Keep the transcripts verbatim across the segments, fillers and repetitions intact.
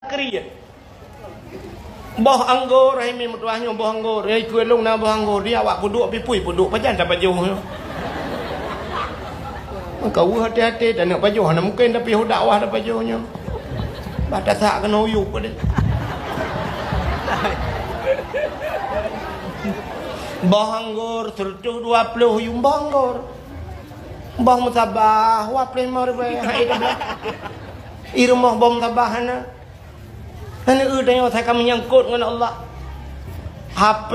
Kriet. Boh anggô, hai mi meutuah nyoe boh anggô. Hai keu lôn na boh anggô, di awak peuduek pipui peuduek pajan tapajoh nyoe. Maka weueh hati-hati, taneuk pajoh hana mungken, tapi u dakwah tapajoh nyoe. Bah tasak keunoe uyup deh. Boh anggô seratus dua puluh yuem boh anggô. Boh meutabah, dua puluh lima ribèe, hai dah. I rumoh boh meutabah hana. Nyan eu tanyoe asai ka meunyangkot ngon Allah. H P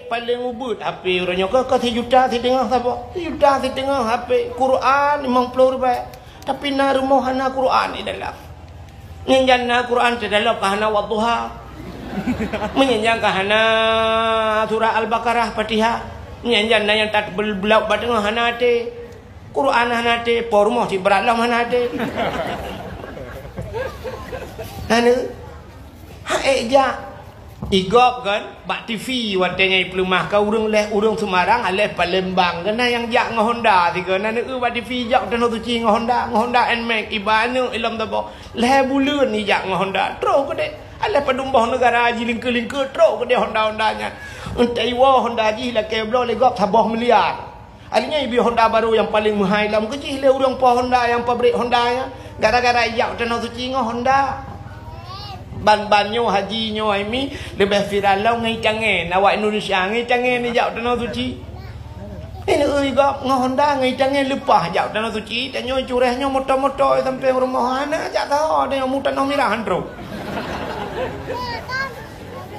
paleng ubit, H P uroe nyoe ka, ka sijuta siteungoh saboh. Sijuta siteungoh H P, Quran limong ploh ribèe. Tapi na rumoh hana Quran di dalam. Nyan jan na Quran di dalam ka hana Wadduha. Meunyan jan ka hana surah Al-Baqarah, Fatihah. Nyan jan na nyang tat bel-, beulok bak teungoh hana até. Quran hana até, po rumoh cit brat lom hana até. Hana. Ha ék jak. I gob kan, bak T V watèe nyan ipeuleumah ka ureueng lhèe, ureueng Semarang, aléh Palembang. Keunan nyang jak ngon Honda sigoe. Nan eu bak T V jak tanoh suci ngon Honda, ngon Honda Nmax, iba aneuk ilom tabo. Lhèe buleuen ijak ngon Honda, troh keudéh. Aléh padum boh neugara jilingkeu-lingkeu, troh keudéh Honda-Honda nyan. Entah iwoe Honda jih lakèe bloe lé gob saboh miliar. Akhirnya ibi Honda barô nyang paleng meuhai lom keu jih lé ureueng po Honda nyang pabrik Honda nyan. Gara-gara ijak tanoh suci ngon Honda. Ban-ban nyoe haji nyoe hai mi leubeh viral lom ngon i tangen. Awak Indonesia ngon i tangen ijak tanoh suci. Ini ui gob ngon Honda ngon i tangen leupah jak tanoh suci. Tanyoe cureh nyoe moto-moto sampai rumoh hana jak saho tanyoe mu tanoh mirah han troh.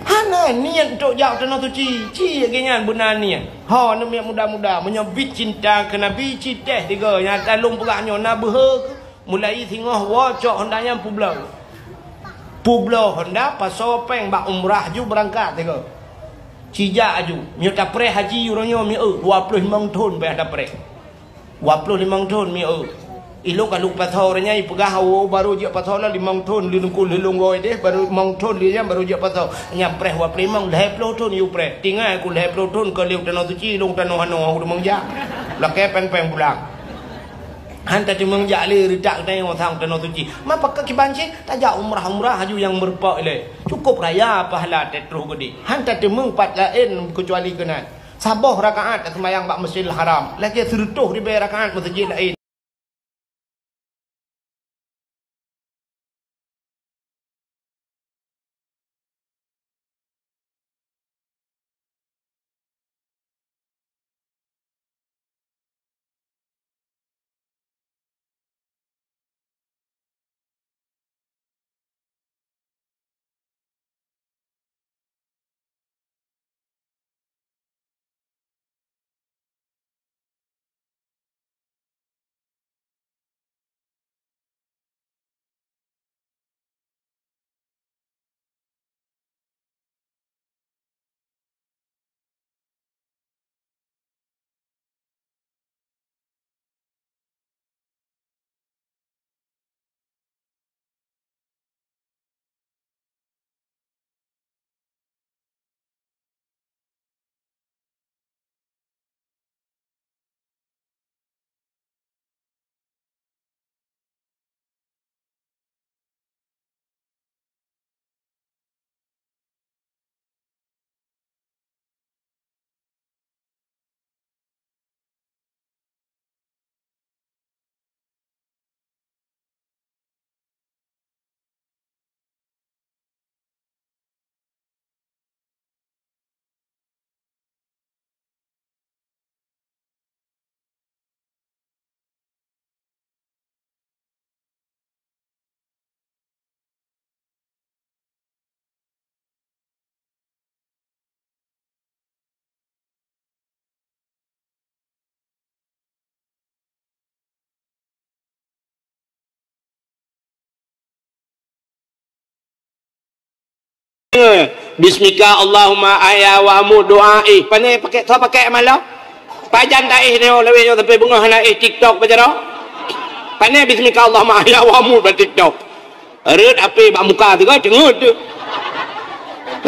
Hana niet untuk jak tanoh suci. Ci lagèe nyan beuna niet. Ho, aneuk miet muda-muda, meunyoe bit cinta keu Nabi, ci teh tiga nyang talông peugah nyoe na beuhe keu mulai singoh woe cok Honda nyan peubloe. Peubloe Honda, pasoe péng bak umrah ju beurangkat tiga. Ci jak aju. Meunyoe tapreh haji uroe nyoe mieu dua ploh limong thon payah tapreh. Dua ploh limong thon mieu. Ilôn ka lôn pasoe uroe nyan ipeugah, "Oh, barô jeuet pasoe lah limong thon, lôn kul lôn goi deh, barô limong thon lé nyan barô jeuet pasoe." Nyan preh dua ploh limong, lhèe ploh thon yue preh. Tinggai ku lhèe ploh thon ka lheueh tanoh suci, ilôn tanoh hanoe, ureueng jak. Lakèe péng-péng pulang. Han tateumeung jak lé reutak tanyoe sang tanoh suci. Ma pakon kiban cit tajak umrah-umrah aju nyang meurumpok ilèe. Cukup raya pahala teutroh geude. Han tateumeung pat laén keucuali keunan. Saboh rakaat taseumayang bak Masjidil Haram, lagèe sireutôh ribèe rakaat meuseujid laén. Bismika Allahumma ahya wa amut doa eh. Pane pakai, tho pakai malam. Pajan dah eh nyoe laweh nyoe sampai beungoh hana eh TikTok baca dah. Pane bismika Allahumma ahya wa amut ba TikTok. Rot api bak muka tu kan cengut tu.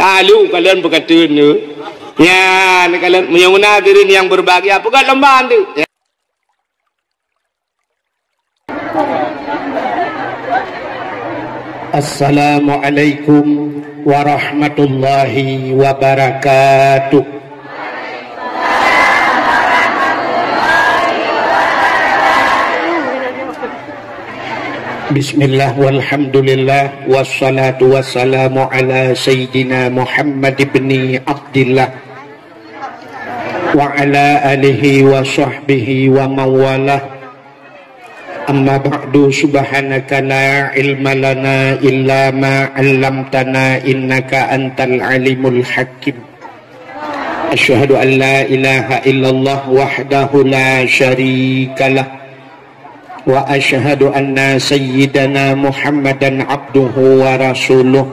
Lalu kalian berkata tu. Nyan kalian yang mana diri yang berbahagia pegat lemban tu. Assalamualaikum warahmatullahi wabarakatuh. Bismillah, walhamdulillah, wassalatu wassalamu ala sayyidina Muhammad ibni Abdillah wa ala alihi wa sahbihi wa mawalah. Amma ba'du, subhanaka la ilma lana illa ma 'allamtana innaka antal alimul hakim. Asyhadu an la ilaha illallah wahdahu la syarikalah, wa asyhadu anna sayyidana Muhammadan abduhu wa rasuluh.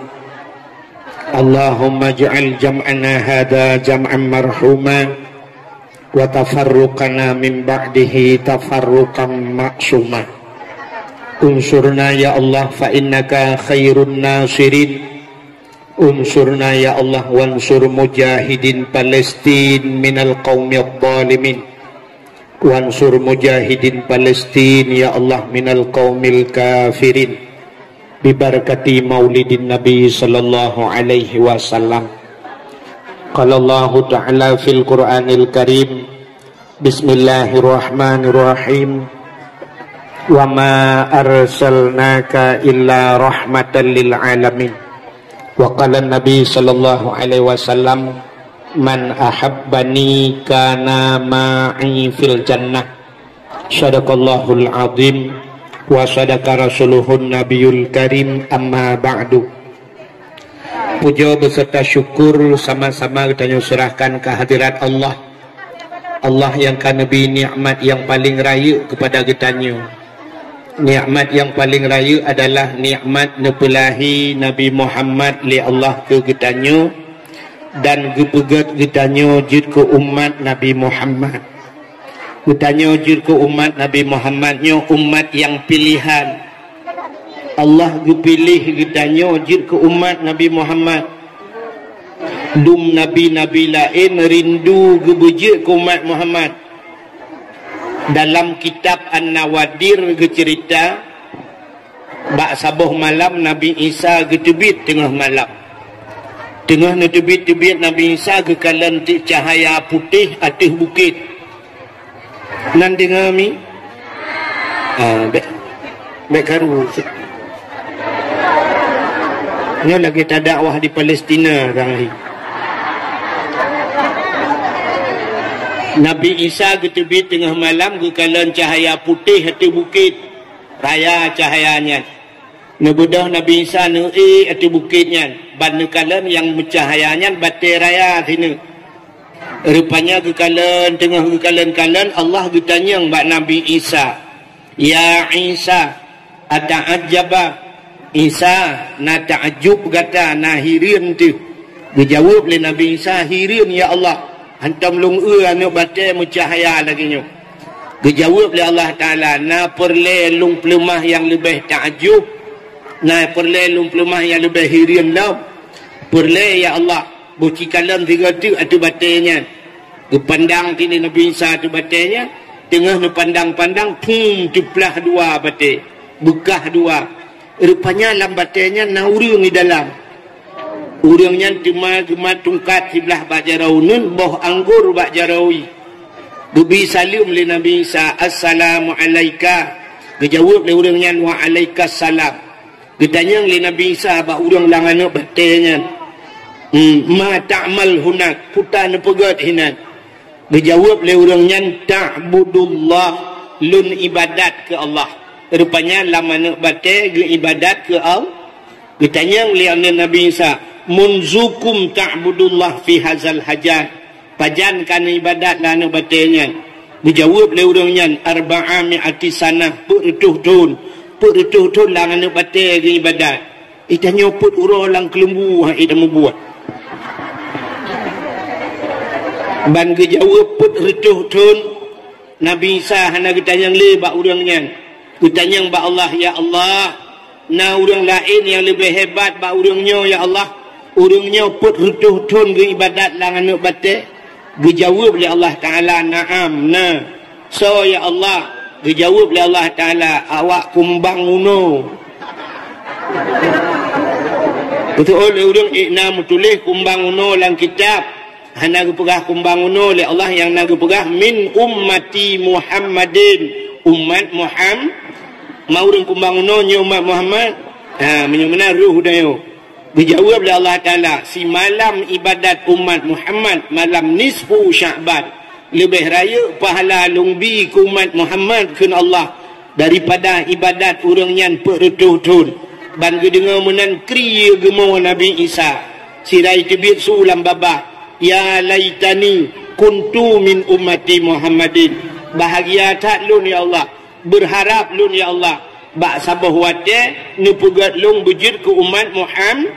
Allahumma ij'al jam'ana hadza jam'an marhuma, wa tafarruqana min ba'dihi tafarruqan ma'suma. Unsurna ya Allah fa innaka khairun nasirin. Unsurna ya Allah wansur mujahidin Palestin minal qaumidh dhalimin. Wansur mujahidin Palestin ya Allah minal qaumil kafirin. Bibarakati maulidin Nabi sallallahu alaihi wasallam. Qala Allahu ta'ala fil Qur'anil Karim, bismillahirrahmanirrahim. Wa ma arsalnaka illa rahmatan lil alamin. Wa qala Nabi sallallahu alaihi wasallam, man ahabbani kana ma'i fil jannah. Sadaqallahul azim wa sadaqa rasuluhun nabiyul karim, amma ba'du. Puja beserta syukur sama-sama geutanyoe serahkan keu hadirat Allah. Allah nyang ka neubri nikmat nyang paleng rayeuk keupada geutanyoe. Nikmat nyang paleng rayeuk adalah nikmat neupeulahé Nabi Muhammad lé Allah keu geutanyoe dan geupeugét geutanyoe jeuet keu umat Nabi Muhammad. Geutanyoe jeuet keu umat Nabi Muhammad nyoe umat nyang piléhan. Allah geupiléh geutanyoe jeuet keu umat Nabi Muhammad. Dum nabi-nabi laén rindu geubeujeuet keu umat Muhammad. Dalam kitab An-Nawadir geuceurita, bak saboh malam Nabi Isa geuteubiet teungoh malam. Teungoh neuteubiet-teubiet Nabi Isa geukalon teuk cahya putéh ateueh bukét. Nan deungoe mi? Ah, bèk, bèk karu. Nyoe lagèe tadakwah di Palestina kang hi. Nabi Isa geuteubiet teungoh malam geukalon cahya putéh ateueh bukét. Raya cahya nyan. Neubeudôh Nabi Isa neuék ateueh bukét nyan, ban neukalon nyang meucahya nyan batèe raya sineuk. Rupanya geukalon, teungoh geukalon-kalon, Allah geutanyong bak Nabi Isa, "Ya Isa, ata'ajjaba?" "Isa, na ta'ajub gata, na hireuen teuh?" Geujaweueb lé Nabi Isa, "Hireuen, ya Allah, hantom lôn eu aneuk batèe meucahya lagèe nyoe." Geujaweueb lé Allah Taala, "Na peureulèe lôn peuleumah nyang leubeh ta'ajub? Na peureulèe lôn peuleumah nyang leubeh hireuen lom?" "Peureulèe, ya Allah, boh cikalon sigoe teuk ateueh batèe nyan." Geupandang cit lé Nabi Isa ateueh batèe nyan, teungoh neupandang-pandang, phum, teuplah dua batèe, beukah dua. Rupanya lam batèe nyan na ureueng di dalam. Ureueng nyan teuma geumat tungkat siblah bak jaroe uneuen, boh anggô bak jaroe ie. Geubri saleuem lé Nabi Isa, "Assalamu alaika." Geujaweueb lé ureueng nyan, "Wa alaikas salam." Geutanyong lé Nabi Isa bak ureueng lam aneuk batèe nyan, "Hmm, ma ta'mal hunak, peue ta neupeugèt hinan?" Geujaweueb lé ureueng nyan, "Ta'budullah, lôn ibadat keu Allah." Rupanya lam aneuk batèe geuibadat keu Allah. Geutanyong lé aneuk Nabi Isa, "Munzukum ta'budullah fi hazal hajan?" Pajan ka neuibadat lam aneuk batèe nyan? Geujaweueb lé ureueng nyan, "Arba'a mi'ati sanah, peuet reutôh thôn." Peuet reutôh thôn lam aneuk batèe geuibadat. Itanyoe peuet uroe lam keuleumbu han ék tameubuet. Ban geujaweueb peuet reutôh thôn, Nabi Isa hana geutanyong lé bak ureueng nyan. Geutanyong bak Allah, "Ya Allah, na ureueng laén nyang leubeh hebat bak ureueng nyoe, ya Allah? Ureueng nyoe peuet reutôh thôn geuibadat lam aneuk batèe?" Geujaweueb lé Allah Taala, "Na'am, na." "Soe, ya Allah?" Geujaweueb lé Allah Taala, "Awak kumbang unoe." Beutôi lé ureuëng ék na meutuléh kumbang unoe lam kitab. Hana geupeugah kumbang unoe lé Allah, nyang na geupeugah min ummati Muhammadin. Umat Muham-, ma ureuëng kumbang unoe nyoe umat Muhammad? Ha, meunyoe meunan roh tanyoe. Geujaweueb lé Allah Taala, simalam ibadat umat Muhammad, malam nisfu Sya'ban, leubeh rayeuk pahala lôn bi keu umat Muhammad kheun Allah daripada ibadat ureuëng nyan peuet reutôh thon. Ban geudeungoe meunan kri geumoe Nabi Isa, sira teubiet su lam babah, "Ya laitani kuntu min ummati Muhammadin." Bahagia that lôn, ya Allah, beurharap lôn, ya Allah, bak saboh watée neupeugét lôn beujeuet keu umat Muham-,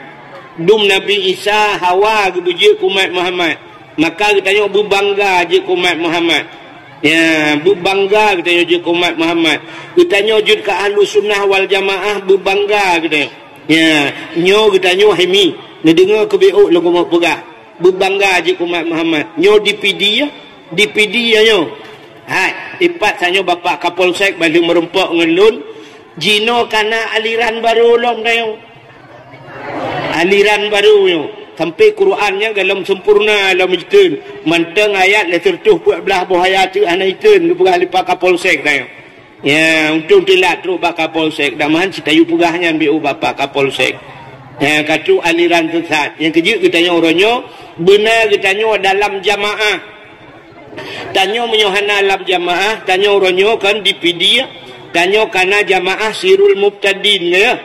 dum Nabi Isa hawa geubeujeuet keu umat Muhammad. Maka geutanyoe beubangga jeuet keu umat Muhammad. Ya, beubangga geutanyoe jeuet keu umat Muhammad. Geutanyoe jeuet keu Ahlus Sunnah wal Jamaah, beubangga geutanyoe. Ya, nyoe geutanyoe hai mi, neudeungoe keu B O lôn keumeung peugah. Beubangga jeuet keu umat Muhammad. Nyoe D P D ya, D P D ya nyoe. Hai, ipat tanyoe Bapak Kapolsek bak lheueh meurumpok ngon lôn, jinoe ka na aliran barô lom tanyoe. Aliran barô nyoe. Sampai Quran nyan golom sempurna lom iteun. Mantong ayat lé seureutôh peuet blaih boh ayat teuk hana iteun geupeugah lé Pak Kapolsek tanyoe. Ya, untông teulat trok bak Kapolsek, dan meuhan sit ayue peugah nyan B O Bapak Kapolsek. Ya, ka trok aliran sesat. Nyang keujeuet geutanyoe uroe nyoe, beuna geutanyoe dalam jamaah. Tanyoe meunyoe hana lam jamaah, tanyoe uroe nyoe kon D P D, tanyoe ka na jamaah Sirul Mubtadin, ya.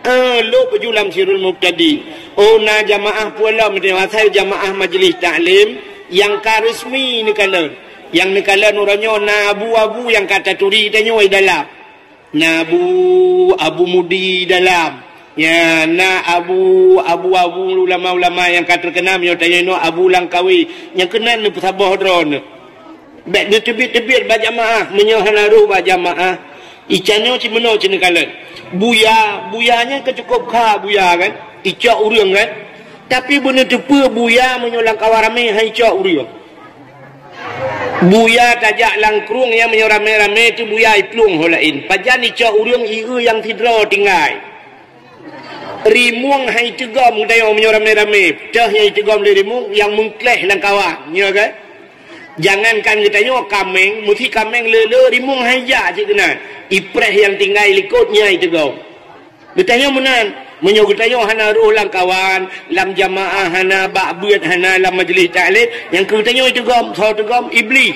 Eh, lôn peue ju lam Sirul Mubtadin. Oh, na jamaah peue lom, asai jamaah majlis taklim nyang ka resmi neukalon. Nyang neukalon uroe nyoe na abu-abu nyang ka taturi tanyoe dalam. Na abu, Abu Mudi dalam. Ya, na abu, abu-abu ulama-ulama nyang ka terkenal, meunyoe tanyoe inoe Abu Langkawi, nyang keunan neupeusaboh droeneuh. Bék neuteubiet-teubiet bak jamaah, meunyoe hana roh bak jamaah. Ica nyoe cit meunoe cit neukalon. Buya, buya nyan ka cukôp kha buya kan? Icok ureuëng kan? Tapi beuneuteupeu buya meunyoe lam kawan ramé han icok ureuëng. Buya tajak lam krueng nyang meunyoe ramé-ramé teuh buya iplueng ho laén. Pajan icok ureuëng ié nyang sidroe tinggai. Rimueng han iteugom geutanyoe meunyoe ramé-ramé. Teuh nyang iteugom lé rimueng nyang meungkléh lam kawan. Nyoe kan? Jangankan geutanyoe kaméng, meusi kaméng le-le rimueng han ijak cit keunan. Ipreh nyang tinggai likot nyan iteugom. Geutanyoe meunan, meunyoe geutanyoe hana roh lam kawan, lam jamaah hana, bak beuet hana, lam majlis taklim, nyang keu geutanyoe iteugom, soe teugom? Iblih.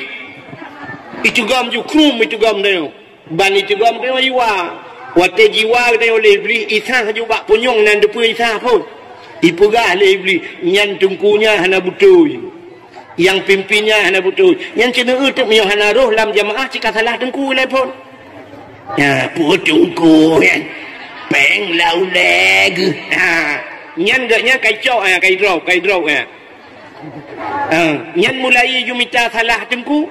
Iteugom ju krum iteugom tanyoe. Ban iteugom tanyoe jiwa. Watée jiwa geutanyoe lé Iblih, Isa ju bak punyueng nan teupeue Isa phon. Ipeugah lé Iblih, nyan teungku nyan hana beutôi. Nyang pimpin nyan hana beutôi. Nyan ceuneuk teuk meunyoe hana roh lam jamaah cit ka salah teungku ilée phon. Ha, peue teungku nyan? Péng lau lé geuh. Ha. Nyan geuh nyan kai cok, ha, kai drop, kai drop, ha. Ha, nyan mulai jumita salah teungku.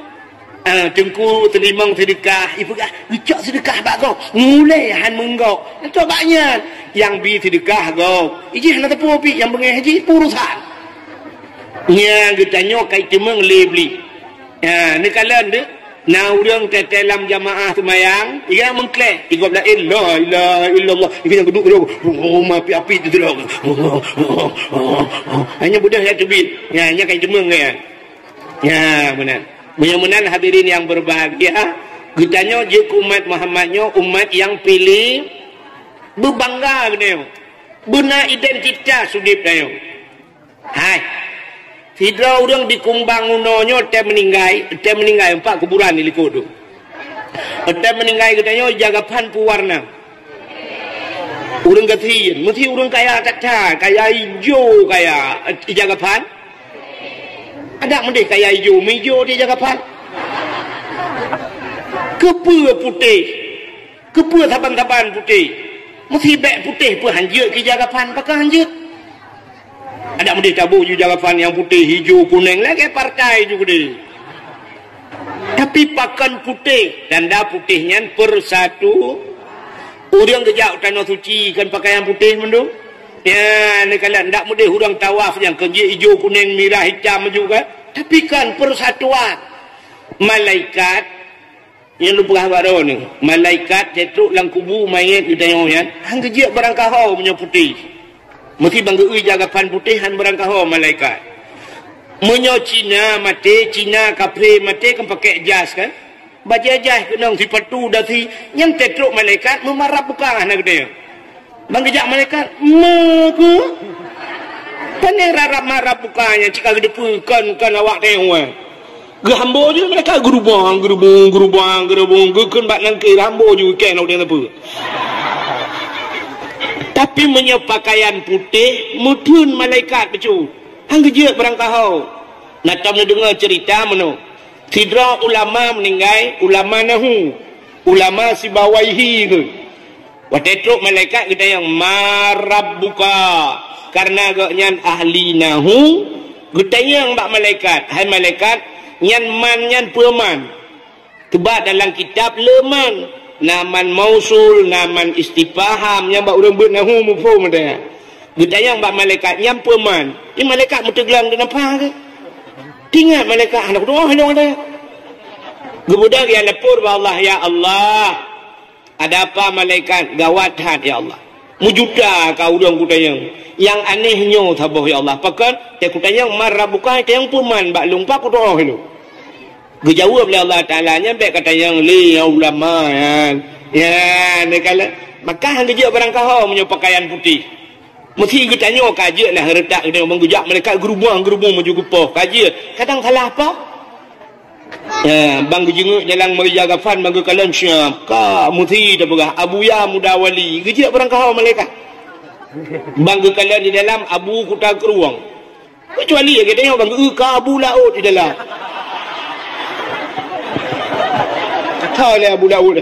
Ha, teungku teurimong seudeukah, ipeugah, "Geucok seudeukah bak gob." Mulai han meunggok. Cok bak nyan. Nyang bi seudeukah gob. Ijih hana teupeu pih nyang beungéh jih, urusan. Nyang geutanyoe kai teumeung lé Iblih. Ha, neukalon deh. Na ureuëng teuntée lam jamaah seumayang, iga meungkléh, igob laén, "La ilaha illallah." Iga nyang geuduk-geuduk, oh, mapi-api teudelok. Hanya beudôh nyang teubiet. Ya, nyang kai teumeung ya. Ya, meunan. Meunyoe meunan hadirin yang berbahagia, geutanyoe jeuet keu umat Muhammad nyoe, umat nyang piléh, beubangga geutanyoe. Beuna identitas udeb tanyoe. Hai. Sidroe ureuëng di Kumbang Unoe nyoe teuh meuninggai, teuh meuninggai, empat kuburan di likot tu. Teuh meuninggai geutanyoe ija gaphan peue warna? Ureuëng gasien, meusti ureuëng kaya that-that, kaya ijo kaya, ija gaphan. Adak meudeh kaya ijo, meuijo di ija gaphan. Keupeue putéh? Keupeue saban-saban putéh? Meusti bék putéh peue hanjeuet keu ija gaphan, pakon hanjeuet? Adak meudeh taboh ju ija gaphan nyang putéh, ijo, kuneng, lagée partai ju keudeh. Tapi pakon putéh, tanda putéh nyan persatu. Ureuëng geujak u Tanoh Suci kon pakaian putéh mandum. Ya, neukalon ndak meudeh ureuëng tawaf nyang kon jih ijo, kuneng, mirah, itam ju kan. Tapi kan persatuan. Malaikat Nyang lôn peugah bak droeneuh, malaikat teutrok lam kubu manyét geutanyoe nyan, han geujeuet barangkaho meunyoe putéh. Meusi bang geu-eu ija kafan putéh han beurangkaho malaikat. Meunyoe Cina maté, Cina kafé maté kan pakai jas kan? Bajèe jas keunong sipatu dasi, nyang teutrok malaikat meumarab buka na geutanyoe. Bang geujak malaikat, "Meukeu?" Pane rarab marab buka nyan cit ka geuteupeue kon, kon awak tanyoe. Geuhambo jih malaikat geurubong, geurubong, geurubong, geurubong, geukheun bak nangkée hambo jih kèe nang udeb neupeu. Tapi meunyoe pakaian putéh, meutheun malaikat bacut. Han geujeuet beurangkaho. Na tom neudeungoe ceurita meunoe. Sidroe ulama meuninggai, ulama nahu, ulama Sibawaihi tu. Watèe trok malaikat geutanyong, "Man rabbuka?" Kareuna gobnyan ahli nahu, geutanyong bak malaikat, "Hai malaikat, nyan man nyan peue man?" Keubah dalam kitab le man, na man mausul, na man istifham, nyang bak ureueng beuet nahu muphom meunan. Geutanyong bak malaikat, "Nyan peue man?" Di malaikat meuteuglang deungon pha geuh. Teuingat malaikat, "Hana kutu'oh lôn." Geubeudôh geulapor bak Allah, "Ya Allah, ada apa malaikat? Gawat that, ya Allah. Meujuta ka ureueng kutanyong. Nyang aneh nyoe saboh, ya Allah. Pakon, teuh kutanyong, 'Man rabbuka?' Tanyong peue man bak lôn, pat kutu'oh lôn." Geujaweueb lé Allah Taala, "Nyan bèk katanyong lé nyang ulama nyan." Nyan, dia kala. Maka han geujeuet beurangkaho meunyoe pakaian putéh. Meusi geutanyoe ka jeuet lah reutak geutanyoe, bang geujak malaikat geurubong-geurubong meunyoe geupoh. Ka jeuet. Kadang salah apa? Ya, bang geujeungeuk jalan meurija kafan, bang geukalon siap. Ka meusi tapeugah, "Abuya Muda Wali." Geujeuet beurangkaho malaikat. Bang geukalon di dalam Abu Kuta Krueng. Kecuali lagèe tanyoe bang geu-eu ka Abu Laôt di dalam. Kata lé Abu Laôt.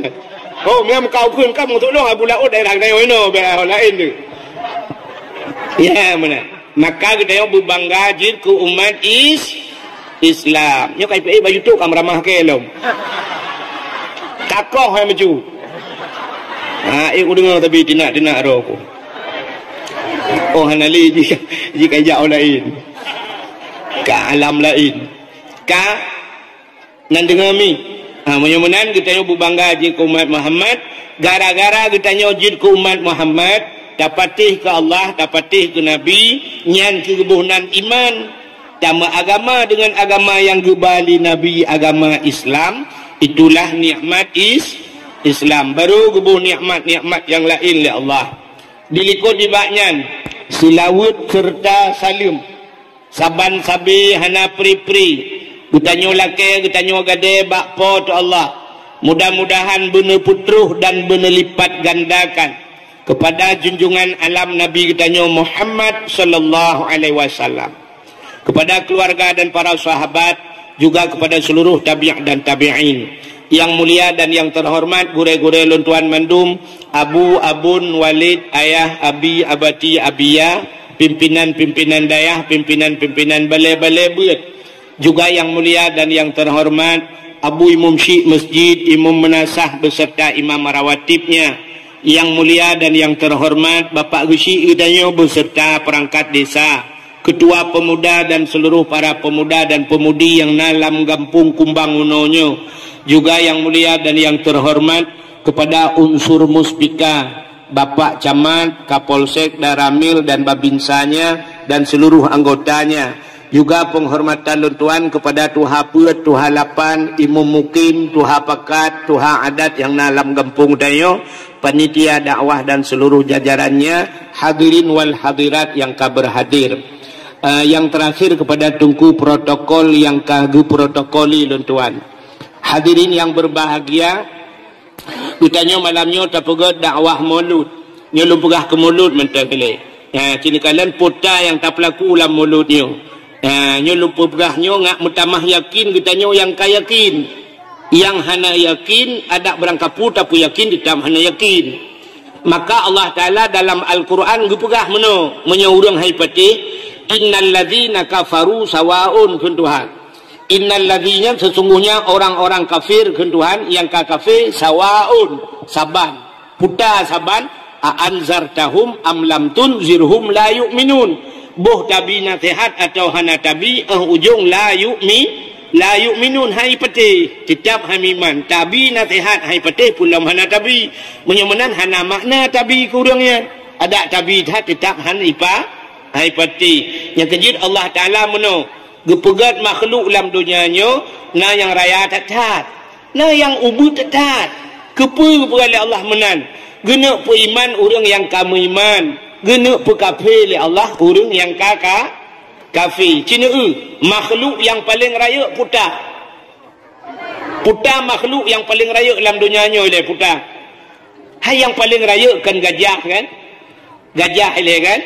Oh, memang kau kheun kamoe tolong Abu Laôt daerah tanyoe inoe, bèk laén tu. Ya, meunan. Maka geutanyoe beubangga jeuet keu umat is-, Islam. Nyoe ka ipeuék bak YouTube ka meuramah keu lom. Kakoh hai meuju. Ha, ék kudeungoe tapi tinak-tinak roh ku. Oh, hana lé jih, jih ka jak laén. Ka alam laén. Ka nan deungoe mi. Ha, meunyoe meunan geutanyoe beubangga jeuet keu umat Muhammad, gara-gara geutanyoe jeuet keu umat Muhammad, tapatéh keu Allah, tapatéh keu Nabi, nyan keuh geuboh nan iman. Tameuagama deungon agama nyang geuba lé Nabi, agama Islam, itulah nikmat is-, Islam. Baru geuboh nikmat-nikmat nyang laén lé Allah. Dilikot nibak nyan, seulaweuet seureuta saleuem. Saban sabe hana pri-pri. Geutanyoe lakèe, geutanyoe gadée bak Po teu Allah. Mudah-mudahan beuneupeutroh dan beuneulipatgandakan keupada junjungan alam Nabi geutanyoe Muhammad sallallahu alaihi wasallam, keupada keuluwarga dan para sahabat, juga keupada seuluruh tabi' dan tabi'in. Nyang mulia dan nyang teuhoreumat gurée-gurée lôn tuan mandum, Abu, Abon, Walid, Ayah, Abi, Abati, Abiya, pimpinan-pimpinan dayah, pimpinan-pimpinan balée-balée beuet. Juga nyang mulia dan nyang teuhoreumat Abu Imum Syik Masjid, Imum Meunasah beserta imam rawatibnya. Nyang mulia dan nyang teuhoreumat Bapak Geuchik geutanyoe beserta perangkat desa, ketua pemuda dan seluruh para pemuda dan pemudi nyang na lam gampông Kumbang unoe nyoe. Juga nyang mulia dan nyang teuhoreumat keupada unsur Muspika, Bapak Camat, Kapolsek, Danramil dan Babinsanya dan seluruh anggotanya. Juga penghormatan lôn tuan keupada tuha peuet, tuha lapan, imum mukim, tuha pakat, tuha adat nyang na lam gampông tanyoe, panitia dakwah dan seluruh jajarannya, hadirin wal hadirat nyang ka berhadir. Eh, nyang terakhir keupada teungku protokol nyang ka geuprotokoli lôn tuan. Hadirin nyang berbahagia, geutanyoe malam nyoe tapeugét dakwah Maulud. Nyoe lôn peugah keu Maulud mantong ilée. Ha, ci neukalon peue nyang tapeulaku lam Maulud nyoe. Ha, nyoe lôn peugah nyoe ngat meutamah yakin geutanyoe nyang ka yakin. Nyang hana yakin, adak beurangkapeue tapeuyakin, teutap hana yakin. Maka Allah Taala dalam Al-Quran geupeugah meunoe, meunyoe ureuëng hai patéh, "Innal ladzina kafaru sawaun," kheun Tuhan. "Innal ladzina," sesungguhnya orang-orang kafir, kheun Tuhan, nyang ka kafé, "sawaun," saban. Peue saban, "a anzartahum am lam tunzirhum la yu'minun." Boh tabi naseuhat atawa hana tabi, eh, ujong la yu'mi-, la yu'minun, han ipatéh, teutap han iman. Tabi naseuhat han ipatéh, peue lom hana tabi. Meunyoe meunan hana makna tabi keu ureuëng nyan. Adak tabi that teutap han ipa-, Hai pati, nyang keujeuet Allah Taala meunoe, geupeugét makhluk lam donya nyoe na nyang raya that-that, na nyang ubeut that-that. Keupeue geupeugét lé Allah meunan? Geuneuk peuiman ureuëng nyang ka meuiman, geuneuk peukafé lé Allah ureuëng nyang ka, ka kafé. Ci neu-eu, makhluk nyang paleng rayeuk peue tah? Peue tah makhluk nyang paleng rayeuk lam donya nyoe ilée, peue tah? Hai nyang paleng rayeuk kan gajah kan? Gajah ilée kan?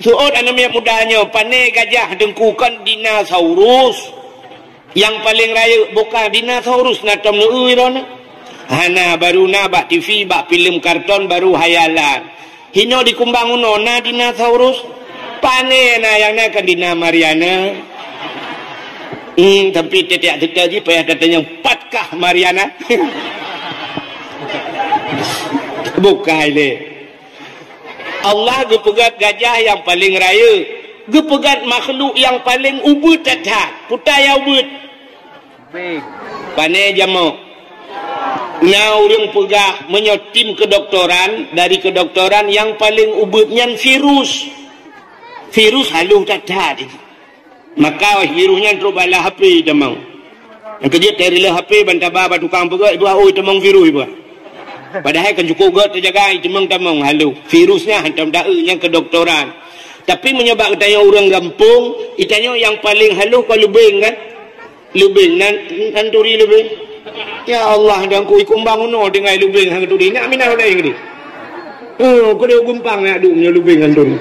Seuôt aneuk miet muda nyoe, pané gajah teungku, kon dinosaurus. Nyang paleng rayeuk bukon dinosaurus na tom neu-eu droeneuh. Hana, baru na bak T V, bak filem karton, baru hayalan. Hinoe di Kumbang Unoe na dinosaurus. Pané na nyang na kan dina Mariana. Hmm, tapi teutiek-teutiek jih payah tatanyong, "Patkah Mariana?" Bukai lé. Allah geupeugét gajah nyang paleng rayeuk, geupeugét makhluk nyang paleng ubeut that-that. Peue tah nyang ubeut? Beng. Pané jamoe. Na ureuëng peugah meunyoe tim kedoktoran, dari kedoktoran nyang paleng ubeut nyan virus. Virus halôh that-that. Maka virus nyan trok bak lam H P tamong. Nyang keujeuet teurileuh H P ban taba bak tukang peugét, ipeugah, "Oh, itamong virus," ipeugah. Padahai kan cukôp gét teujaga, itamong-tamong halôh. Virus nyan hantom ta-eu, nyan kedoktoran. Tapi meunyoe bak geutanyoe ureuëng gampông, itanyoe nyang paleng halôh kon leubeng kan? Leubeng nan, nan turi leubeng. Ya Allah, dan ku i Kumbang Unoe deungon leubeng han turi. Nak minah ulai gede. Oh, keu gumpang nak duek nyoe leubeng han turi.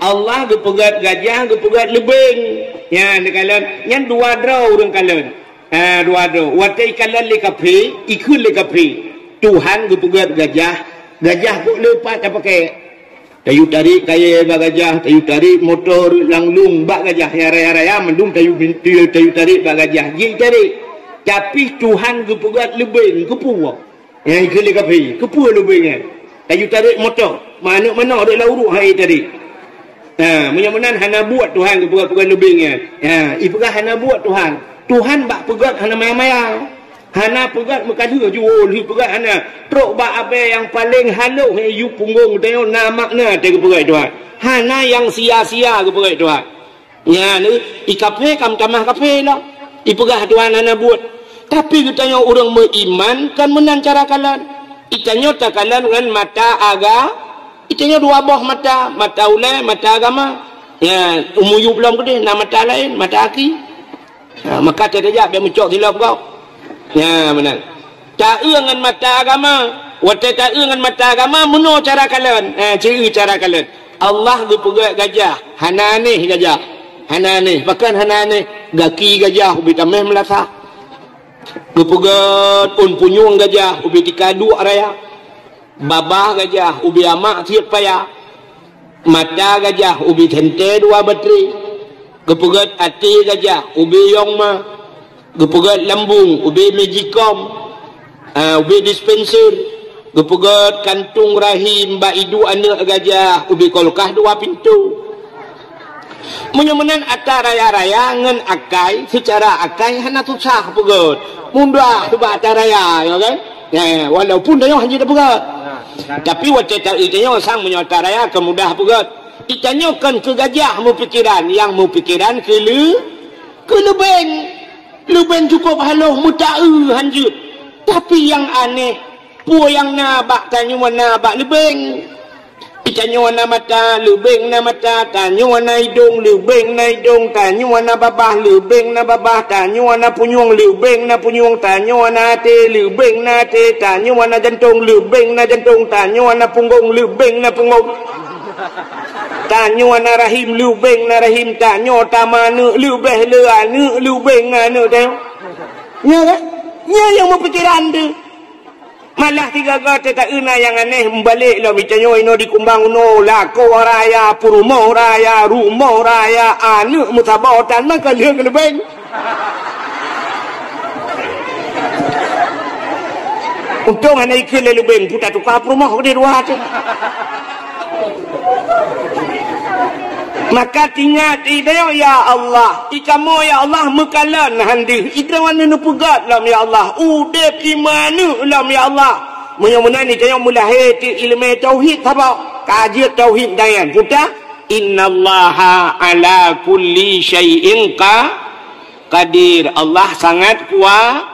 Allah geupeugét gajah, geupeugét leubeng. Nyan dikalon, nyan dua droe ureuëng kalon. Ha, dua droe. Watée ikalon lé kafé, ikheun lé kafé, Tuhan geupeugét gajah, gajah kok le pat tapakék. Tayue tarek kayée bak gajah, tayue tarek moto rot lam lông bak gajah, nyang raya-raya mandum tayue, tayue, tayue tarek bak gajah, jih tarek. Tapi Tuhan geupeugét leubeng, keupeue? Nyang ikheun lé kafé, keupeue leubeng nyan? Tayue tarek moto, manök manok rot lam uruek hai tarek. Ha, meunyoe meunan hana buet Tuhan geupeugét-peugét leubeng nyan. Ha, ipeugah hana buet Tuhan. Tuhan bak peugét hana maya-maya. Hana peugét meukalheueh ju, oh, lheueh peugét hana. Trok bak abée nyang paleng halôh, eh, yub punggong geutanyoe na makna teuh geupeugét Tuhan. Hana nyang sia-sia geupeugét Tuhan. Nyan, eh, i kafé ka meutamah kafé lom. Ipeugah Tuhan hana buet. Tapi geutanyoe ureuëng meuiman kon meunan cara kalon. Itanyoe takalon ngon mata aga-, itanyoe dua boh mata, mata ulée, mata agama. Nyan, umu yub lom keudeh, na mata laén, mata aki. Ha, maka tajak bèk meucok silop gob. Nyan meunan. Ta-eu ngon mata agama. Watée ta-eu ngon mata agama, meunoe cara kalon. Ha, ci-eu cara kalon. Allah geupeugét gajah, hana anéh gajah. Hana anéh. Pakon hana anéh? Gaki gajah ubé tameh meulasa. Geupeugét ôn punyueng gajah ubé tika duek raya. Babah gajah ubé amak tiep paya. Mata gajah ubé sentée dua batri. Geupeugét até gajah ubé yong ma. Geupeugét lambung ubé magicom, ah, ubé dispenser. Geupeugét kantung rahim bak iduek aneuk gajah ubé kulkas dua pintoe. Meunyoe meunan atra raya-raya ngon akai, seucara akai hana susah peugét. Mudah bak atra raya, ya kan? Ya, walaupun tanyoe hana tapeugét. Tapi watée ta-, tanyoe sang meunyoe atra raya keu mudah peugét. Itanyoe kon keu gajah meupikiran, nyang meupikiran keu leu-, keu leubeng. Leubeng cukôp halôh meutaeu hanjeuet. Tapi nyang anéh, peue nyang na bak tanyoe na bak leubeng. Itanyoe na mata, leubeng na mata, tanyoe na idong, leubeng na idong, tanyoe na babah, leubeng na babah, tanyoe na punyueng, leubeng na punyueng, tanyoe na até, leubeng na até, tanyoe na jantong, leubeng na jantong, tanyoe na punggong, leubeng na punggong. Tanyoe na rahim, leubeng na rahim, tanyoe tameuaneuk, leubeh le aneuk, leubeng aneuk tanyoe. Nya kan? Nya nyang meupikiran tu. Malah tiga-tiga teuka na nyang anéh meubalek lom, itanyoe inoe di Kumbang Unoe, lakoe raya, peurumoh raya, rumoh raya, aneuk meusaboh tan maka lheueh keu leubeng. Untông hana ikheun lé leubeng, puta tuka peurumoh keudeh dua teuh. Maka tingat, itanyoe, "Ya Allah, ikamoe, ya Allah, meukalon han deuh, idroe neupeugét lom, ya Allah, udeb iman lom, ya Allah." Meunyoe meunan, itanyoe meulahé teuh ileumé tauhid saboh. Ka jeuet tauhid nyan, peugah, "Innallaha ala kulli syai'in qa-, qadir." Allah sangat kua-,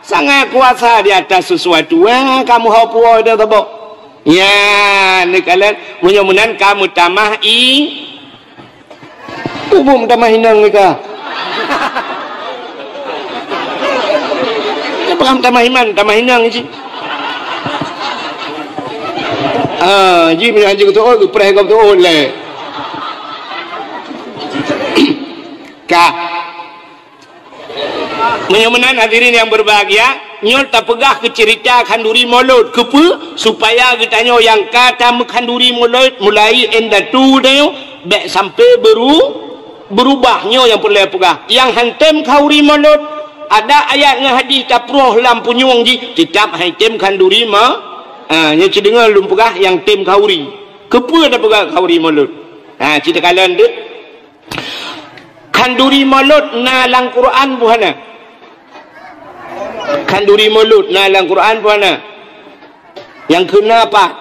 sangat kuasa di atas sesuatu. Ha, kamoe ho puwoe dah tabok. Ya, neukalon, meunyoe meunan kamoe tamah i-, Ubum tamah inong mereka. Apa kamu tamah iman, tamah inong cit? Ah, ji punya anjing tu, oh, preh kau tu, oh, le. Ka. Meunyoe meunan, hadirin yang berbahagia, nyoe tapeugah keu cerita khanduri molot. Keupeue? Supaya geutanyoe nyang ka tameukhanduri molot mulai indatu tanyoe, bèk sampai beru-, berubah. Nyoe nyang peureulèe peugah. Nyang han tem khanduri molot, ada ayat ngon hadis taproh lam punyueng jih, teutap han tem khanduri mo-, ha, nyoe cit deungoe lôn peugah nyang tem khanduri. Keupeue tapeugah khanduri molot? Ha, cit takalon deuh. Khanduri molot na lam Quran peue hana? Khanduri molot na lam Quran peue hana? Nyang kheun na pat?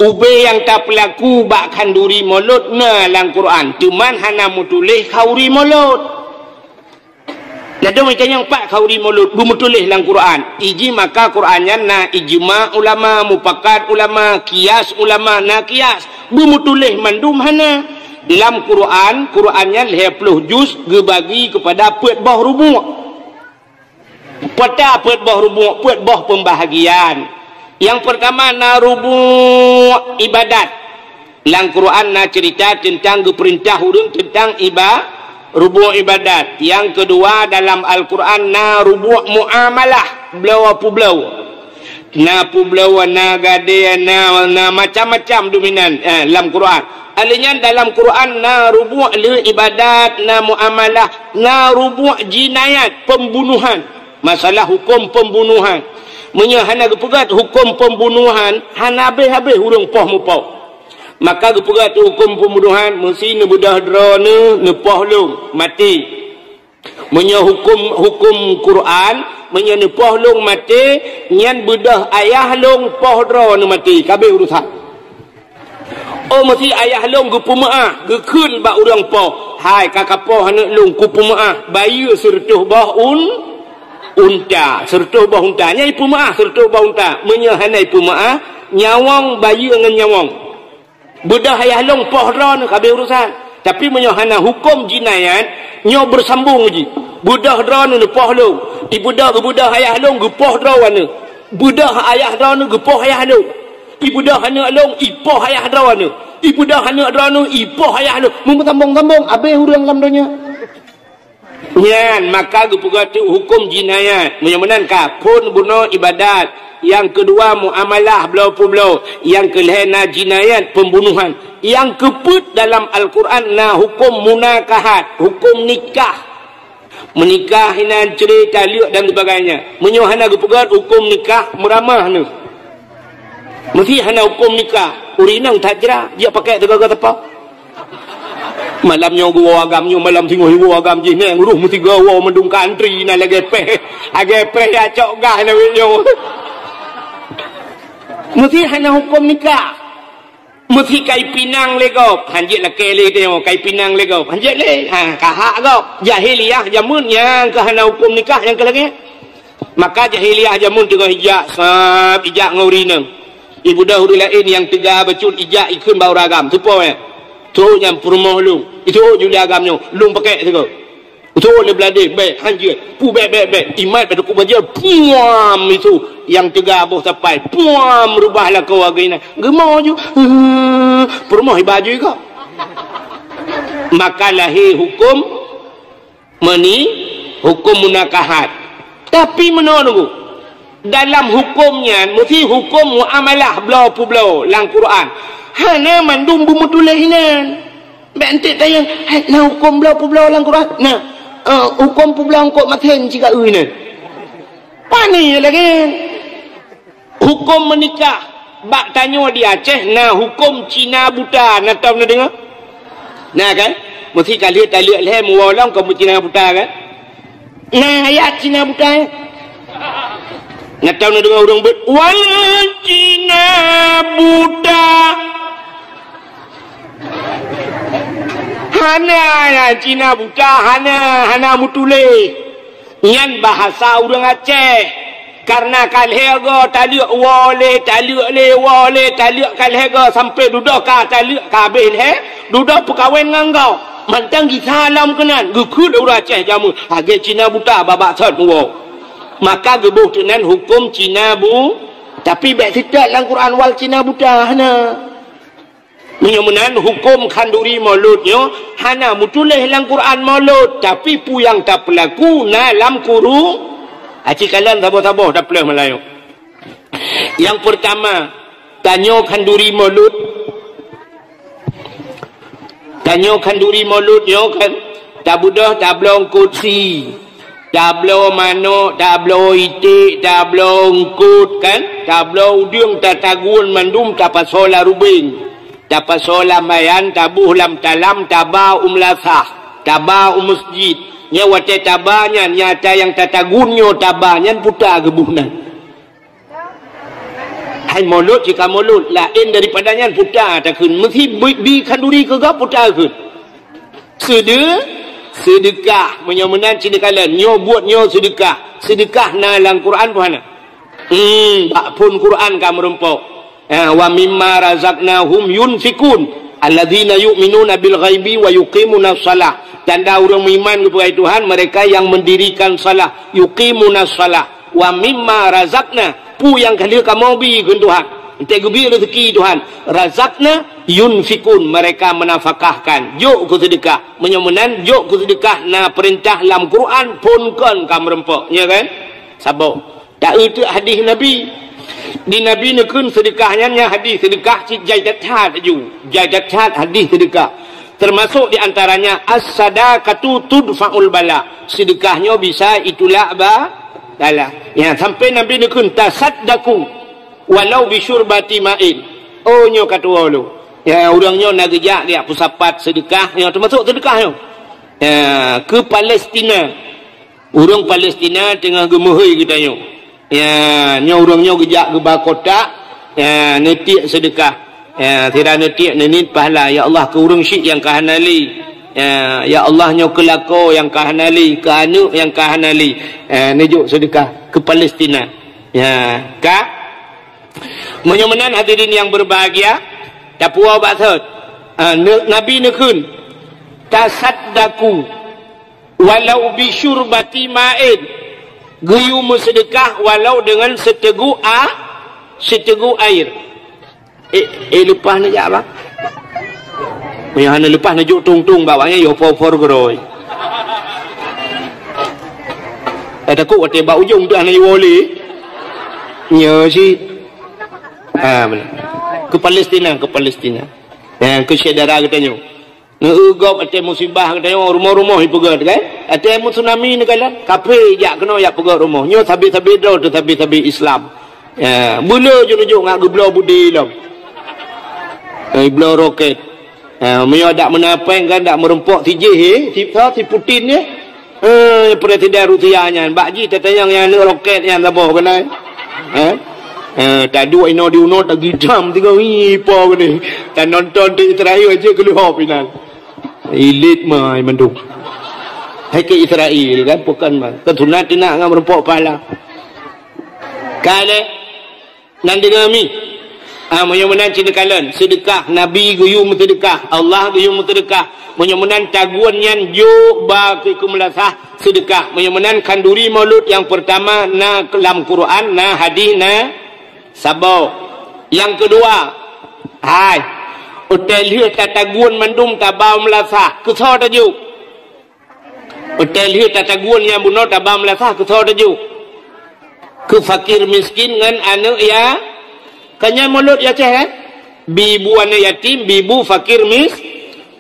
Ubé nyang tapeulaku bak khanduri molot na lam Quran, teuma hana meutuléh khanduri molot. Ladôm itanyong pat khanduri molot beumeutuléh lam Quran. Iji maka Quran nyan na ijma ulama, mupakat ulama, kias ulama, na kias. Beumeutuléh mandum hana. Lam Quran, Quran nyan lhèe ploh juz geubagi keupada peuet boh rubu'. Peue ta peuet boh rubu', peuet boh peumbahagian. Nyang peurtama na rubu' ibadat. Lam Quran na ceurita teuntang geupeurintah ureueng teuntang iba-, rubu' ibadat. Nyang keudua, dalam Al-Quran na rubu' muamalah, bloe peubloe. Na peubloe, na gadée, na, na macam-macam dominan, eh, lam Quran. Alheuh nyan dalam Quran na rubu' le ibadat, na muamalah, na rubu' jinayat, pembunuhan. Masalah huköm pembunuhan. Meunyoe hana geupeugét huköm pembunuhan, hana habéh-habéh ureuëng poh mupoh. Maka geupeugét huköm pembunuhan, meusi neubeudôh droeneuh, neupoh lôn, maté. Meunyoe huköm, huköm Quran, meunyoe neupoh lôn maté, nyan beudôh ayah lôn poh droeneuh maté, ka habéh urusan. Oh, meusi ayah lôn geupeumeuáh, geukheun bak ureuëng poh, "Hai, ka kapoh aneuëk lôn, kupeumeuáh, bayeue sireutôh boh un-, unta, sireutôh boh unta." Nyan ipeumeuáh sireutôh boh unta. Meunyoe hana ipeumeuáh, nyawöng bayeue ngon nyawöng. Beudôh ayah lôn poh droeneuh, ka habéh urusan. Tapi meunyoe hana huköm jinayat, nyoe beusambong jih. Beudôh droeneuh neupoh lôn, ibeudôh, geubeudôh ayah lôn geupoh droeneuh. Beudôh ayah droeneuh geupoh ayah lôn. Ibeudôh aneuëk lôn ipoh ayah droeneuh. Ibeudôh aneuëk droeneuh ipoh ayah lôn. Meumeusambong-sambong habéh ureuëng lam donya. Nyan maka geupeugah teuk huköm jinayat. Meunyoe meunan ka phon bunoe ibadat. Nyang keudua muamalah bloe peubloe. Nyang keulhée na jinayat pembunuhan. Nyang keupeuet dalam Al-Quran na huköm munakahat, huköm nikah. Meunikah inan cre taleuek dan sebagainya. Meunyoe hana geupeugét huköm nikah, meuramah neuh. Meusi hana huköm nikah, ureuëng inong that jra, jeuet pakai teuga-ga teupah. Malam nyoe geuwoe agam nyoe, malam singoh iwoe agam jih, neng ruh meusigoe woe meudungka antri na lagée péh. Lagée péh ya cok gah na wék nyoe. Meusi hana huköm nikah. Meusi kai pinang lé gob, hanjeuet lakée lé teuh nyoe, kai pinang lé gob, hanjeuet lé, ha, kahak gob. Jahiliyah jameun nyang keu hana huköm nikah nyang keu lagée. Maka jahiliyah jameun teungoh ijak, sab, ijak ngon ureuëng inong. Ibeudôh ureuëng laén nyang teuga bacut ijak ikheun bak ureuëng agam, teupo, eh. Trok nyang peurumoh lôn, itu juli agam nyoe, lôn pakai sigoe. Utoe lé bladé, bék, hanjeuet. Pu bék, bék, bék. Imat bak teukuk bajée, puam itu. Nyang teuga boh sapai, puam reubah lakoe agam inan. Geumo ju, peurumoh iba ju iko. Maka lahé huköm meuni, huköm munakahat. Tapi meunoe nunggu. Dalam huköm nyan, meusi huköm muamalah bloe peubloe lam Quran. Hana mandum beumeutuléh inan. Bék enteuk tanyong, "Hai, na huköm bloe peubloe lam Quran?" Na, eh, huköm peubloe eungkôt maté cit ka eu nyan. Pane lagée nyan. Huköm meunikah bak tanyoe di Aceh na huköm Cina buta, na tom na deungoe? Na kan? Meusi ka lheueh taleuek lhée meuwoe lom kon Cina buta kan? Na ayat Cina buta, eh? Nyan tahu na deungoe ureuëng beuet, "Wal Cina buta." Hana, ya, Cina buta, hana, hana meutuléh. Nyan bahasa ureuëng Aceh. Karena ka lhée goe taleuek woe lé, taleuek lé, woe lé, taleuek ka lhée goe sampoe dudoe ka taleuek ka habéh lhée, dudoe peukawen ngon goe. Mantong gisa lom keunan, geukheun ureuëng Aceh jameun, lagée Cina buta babah thon woe. Maka geuboh teuk nan huköm Cina bu-, tapi bék seutôt lam Quran wal Cina buta, hana. Meunyoe meunan huköm khanduri Maulud nyoe hana meutuléh lam Quran Maulud, tapi peue nyang tapeulaku na lam Quru-, aci kalon saboh-saboh tapeuleueh meulayeue. Nyang peurtama, tanyoe khanduri Maulud, tanyoe khanduri Maulud nyoe kan, tabeudôh tabloe eungkôt sie, tabloe manök, tabloe iték, tabloe eungkôt kan, tabloe udeueng, tatagun mandum, tapasoe lam rubeng, tapasoe lam bayan, taboh lam talam, taba u meulasah, taba u meuseujid. Nyan watée taba nyan, nyata nyang tatagun nyoe taba nyan puta geuboh nan. Hai Maulud cit ka Maulud, laén daripada nyan puta takheun. Meusi bi, bi khanduri keu gob puta kheun. Seude-, seudeukah. Meunyoe meunan cit neukalon, nyoe buet nyoe seudeukah. Seudeukah na lam Quran peue hana? Hmm, bak phon Quran ka meurumpok. Ha, "Wa mimma razaqnahum yunfiqun, alladzina yu'minuna bil ghaibi wa yuqimunas shalah." Tanda ureuëng meuiman keupada Tuhan, mereka yang mendirikan salah, yuqimunas shalah. "Wa mimma razaqna," peue nyang ka lheueh kamoe bi kheun Tuhan, enteuk geubri rezeki Tuhan, "razaqna yunfiqun," mereka menafkahkan, jok keu seudeukah. Meunyoe meunan, jok keu seudeukah na peurintah lam Quran, phon kon ka meurumpok, ya kan? Saboh. Taeu teuk hadis Nabi. Di Nabi neukheun seudeukah nyan, nyan hadis seudeukah cit jai that-that laju. Jai that-that hadis seudeukah. Termasuk di antaranya, "As-sadaqatu tudfa'ul bala." Seudeukah nyoe bisa itulak ba-, bala. Ya, sampai Nabi neukheun, "Tasaddaqu walau bisyurbati ma'in." Oh, nyoe ka tuwoe lôn. Ya, ureuëng nyoe na geujak, geujak peusapat seudeukah nyoe, termasuk seudeukah nyoe. Ya, keu Palestina. Ureuëng Palestina teungoh geumeuhôi geutanyoe. Ya, nyoe ureuëng nyoe geujak geuba kotak, ya, neutiek seudeukah. Ya, sira neutiek neuniet pahala, "Ya Allah, keu ureuëng syiek nyang ka hana lé. Ya, ya Allah, nyoe keu lakoe nyang ka hana lé, keu aneuëk nyang ka hana lé." Ya, neujok seudeukah keu Palestina. Ya, ka. Meunyoe meunan hadirin yang berbahagia, tapuwoe bak thot. Ha, ne-, Nabi neukheun, "Tasaddaqu walau bisyurbati ma'in," geuyue meuseudeukah walau deungon siteuguk a-, siteuguk air. Eh, eh, leupah neujak, bah. Meunyoe hana leupah neujok tong-tong bak awaknyan, yoh por-por geurôi. Eh, takot watée bak ujong tu hana iwoe lé. Nyoe cit. Ha, beuna. Keu Palestina, keu Palestina. Eh, keu syedara geutanyoe. Neu-eu gob watée musibah geutanyoe rumoh-rumoh ipeugét, kan? Watée meu tsunami neukalon, kafé jak keunoe jak peugét rumoh. Nyoe sabe-sabe droe teuh sabe-sabe Islam. Ya, beuleu jeuet neujok ngat geubloe beudé lom. Eh, bloe roket. Ya, meunyoe dak meunaféng kan dak meurumpok si jih, eh, si, si Putin, eh. Eh, Presiden Rusia nyan, bak jih tatanyong nyang neuk roket nyan saboh keunan. Eh? Eh, taduek inoe di unoe tagidam tiga, "Ih, po geude." Tanonton di Israel aja keuleuhop inan. Ilit mai mandum. Hai keu Israel kan, bukan mah. Keu sunat tina ngon meurumpok pahala. Kale. Nan deungoe mi. Ah, meunyoe meunan cit neukalon, seudeukah, Nabi geuyue meuseudeukah, Allah geuyue meuseudeukah. Meunyoe meunan tagun nyan jok ba keu, keu meulasah seudeukah. Meunyoe meunan khanduri Maulud nyang peurtama na lam Quran, na hadih, na saboh. Nyang keudua, hai, watée lheueh tatagun mandum taba meulasah, keu soe tajok? Watée lheueh tatagun nyang bunoe taba meulasah keu soe tajok? Keu fakir miskin ngon aneuëk ya-, kan nyan Maulud ya Aceh, kan? Bi bu aneuëk yatim, bi bu fakir mis-,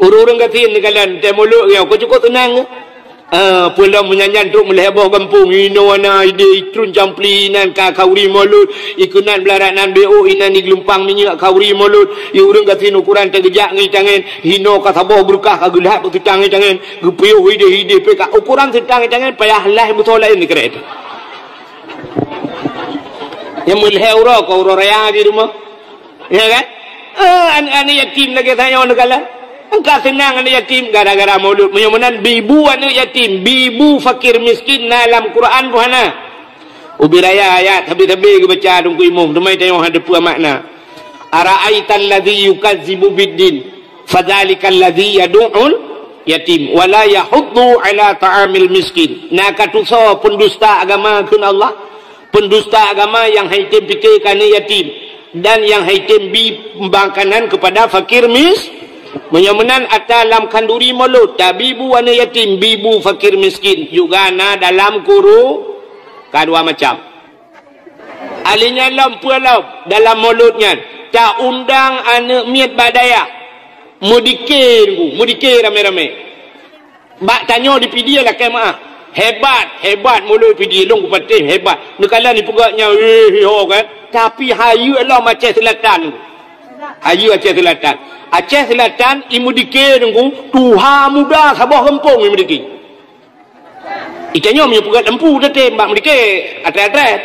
ureuëng-ureuëng gasien neukalon teuh Maulud nyoe, ka cukôp seunang. Ah, peue lom meunyan-nyan trok meulhée boh gampông, inoe na ideh itrun campli inan ka khanduri Maulud, ikeunan beularat nan B O inan igeulimpang minyeuk khanduri Maulud, i ureuëng gasien ukoran teugeujak ngon tangen, hinoe ka saboh beureukat ka geulhat bak seutang ngon tangen. Geupiôh ideh-ideh pih ka ukoran seutang ngon tangen payah laih beusoe laén dikeureuek. Nyang meulhèe uroe, ka uroe raya di rumoh. Ya kan? Ah, an-, aneuk yatim lagèe tanyoe neukalon. Ka seunang aneuk yatim gara-gara maulud. Meunyoe meunan, bi bu aneuk yatim, bi bu fakir miskin na lam Quran pih hana. Ubé raya ayat, habéh-habéh geubaca Teungku Imum, teuma tanyoe hana teupeu makna. "Ara'aital ladzi yukazzibu biddin, fadzalikal ladzi yadu'ul yatim, wa la yahuddu ala ta'amil miskin." Na ka tusoe peundusta agama kheun Allah, peundusta agama nyang han item pike keu aneuk yatim, dan nyang han item bi makanan keupada fakir mis-, meunyoe meunan ata lam khanduri maulud, tabi bu aneuk yatim, bi bu fakir miskin, juga na dalam kuru ka dua macam. Alinyan lom peue lom dalam maulud nyan, taundang aneuk miet bak dayah, meudike, meudike ramé-ramé. Bak tanyoe di Pidie lakèe meu'ah. Hebat, hebat maulud Pidie, lôn kupatéh hebat. Neukalon di peugah nyan, eh, ho kan. Tapi hayeue lom Aceh Selatan. Hayeue Aceh Selatan. Aceh Selatan, i meudike nunggu, tuha muda saboh gampông i meudike. Itanyoe meunyoe peugöt lampu tatem bak meudike, atré-atré.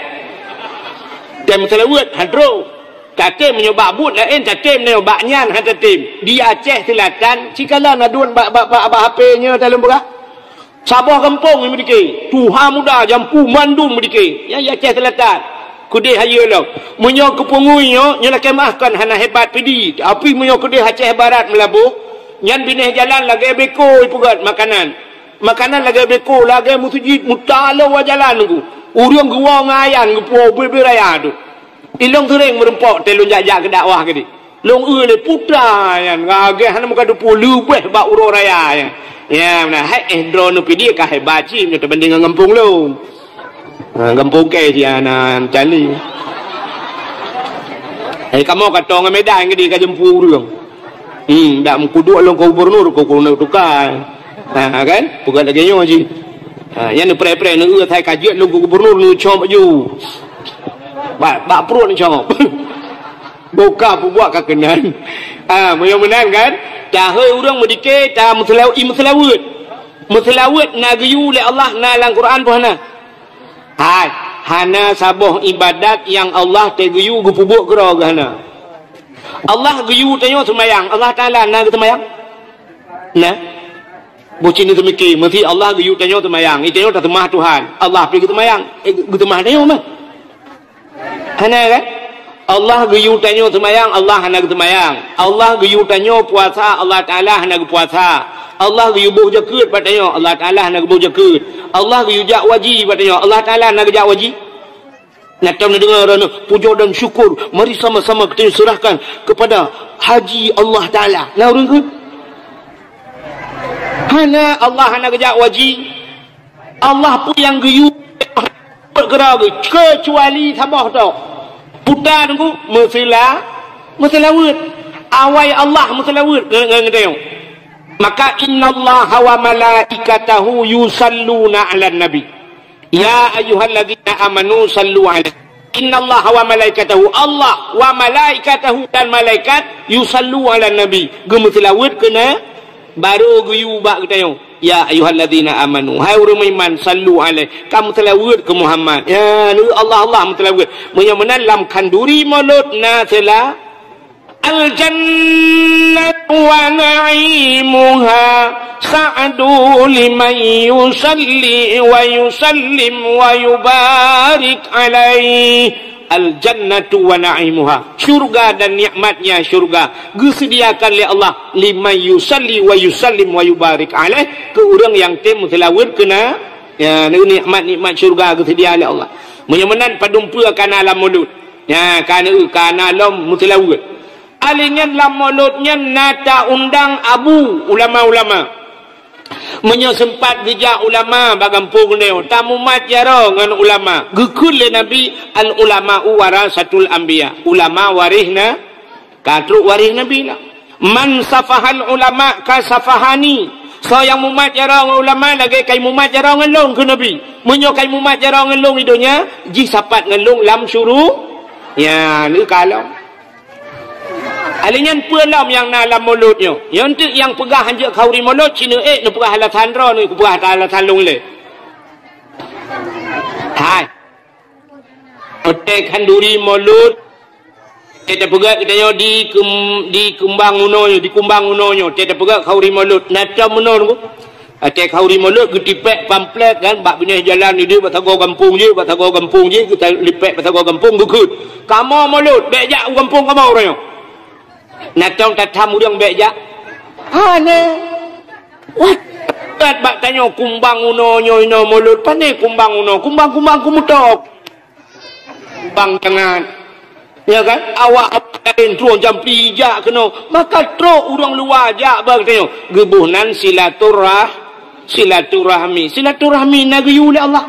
Tem seulaweuet, hadroe. Tatem meunyoe bak buet laén, tatem meunyoe bak nyan han tatem. Di Aceh Selatan, sikalon aduen bak, bak, bak, bak H P nyoe dalam beurah. Saboh gampông nyang meudike, tuha muda jampu mandum meudike. Nyan di Aceh Selatan. Keudeh hayeue lom. Meunyoe keu peungui nyoe, nyoe lakèe meu'ah kon hana hebat Pidie. Tapi meunyoe keudeh Aceh Barat Meulaboh, nyan binéh jalan lagèe beko ipeugöt makanan. Makanan lagèe beko, lagèe meuseujid, meutalô u jalan nunggu. Ureueng geuwoe ngon ayan geupuwoe ubé-ubé raya tu. Ilôn seuréng meurumpok teuh lôn jak-jak keu dakwah keudeh. Lôn eu lé putra nyan, lagèe hana meukateupeu leubeh bak uroe raya nyan. Ya, meunan. Hai, eh, droeneuh Pidie ka hebat cit meunyoe teubandéng ngon gampông lôn. Ha, gampông kèe siat na cali. Hai, kamoe ka tô ngon Medan keudeh ka jampu ureueng. Hmm, dak meukuduek lôn keu gubernur, keu gubernur tukai. Ha, kan? Peugah lagèe nyoe cit. Ha, nyan neupreh-preh, neueu asai ka jeuet lôn keu gubernur, neucom baju. Bak, bak pruet neucom. Boka peubuet ka keunan. Ha, meunyoe meunan kan? Tahôi ureueng meudike, ta meuseulaw-, i meuseulaweuet. Meuseulaweuet na geuyue lé Allah, na lam Quran pih hana? Hai, hana saboh ibadat nyang Allah teugeuyue geupeubuet keudroe geuh hana. Allah geuyue tanyoe seumayang, Allah Taala na geuseumayang? Na. Boh cit neuseumiké, meusé Allah geuyue tanyoe seumayang, itanyoe taseumah Tuhan, Allah pih geuseumayang, eh, geuseumah tanyoe mah. Hana kan? Allah geuyue tanyoe seumayang, Allah hana geuseumayang. Allah geuyue tanyoe puasa, Allah Taala hana geupuasa. Allah geuyue boh jakeuet bak tanyoe, Allah Taala hana geuboh jakeuet. Allah geuyue jak waji bak tanyoe, Allah Taala hana geujak waji. Na tom neudeungoe droeneuh, pujoe dan syukur, mari sama-sama kita serahkan kepada Haji Allah Taala. Na ureueng kheun? Hana, Allah hana geujak waji. Allah pih nyang geuyue keudroe geuh, keucuali saboh tok. Puta nunggu, meuseula-, meuseulaweuet. Awai Allah meuseulaweuet ngon, ngon, ngon tanyoe. Maka, "Innallaha wa malaikatahu yusalluna 'alan nabi. Ya ayyuhalladzina amanu sallu 'alaihi." Innallaha wa malaikatahu, Allah wa malaikatahu dan malaikat, yusallu 'alan nabi, geumeuseulaweuet keu na-, barô geuyue bak geutanyoe. Ya ayyuhalladzina amanu, hai ureueng meuiman, sallu 'alaihi, kamu seulaweuet keu Muhammad. Ya, neu Allah, Allah meuseulaweuet. Meunyoe meunan lam khanduri mulod na seula-, "Al-jannatu wa na'imuha sa'du liman yusalli wa yusallim wa yubarik alaih." Al-jannatu wa na'imuha. Syurga dan nikmatnya syurga geuseudiakan lé Allah liman yusalli wa yusallim wa yubarik alaih, keu ureueng nyang tem meuseulaweuet keu na-, ya, nikmat-nikmat syurga geuseudia lé Allah. Meunyoe meunan padum peue ka na lam mulod. Ya, ka na, ka na lom meuseulaweuet. Alèh nyan lam mulod nyan na taundang abu ulama-ulama. Meunyoe seumpat geujak ulama bak gampông nyoe, tamumat jaroe ngon ulama. Geukheun lé Nabi, "Al-ulama'u warasatul anbiya." Ulama waréh na-, ka trok waréh Nabi lah. "Man safahal ulama ka safahani." Soe nyang mumat jaroe ngon ulama lagèe ka mumat jaroe ngon lôn, kheun Nabi. Meunyoe ka mumat jaroe ngon lôn di donya, jih sapat ngon lôn lam syuru-, ya, lheueh ka lom. Alèh nyan peue lom nyang na lam mulod nyoe? Nyoe teuk nyang peugah hanjeuet khanduri mulod, ci neuék neupeugah alasan droeneuh, kupeugah alasan lôn lé. Hai. Watèe khanduri Maulud, watèe tapeugah geutanyoe di kem-, di keumbang unoe nyoe, di kumbang unoe nyoe, watèe tapeugah khanduri Maulud, na tom meunoe nunggu. Watèe khanduri Maulud geutipék pamflet kan, bak binéh jalan di bak sagoe gampông jih, bak sagoe gampông jih, geutalipék bak sagoe gampông geukheun. Kamoe Maulud, bèk jak u gampông kamoe uroe nyoe. Na tom tatham ureueng bèk jak? Hana. Wah, bak tanyoe kumbang unoe nyoe inoe Maulud, pané kumbang unoe, kumbang-kumbang kumeutok. Bang jangan. Ya kan? Awak-awak laén troh jampi jak keunoe. Maka trok ureueng luwa jak bak tanyoe. Geuboh nan silaturah-, silaturahmi. Silaturahmi na geuyue lé Allah.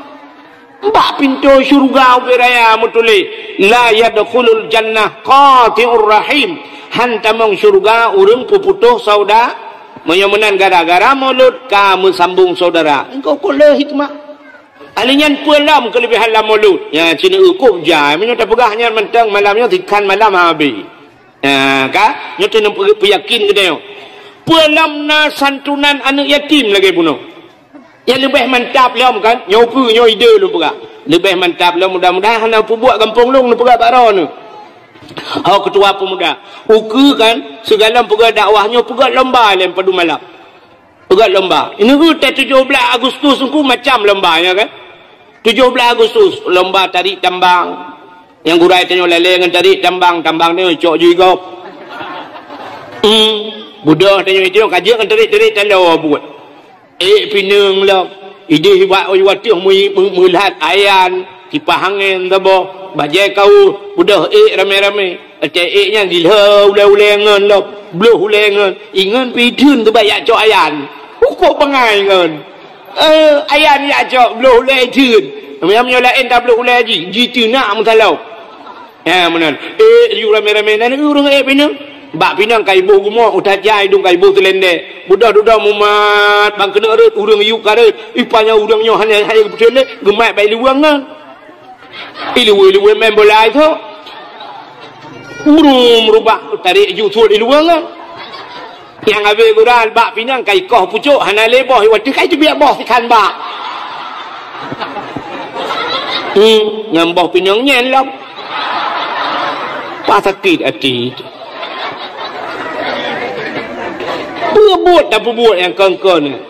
Bak pintoe syeuruga ubé raya meutuléh, "La yadkhulul jannah qati'ur rahim." Han tamong syeuruga ureueng peuputôh sauda-, meunyoe meunan gara-gara Maulud ka meusambong saudara. Engkau kok le hikmah. Ahli nyan peue lom keuleubehan lam Maulud? Nyan sineuk kop jai, meunyoe tapeugah nyan mantong malam nyoe sikhan malam habéh. Ha, ka? Nyoe teuneuk peu-, peuyakin geutanyoe. Peue lom na santunan aneuk yatim lagèe bunoe. Nyang leubeh mantap lom kan, nyoe ukeue nyoe ide lôn peugah. Leubeh mantap lom mudah-mudahan hana peubuet gampông lôn, lôn peugah bak droeneuh. Ho keutua peumuda. Ukeue kan, sigohlom peugah dakwah nyoe peugah lomba lé padum malam. Peugah lomba. Ini tu teuh tujoh blah Agustus tu macam lomba nyan kan. Tujoh blah Agustus, lomba tarik tambang. Nyang gurèe tanyoe lalè ngon tarik tambang, tambang nyoe cok jih gob. Hmm, budoh tanyoe itu ka jeuet ngon tarik-tarik taloe buet. Ék pineung lom. Idéh bak watèe meu-, meu-, meulat ayan, kipah angèn saboh, bajèe kaoh, budoh ék ramé-ramé. Watèe ék nyan jilhô ulèe-ulèe ngon lom, bloh ulèe ngon. Ingon pih theun teuh bak jak cok ayan. Hukok bangai ngon. Eh, ayan jak cok, bloh ulèe theun. Meunyoe laén tabloh ulèe jih, jiteunak meusalông. Ha, meunan. Eh, yue ramé-ramé nan ureueng ék pineung. Bak pineung ka iboh geumoe, utat jai dong ka iboh teulendek. Budoh dudoe mumat, bang keuneuk rhot, ureueng yue ka rhot. Ih, panyang ureueng nyoe hana, hana geupeuteulek, geumat bak iluweue ngon. Iluweue-iluweue main bola itu. Brum, rubah, tarik ju suet iluweue ngon. Nyang abéh gura bak pineung ka ikoh pucok, hana lé boh, watèe ka iteubiet boh sikhan bak. Hmm, nyang boh pineung nyan lom. Pah sakét até. Peubuet tapeubuet nyang kon-kon nyan.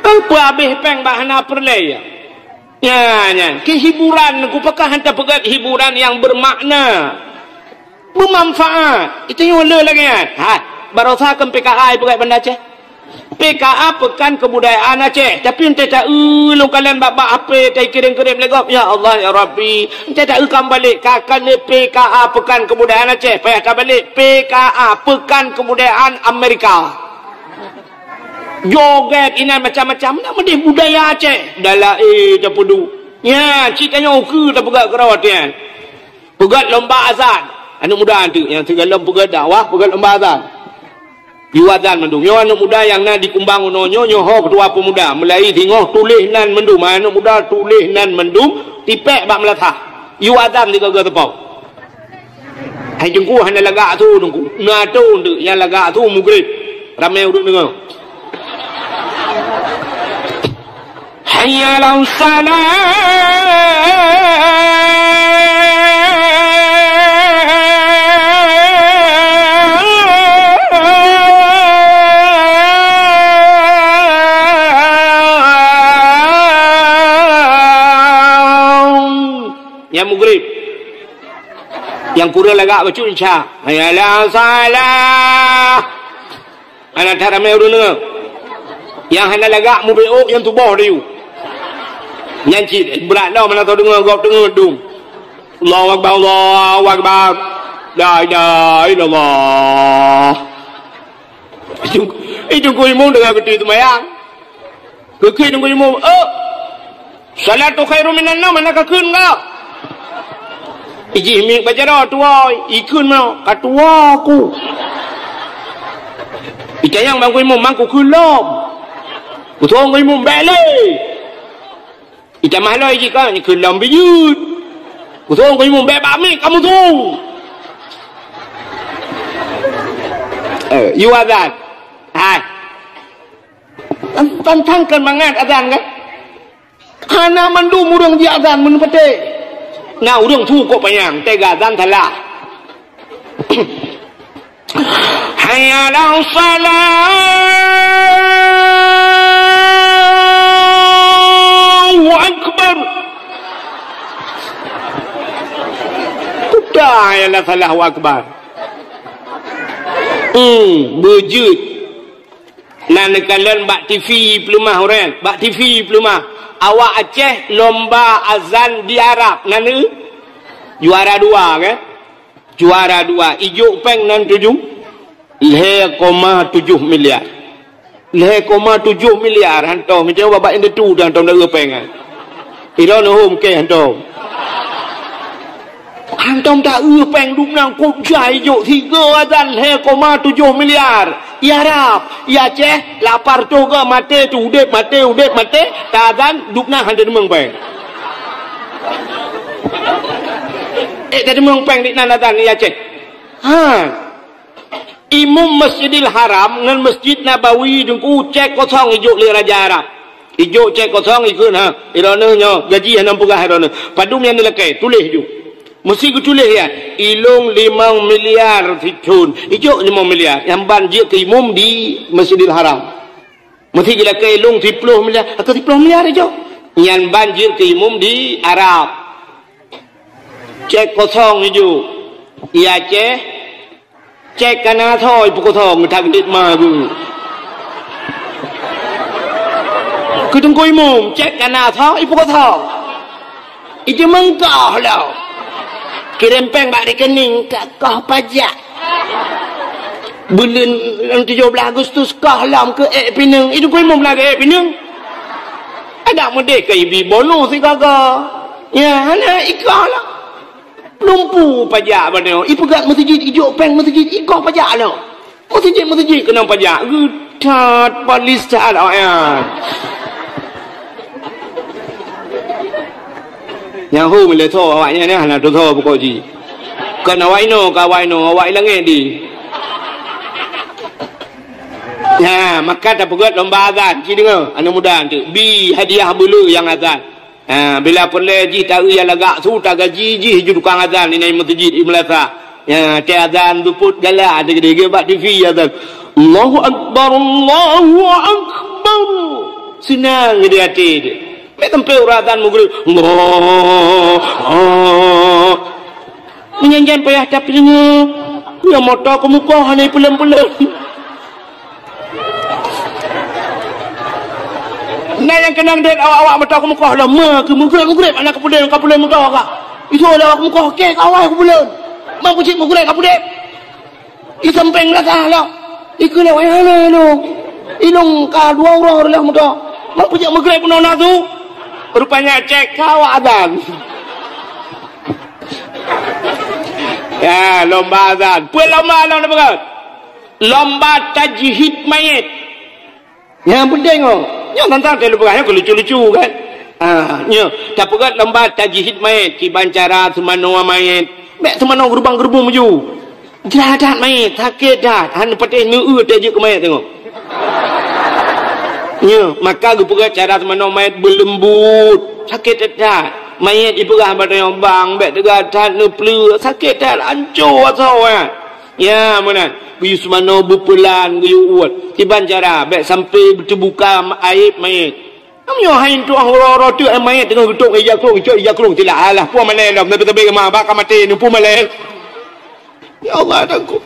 Peue abéh péng bak hana peureulèe ya? Nyan, nyan. Keu hiburan, kupakah hana peugöt hiburan nyang bermakna. Beumanfaat. Itu nyang le lagèe nyan. Ha, barosa kan P K A peugöt Banda Aceh. P K A Pekan Kebudayaan Aceh. Tapi entah tak, eh, lôn kalon bak-bak H P, tai kirim-kirim lé gob. Ya Allah, ya Rabbi. Entah tak, eh, kan balik. Ka kan P K A Pekan Kebudayaan Aceh. Payah tabalek. P K A Pekan Kebudayaan Amerika. Joget inan macam-macam. Nak meudeh budaya Aceh. Dalam, eh, tapeuduek. Nya, cit tanyoe ukeue tapeugöt keurau atian. Peugöt lomba azan. Aneuk muda tu nyang sigohlom peugöt dakwah, peugöt lomba azan. Yue azan mandum. Nyoe aneuk muda nyang na di Kumbang unoe nyoe, nyoe ho keutua peumuda. Meulai singoh tuléh nan mandum. Aneuk muda tuléh nan mandum, tipék bak meulasah. Yue azan sigoe-goe teupeu. Hai Teungku hana lagak su Teungku. Na tu nyang lagak su mugrib. Ramé ureueng deungoe. Hayya 'alas shalah. Nyang mugrib. Nyang kureueng lagak bacut insya. Hayya 'alas shalah. Hana that ramé ureueng deungoe. Nyang hana lagak mubeuôk nyang tuboh diyue. Nyan cit brat lom hana teudeungoe gob teungeut dum. Allahu Akbar, Allahu Akbar. La ilaha illallah. Itu, itu ku imum deungon beutôi seumayang. Keu kheun ngon imum, "Oh, salatu khairum minan naum, hana kakheun kah?" Ijih miet bak jaroe tuwoe, ikheun meunoe, "Ka tuwoe ku." Itanyong bak ngon imum, "Mang kukheun lom?" Kutanyong ngon imum, "Bèk lé." Itamah lom ijih ka, "Kheun lom bijeuet." Kutanyong ngon imum, "Bèk bak miet, kamoe su." Eh, yue azan. Hai. Tan-, tantang kan mangat azan kan? Hana mandum ureueng jiazan meuneupeuteh. Na ureuëng su kok panyang, teuga dan salah. Hayya 'alas shalah. Allahu Akbar. Kuda ya la salah wa akbar. Hmm, beujeuet. Na neukalon bak T V peuleumah ureun, bak T V peuleumah. Awak Aceh lomba azan di Arab, na neu? Juara dua, kan? Juara dua, ijok péng nan tujoh, lhée koma tujoh miliar. Lhée koma tujoh miliar, hantom. Meucuma babak indatu dah hantom dah péng, kan? Ira neuhom ke hantom. Hantom ta eu péng dum nang kok jai jok tiga azan lhée koma tujoh miliar. Ya Rab, ya Aceh, lapar toga maté tu udép maté udép maté, ta azan dum nang hantom deungon péng. Eh, ta deungon péng di nan azan ya Aceh. Ha. Imum Masjidil Haram ngon Masjid Nabawi teungku cek kosong ijok lé raja Arab. Ijok cek kosong ikheun ha, ironoe nyoe gaji hana peugah ironoe. Padum nyang neulakée, tuléh ju. Meusti geutuléh ya, ilong limong miliar sithon. Ijok limong miliar, nyang ban jeuet keu imum di Masjidil Haram. Meusti geulakée ilong siploh miliar, atau siploh miliar ijok. Nyan ban jeuet keu imum di Arab. Cek kosong ijok. Iya ceh. Cek kana soe ipeukosong that gét ma geuh. Keu teungku imum, cek kana soe ipeukosong. Ijeumeung koh lom. Kirém péng bak rekening ka koh pajak. Buleuen tujoh blaih Agustus koh lom keu ék pineung. Ijeumeung koh imum lagée ék pineung. Adak meudeh ka ibi bonus sigaga. Ya, hana ikoh lom. Lumpu pajak bak nyoe, ipeugah meuseujid, ijok péng meuseujid, ikoh pajak lom. Meuseujid-meuseujid keunong pajak, geutat polis that awaknyan. Nyang hu meuleusoe awaknyan nyan hana tusoe pukok jih. Kon awak inoe, ka awak inoe, awak i langét di. Nah, maka tapeugét lomba azan, ci deungoe, aneuk muda tu. Bi hadiah beuleu nyang azan. Ha, bila peureulée jih ta-eu nyang lagak su, tagaji jih ju tukang azan inan meuseujid i meulasa. Ya, tée azan seupôt galak, dege-dege bak T V azan. Allahu Akbar, Allahu Akbar. Seunang di até jih. Bék sampoe uroe azan meugreb. Allah, Allah. Meunyan-nyan payah tapeulingo. Nyang moto keumukoh hana ipeulon-peulon. Na nyang keunong deuet awak-awak moto keumukoh lom, ma keu meugreb-meugreb aneuk kapeulen, kapeulen moto ka. Itu lé awak keumukoh, ke ka awai kapeulen. Ma peucit meugreb kapeulen. Isampéng dah salah. Ikeu lewat hana ilong. Ilong ka dua uroe lheueh moto. Ma peucit meugreb peunoh na tu. Rupanya cek ka awak azan. Ya, lomba azan. Peue lomba lom neupeugah? Lomba tajhid mayét. Nyang penting oh. Nyoe tantang teuh lubah nyoe lucu-lucu kan. Ah, nyoe tapeugah lomba tajhid mayét kiban cara seumanoe mayét. Bék seumanoe geurubang-geurubong meujue. Jrah that mayét, sakét that. Han patéh neueu teuh jeuet keu mayét teungoh. Nyoe, maka geupeugah cara seumanoe mayét beuleumbut. Sakét that. Mayét ipeugah bak tanyoe bang, bék teuga that neupleuek, sakét that, anco asoe. Ya, meunan. Geuyue seumanoe beupeulan, geuyue uet. Kiban cara, bék sampoe beuteubuka aéb mayét. Meunyoe hai tuah uroe-uroe teuk mayét teungoh geutôk ija krông, icok ija krông, tilak alah, peue malée lom, tapi-tapi ma bak ka maté, nyoe peue malée. Ya Allah, tangkôk.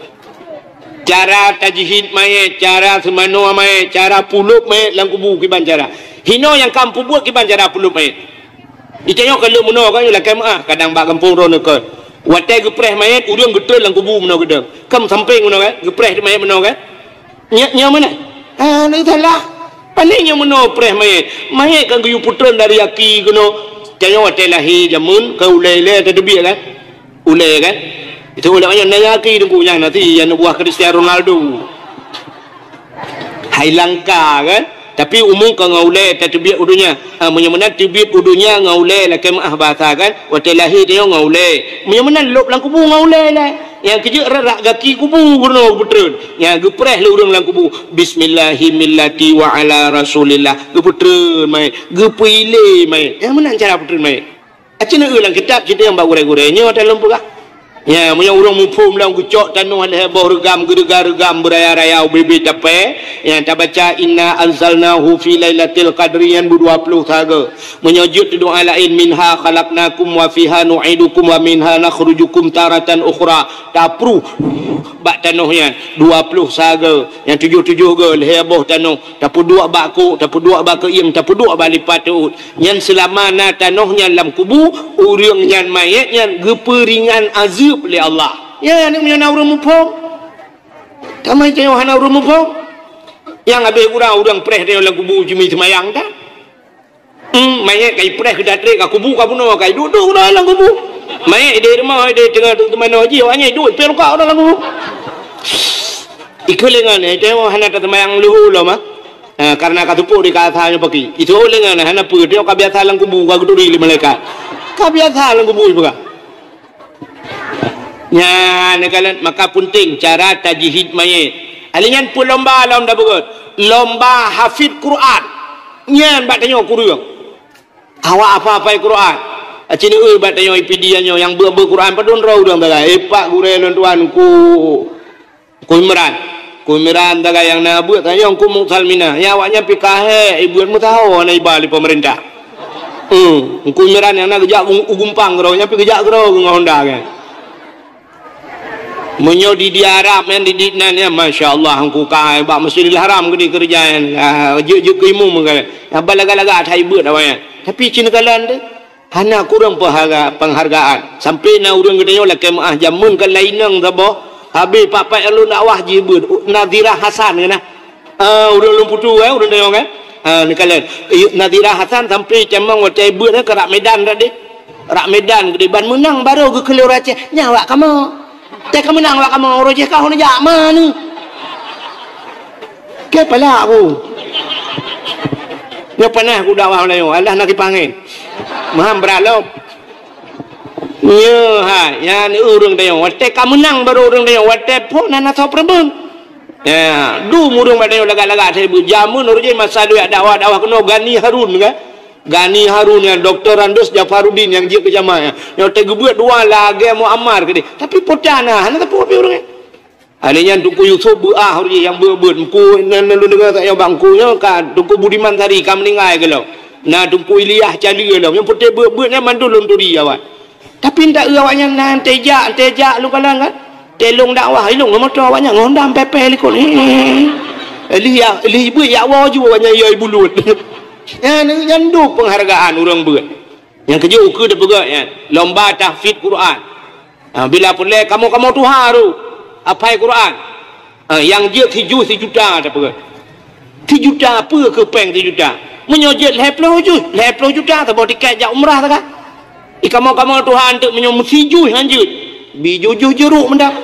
Cara tajhid mayét, cara seumanoe mayét, cara pulop mayét lam kubu kiban cara. Hinoe nyang ka peubuet kiban cara pulop mayét. Di tanyoe ka lheueh meunoe kan, lakée meu'ah, kadang bak gampông droeneuh kon. Watée geupreh mayét, ureuëng geutreun lam kubu meunoe geudong. Kan sampéng meunoe kan, geupreh mayét meunoe kan. Nyak nyoe meunan. Ah, neu salah. Pané nyoe meunoe preh mayét. Mayét kan geuyue peutreun dari aki keunoe. Tanyoe watée lahé jameun ka ulée-ulée tateubiet kan? Ulée kan? Itu ulée nyoe na aki teungku nyan nanti nyang buah Cristiano Ronaldo. Hai langka kan? Tapi umu ka ngon ulée tateubiet u donya. Ah, meunyoe meunan teubiet u donya ngon ulée lakée meu'ah bahasa kan? Watée lahé tanyoe ngon ulée. Meunyoe meunan lôb lam kubu ngon ulée lah. Nyang keujeuet rak-rak gaki kubu geunoe geupeutreun. Nyang geupreh lé ureuëng lam kubu. Bismillahimillati wa ala Rasulillah. Geupeutreun mayét. Geupeulé mayét. Nyang meunan cara peutreun mayét. Aci neueu lam kitab, cit nyang bak gurée-gurée nyoe ta lôn peugah. Ya, meunyoe ureuëng muphom lom geucok tanoh lhée boh reugam, geureuga-reugam, beuraya-raya, ubé-bé tapée, nyang tabaca, "Inna anzalnahu fi lailatil qadri," nyan beudua ploh saga. Meunyoe jeuet doa laén, "Minha khalaqnakum wa fiha nu'idukum wa minha nakhrujukum taratan ukhra," tapruh bak tanoh nyan dua ploh saga, nyang tujoh-tujoh go lhée boh tanoh, tapeuduek bak kok, tapeuduek bak keuieng, tapeuduek bak lipat teuôt. Nyan seulama na tanoh nyan lam kubu, ureuëng nyan manyét nyan geupeuringan azeueb lé Allah. Ya, nyoe meunyoe na ureuëng muphom. Tamai tanyoe hana ureuëng muphom. Nyang habéh gura ureuëng preh tanyoe lam kubu jimi seumayang ta. Hmm, manyét ka ipreh keu tatrek ka kubu ka bunoe ka iduek-duek uroe lam kubu. Manyét ideh rumoh ideh teungoh teumanoe jih awak nyan iduek ipée rukok uroe lam kubu. Ikeu lé ngon, eh, tanyoe hana taseumayang leuhô lom ah. Ha, karena ka teupok di ka asa nyoe paki. Itu lé ngon hana peue, teuka biasa lam kubu ka geuturi lé malaikat. Ka biasa lam kubu ipeugah. Nyan neukalon maka peunteng cara tajhid manyét. Ali nyan peue lomba lom da beugét. Lomba hafid Quran. Nyan bak tanyoe kureueng. Awak apa-apai Quran. Aci neueu bak tanyoe ipidi nyoe nyang beu-beu Quran padum droe ureuëng dagai. Epak gurée lôn tuan ku. Ku Imran. Ku Imran dagai nyang na beuet tanyong ku Muksalmina. Nya awaknyan pi kahé ibuet meusaho na iba lé pemerintah. Hmm, ku Imran nyang na geujak u, u gumpang keudroe, nyan pi geujak keudroe ngon Honda kan. Meunyoe di, di Arab nyan di, di nan ya, masya Allah, ku ka bak Masjidil Haram geude keureuja nyan. Ah, jeuet, jeuet keu imum kan. Haba lagak-lagak that ibuet awaknyan. Tapi cit neukalon teuh. Hana kureueng peuharga-, peunghargaan. Sampoe na ureuëng geutanyoe lakée meuáh jameun ka laineng saboh, habéh pat-pat lôn dakwah jibeuet, Nadhirah Hasan keunan. Ah, ureuëng lôn putu, eh, ureuëng tanyoe, eh. Ah, neukalon. Nadhirah Hasan sampoe tamong watée beuet, eh, ka rab Medan tadi. Rab Medan geude ban meunang barô geukeulor Aceh. Nyan awak kamoe. Teuka meunang awak kamoe, uroe jih ka hana jak mana. Ke palak ku. Nyoe panas ku dakwah Melayu, alah na kipanggil. Maham beralop. Nyoe hai, nyan ureuëng tanyoe. Watée ka meunang baru ureuëng tanyoe. Watée phon hana soe peureumeun. Ya, dum ureuëng bak tanyoe lagak-lagak saya beujameun ureuëng jih masa duek dakwah-dakwah keunoe Gani Harun kan. Gani Harun nyang doktor Andus Jafaruddin nyang jeuet keu jamaah. Nyoe teugeubeuet dua lagée Muammar keudeh. Tapi pota na, hana teupeu pih ureuëng nyan. Hari nyan Teungku Yusuf beuah ureuëng nyang beuet-beuet. Meuku nan lôn deungoe tak nyoe bak meuku nyoe ka Teungku Budiman Sari ka meuninggai geulom. Na Teungku Ilyas Cali lom. Nyang putéh beuet-beuet nyan mandum lôn turi awai. Tapi ndak eu awaknyan nan tejak, tejak lôn kalon kan. Telong dakwah ilong ngon moto awaknyan ngon dam pepeh likot. Lih ya, lih beuet yak woe ju awaknyan yoi bulut. Nyan, nyan duek peunghargaan ureuëng beuet. Nyang keujeuet ukeue teupeugah nyan, lomba tahfidz Quran. Ha, bila peureulée kamoe-kamoe tuha ru apai Quran. Ha, nyang jeuet sijui sijuta teupeugah. Sijuta peue keu péng sijuta? Meunyoe jeuet lhée ploh jui, lhée ploh juta saboh tiket jak umrah teuka. Di kamoe-kamoe tuha eunteuk meunyoe meusijui han jeuet. Bi jujui juruk meudak.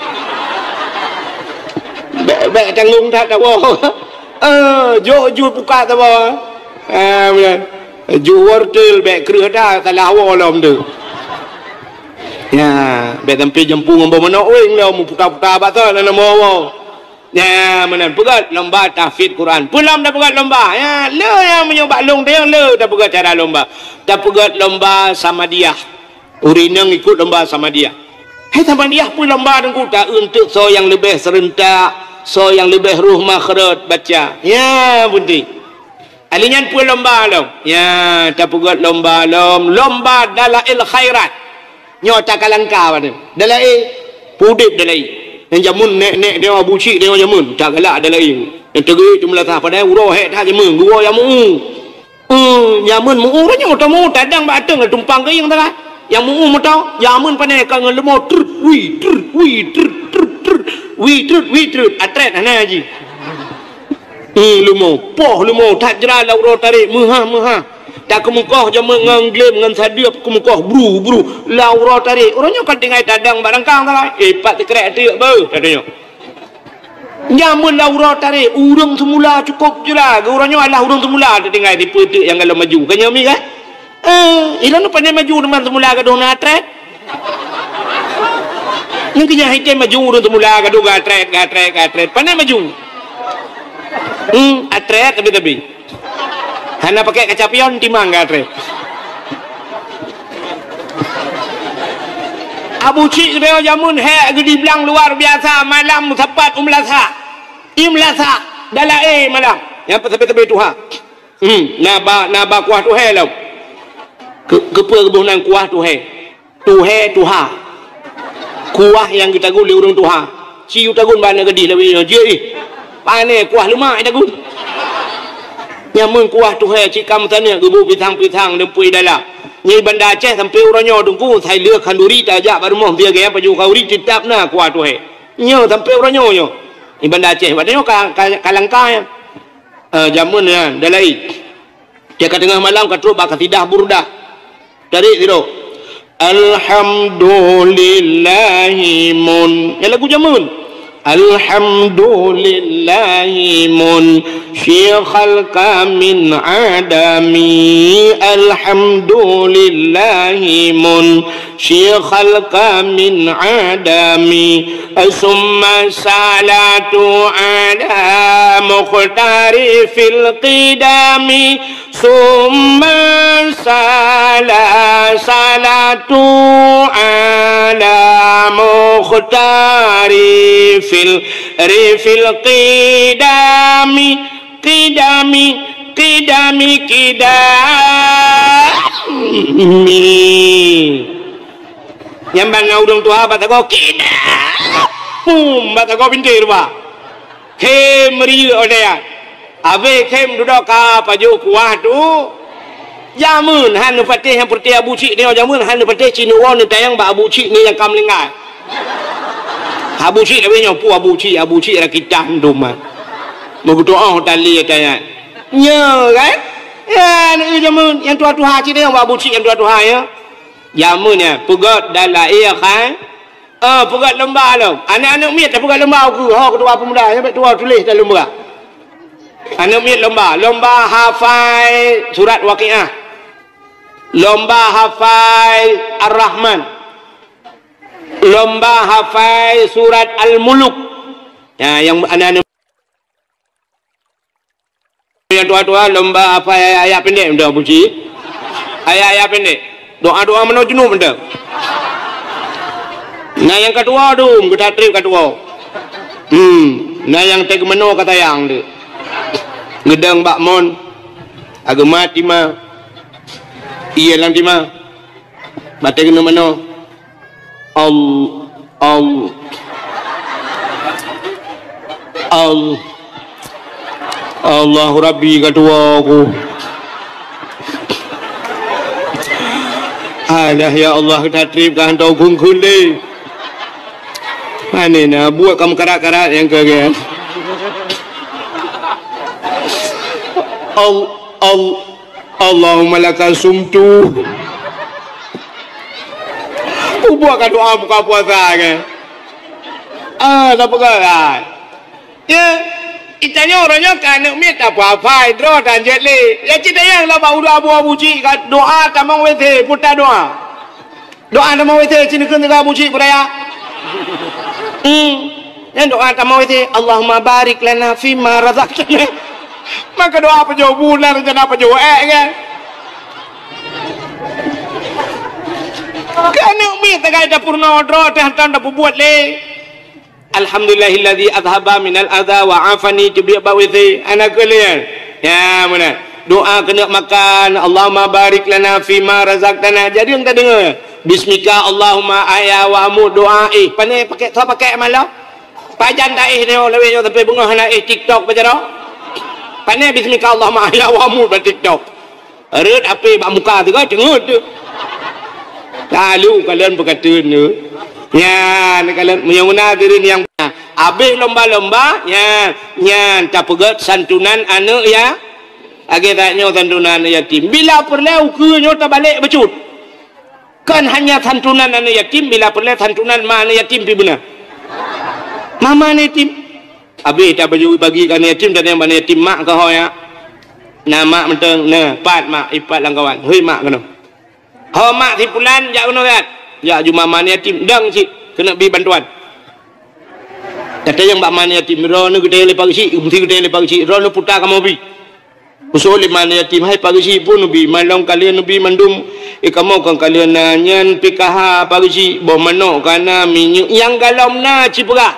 Bék, bék tanggong that tawoe. Eh, jok jui pukat saboh. Ah, bukan. Ju wortel bék kreueh dah salah woe lom tu. Ya, bék sampai jampu ngon boh manok weng lom puta-puta bak tu na nama woe. Ya, meunan peugét lomba tahfidz Quran. Peulom dah peugét lomba. Ya, le ya meunyoe bak long teuh le dah peugét cara lomba. Dah peugét lomba Samadiyah. Ureuëng inong ikut lomba Samadiyah. Hai Samadiyah peue lomba teungku ta eunteuk soe nyang leubeh seurentak, soe nyang leubeh roh makhraj baca. Ya, beutôi. Ali nyan peue lomba lom? Ya, tapeugét lomba lom, lomba dalail khairat. Nyoe takalangka bak nyoe. Dalail, peudeb dalail. Nyang jameun nek-nek dewa bucik dewa jameun, tagalak dalail. Nyang teugét tu meulasah padahai uroe hék that jameun, geuwoe nyang meu. Eh, jameun meu uroe nyoe moto meu tadang bak ateueng tumpang keuieng teuka. Nyang meu moto, jameun pane ka ngon leumo trut, wi, trut, wi, trut, trut, trut, wi, trut, wi, trut. Atret hana ji. Hmm, leumo, poh leumo, that jra lam uroe tarek, meuhah, meuhah. Tak keumukoh jameun ngon glem, ngon sadeup keumukoh, bru, bru. Lam uroe tarek, uroe nyoe ka tinggai tadang bak rangkang teuka. Eh, pat teukrek teuk beuh, kata nyoe. Jameun lam uroe tarek, ureuëng seumula cukôp jra, uroe nyoe alah ureuëng seumula teutinggai di peue teuk nyang galom maju. Ka nyoe mi kan? Eh, ilôn pandai maju teuma seumula gadoh na atret. Nyang keu nyan hai tem maju ureuëng seumula gadoh ga atret, ga atret, ga atret. Pandai maju. Hmm, atret tapi-tapi. Hana pakai kaca pion timang ga atret. Abu Cik geutanyoe jameun hék geudiblang luar biasa malam Sabat u Meulasa. I Meulasa, dalam, eh, malam. Nyang sabe-sabe tuha. Hmm, na ba, na ba kuah tuhé lom. Keu-, keupeue geuboh nan kuah tuhé? Tuhé tuha. Kuah nyang geutagun lé ureuëng tuha. Ci tagun bak aneuk gadih lawét nyoe, jeuet ih. Pané kuah leumak tagun. Nyan meukuah tuhé cit ka meusaneuk geubu pisang-pisang dumpui dalam. Nyoe Banda Aceh sampoe uroe nyoe Teungku, sai lheueh khanduri tajak bak rumoh biar gaya pajoh khanduri teutap na kuah tuhé. Nyoe sampoe uroe nyoe nyoe. Di Banda Aceh, bak nyoe ka, ka, ka langka nyan. Eh, jameun nyan, dalai. Tiap ka teungoh malam ka trok bak kasidah Burdah. Tarék sidroe. Alhamdulillahi mun. Nyan lagu jameun. Alhamdulillahi mun. Syi khalqa min adami. Alhamdulillahi mun. Syi khalqa min adami. Summa salatu ala mukhtari fil qidami. Summa sala-, salatu ala mukhtari fil, rifil qidami, qidami, qidami, qidami. Nyang ban na ureuëng tuha bak sagoe, "Kidam!" Pum, bak sagoe bintéh rupa. Khém riyeuk watée nyan. Abéh khém dudoe ka pajoh kuah tu. Jameun hana neupatéh nyang peureté Abu Cik nyoe, jameun hana neupatéh ci neuwoe neutanyong bak Abu Cik nyoe nyang ka meuninggai. Abu Cik lawét nyoe peue Abu Cik, Abu Cik rakitan tu man. Meugeutôh tali watée nyan. Nyoe kan? Ya, aneuk jameun nyang tuha-tuha ci tanyong bak Abu Cik nyang tuha-tuha ya. Jameun nyan peugét dan lahé kan? Ah, peugét lomba lom. Aneuk-aneuk miet tapeugét lomba ukeue. Ho, ketua pemuda, nyan bèk tuwoe tuléh dalam lomba. Aneuk miet lomba, lomba hafai surat Waqiah. Lomba hafai Ar-Rahman. Lomba hafai surat Al-Muluk. Ya, nyang aneuk-aneuk Nyang tuha-tuha lomba hafai ayat-ayat pendek mantong Abu Cik. Ayat-ayat pendek. Doa-doa meunoe junub mantong. Na nyang ka tuwoe dum, geutatréb ka tuwoe. Hmm, na nyang teugeumeunoe ka sayang tu. Geudong bak mon, ageumat tima, ié lam tima. Batée keuneuk meunoe. Al-, al-, al-, Allahu Rabbi ka tuwoe ku. Alah, ya Allah, ka treb ka hantom khun-khun lé. Pane na buet ka meukarat-karat nyang keu gét. Al-, al-, Allahumma laka sumtu. Kubuat ka doa buka puasa ke? Ah, tak peugah. Ya, itanyoe uroe nyoe ka aneuk miet apa-apa, droe dan jet lé. Ya, cit dayang lah bak udah abu-abu cik ka doa tamong W C, puta doa. Doa nama W C sini keu teuga buci budaya. Hmm. Nyan doa tamong W C, "Allahumma barik lana fima razaqtana." Maka doa pajoh bulan rencana pajoh ék kan. Ka aneuk miet tagai dapur nodro teuh hantom tapubuet lé. Alhamdulillahilladzi adzhaba minal adza wa afani, teubiet bak W C. Hana keulian. Ya, meunan. Doa keuneuk makan, Allahumma barik lana fima razaqtana. Jadi, nyang tadeungoe. Bismika Allahumma ahya wa amut. Doa, eh, pane pakai, soe pakai malam? Pajan ta éh nyoe, lawét nyoe sampai beungoh hana éh TikTok pajan nyoe. Pane bismika Allahumma ahya wa amut bak TikTok. Rhot H P bak muka teuka, teungeut teuh. Lalu kalon peukateuen tu. Nyan, kalon meunyoe na diri nyang abéh lomba-lomba, nyan, nyan tapeugét santunan aneuk ya. Lagée that nyoe santunan aneuk yatim. Bila peureulée ukeue nyoe tabalek bacut. Kon hanya santunan aneuk yatim, bila peureulée santunan ma aneuk yatim pi beuna. Mama aneuk yatim. Abéh tabagi keu aneuk yatim, dan nyang aneuk yatim mak keuh ho ya. Na mak mantong, na, pat mak, ipat lam kawan. Hoi mak keunoe. Ho mak si pulan, jak keunoe siat. Jak ju mama aneuk yatim, dong cit, keuneuk bi bantuan. Tatanyong bak ma aneuk yatim, droeneuh geutanyong lé Pak Geuchik, meusti geutanyong lé Pak Geuchik, droeneuh puta kamoe bi. Khusos lé ma aneuk yatim, hai Pak Geuchik pun neubi, malong kalon neubi mandum, Eh, kamoe kon ka lheueh na nyan P K H Pak Geuchik, boh manok ka na, minyeuk nyang galom na cipeurah.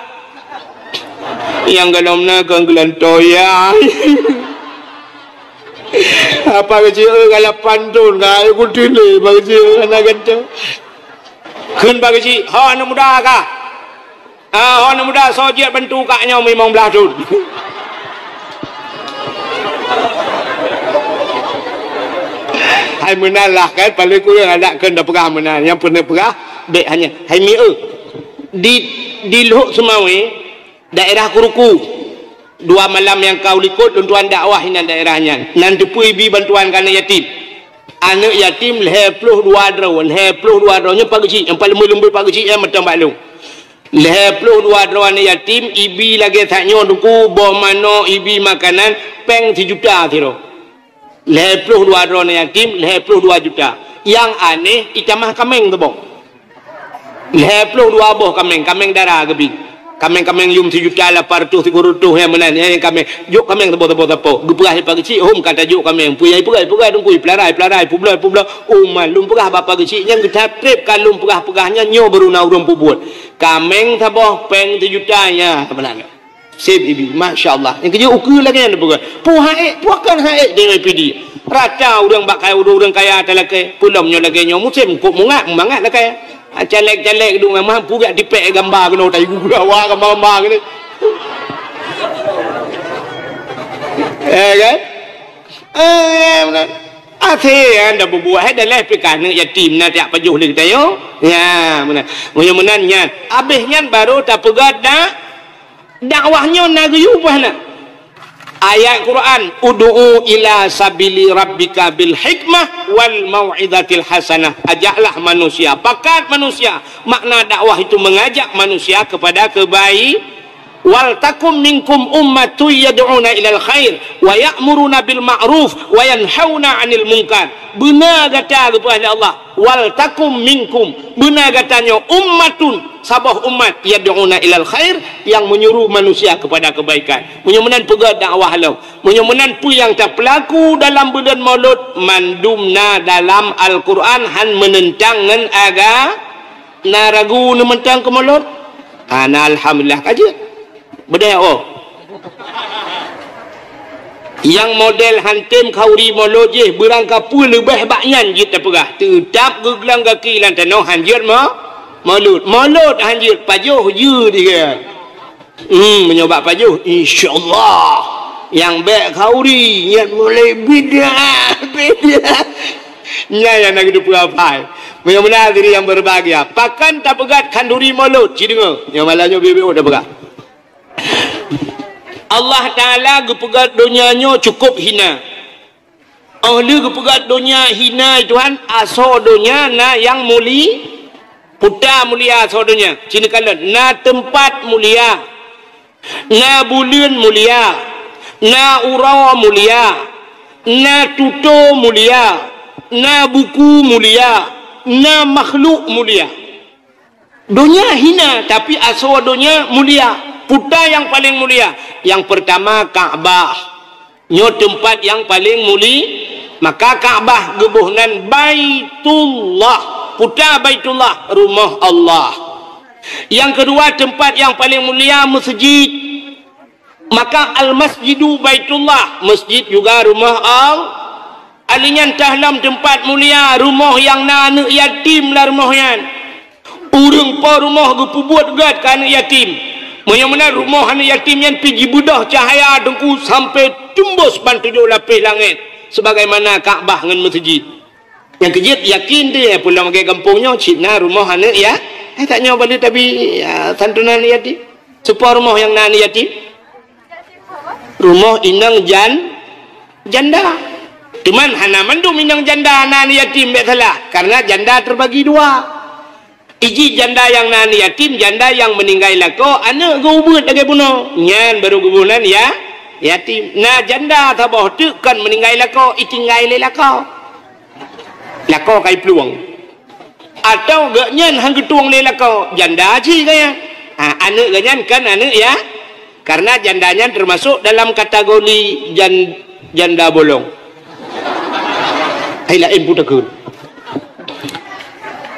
Nyang galom na kon geulantoe ya. Apa Pak Geuchik, eh, ka lapan thon ka, eh, kutile Pak Geuchik, eh, hana gantoe. Kheun Pak Geuchik, "Ho aneuk muda ka?" Ah, ho aneuk muda, soe jeuet bantu kak nyoe limong blaih thon. Hai meunan lah kan, paléng kureueng adak kheun tapeugah meunan. Nyang peureulèe peugah, bèk hana. Hai mi eu. Di, di Lhok Seumawé, daerah Kuruku. Dua malam nyang ka u likot, lôn tuan dakwah inan daerah nyan. Nan teupeue ibi bantuan keu aneuk yatim. Aneuk yatim lhèe ploh dua droe, lhèe ploh dua droe nyan Pak Geuchik, nyang paleng meuleumbôi Pak Geuchik nyan mantong bak lôn. Lhèe ploh dua droe aneuk yatim, ibi lagèe that nyoe Teungku, boh manok, ibi makanan, pèng sijuta sidroe. Lhèe ploh dua droe aneuk yatim, lhèe ploh dua juta. Nyang aneh, itamah kaméng teuboh. Lhèe ploh dua boh kaméng, kaméng dara geubi. Kaméng-kaméng yum sijuta lapan reutôh, sikureueng reutôh nyang meunan, nyang kaméng. Jok kaméng saboh-saboh sapo. Geupeugah lé Pak Geuchik, hom ka tajok kaméng. Peue nyang ipeugah, ipeugah Teungku, ipeulara, ipeulara, ipeubloe, ipeubloe. Oh, man lôn peugah bak Pak Geuchik, nyang geutab trép ka lôn peugah-peugah nyan nyoe baru na ureueng peubuet. Kaméng saboh, pèng sijuta, ya, meunan. Sép ibi, masya Allah. Nyang keujeuet ukeue lagèe nyan peugah. Peue hak ék, peue kon hak ék deungon ibi. Rata ureueng bak kaya, ureueng kaya talakèe. Peulom nyoe lagèe nyoe musém, kok mungat, mangat lakèe. Ah, caleg-caleg duek ngon mampu gak tipèk gamba keunoe, tai gula wa gamba-gamba keunoe. Eh, kan? Eh, meunan. Akhé, ya, ndak bubuet, hai daleh pih ka aneuk yatim, na tiak pajoh lé geutanyoe. Ya, meunan. Meunyoe meunan nyan. Abéh nyan baru tapeugah dak Dakwah nyoe na geuyue ubah na. Ayat Quran, "Ud'u ila sabili rabbika bil hikmah wal mau'izatil hasanah." Ajaklah manusia, pakat manusia. Makna dakwah itu mengajak manusia kepada kebai-, "Wal takum minkum ummatun yad'una ilal khair wa ya'muruna bil ma'ruf wa yanhauna 'anil munkar." Beuna gata, geupeugah lé Allah, "Wal takum minkum," beuna gata nyoe, "ummatun," saboh umat, "yad'una ilal khair," yang menyuruh manusia kepada kebaikan. Meunyoe meunan peugah dakwah lom. Meunyoe meunan peue nyang tapeulaku dalam buleuen Maulud, mandum na dalam Al-Quran, han meunentang ngon aga-, na ragu neumeuntang keu Maulud? Hana, alhamdulillah, ka jeuet. Beudôh, oh. Nyang model hantem khauri Maulud jih, beurangkapeue leubeh bak nyan jeuet tapeugah. Teutab geuglang gaki lam tanoh, han jeuet ma-, Maulud. Maulud han jeuet, pajoh jeuet, dia. Hmm, meunyoe bak pajoh, insya Allah. Nyang bèk khauri, nyan mulai bid'ah, bid'ah. Nyan nyang na geuteupeue apai. Meunyoe meunan diri nyang berbahagia. Pakon tapeugah khanduri Maulud, ci deungoe. Nyoe malam nyoe biôh-biôh tapeugah. Allah Taala geupeugah donya nyoe cukup hina. Óh lheueh geupeugah donya hina, Tuhan, asoe donya na nyang muli-, peue ta mulia asoe donya. Ci neukalon, na teumpat mulia, na buleuen mulia, na uroe mulia, na tutoe mulia, na buku mulia, na makhluk mulia. Donya hina, tapi asoe donya mulia. Peue ta nyang paleng mulia? Nyang peurtama, Ka'bah. Nyoe teumpat nyang paleng muli-, maka Ka'bah geuboh nan Baitullah. Peue ta Baitullah? Rumoh Allah. Nyang keudua, teumpat nyang paleng mulia, meuseujid. Maka al-masjidu Baitullah, masjid juga rumoh Allah. Alèh nyan tahlom teumpat mulia, rumoh nyang na aneuk yatim lam rumoh nyan. Ureueng po rumoh geupeubuet gèt keu aneuk yatim. Meunyoe meunan rumoh aneuk yatim nyan pih jibeudôh cahya Teungku sampoe teumbôs ban tujoh lapéh langèt, sebagaimana Ka'bah ngon meuseujid. Nyang keujeuet yakin teuh, eh, pulang bagi gampông nyoe cit na rumoh aneuk ya. Eh, tak nyoe balik tabi, ya, santunan aneuk yatim. Soe po rumoh nyang na aneuk yatim? Rumoh inong jan-, janda. Cuman hana mandum inong janda na aneuk yatim, bèk salah. Karena janda terbagi dua. Iji janda nyang na aneuk yatim, janda nyang meuninggai lakoe, aneuk geuh ubeut lagèe bunoe. Nyan baru geuboh nan ya, yatim. Na janda saboh teuk kon meuninggai lakoe, itinggai lé lakoe. Lakoe ka iplueng. Atau geuh nyan han geutueng lé lakoe, janda cit geuh nyan. Ha, aneuk geuh nyan kon aneuk ya. Karena janda nyan termasuk dalam kategori jan-, janda bolong. Hai laén pun takheun.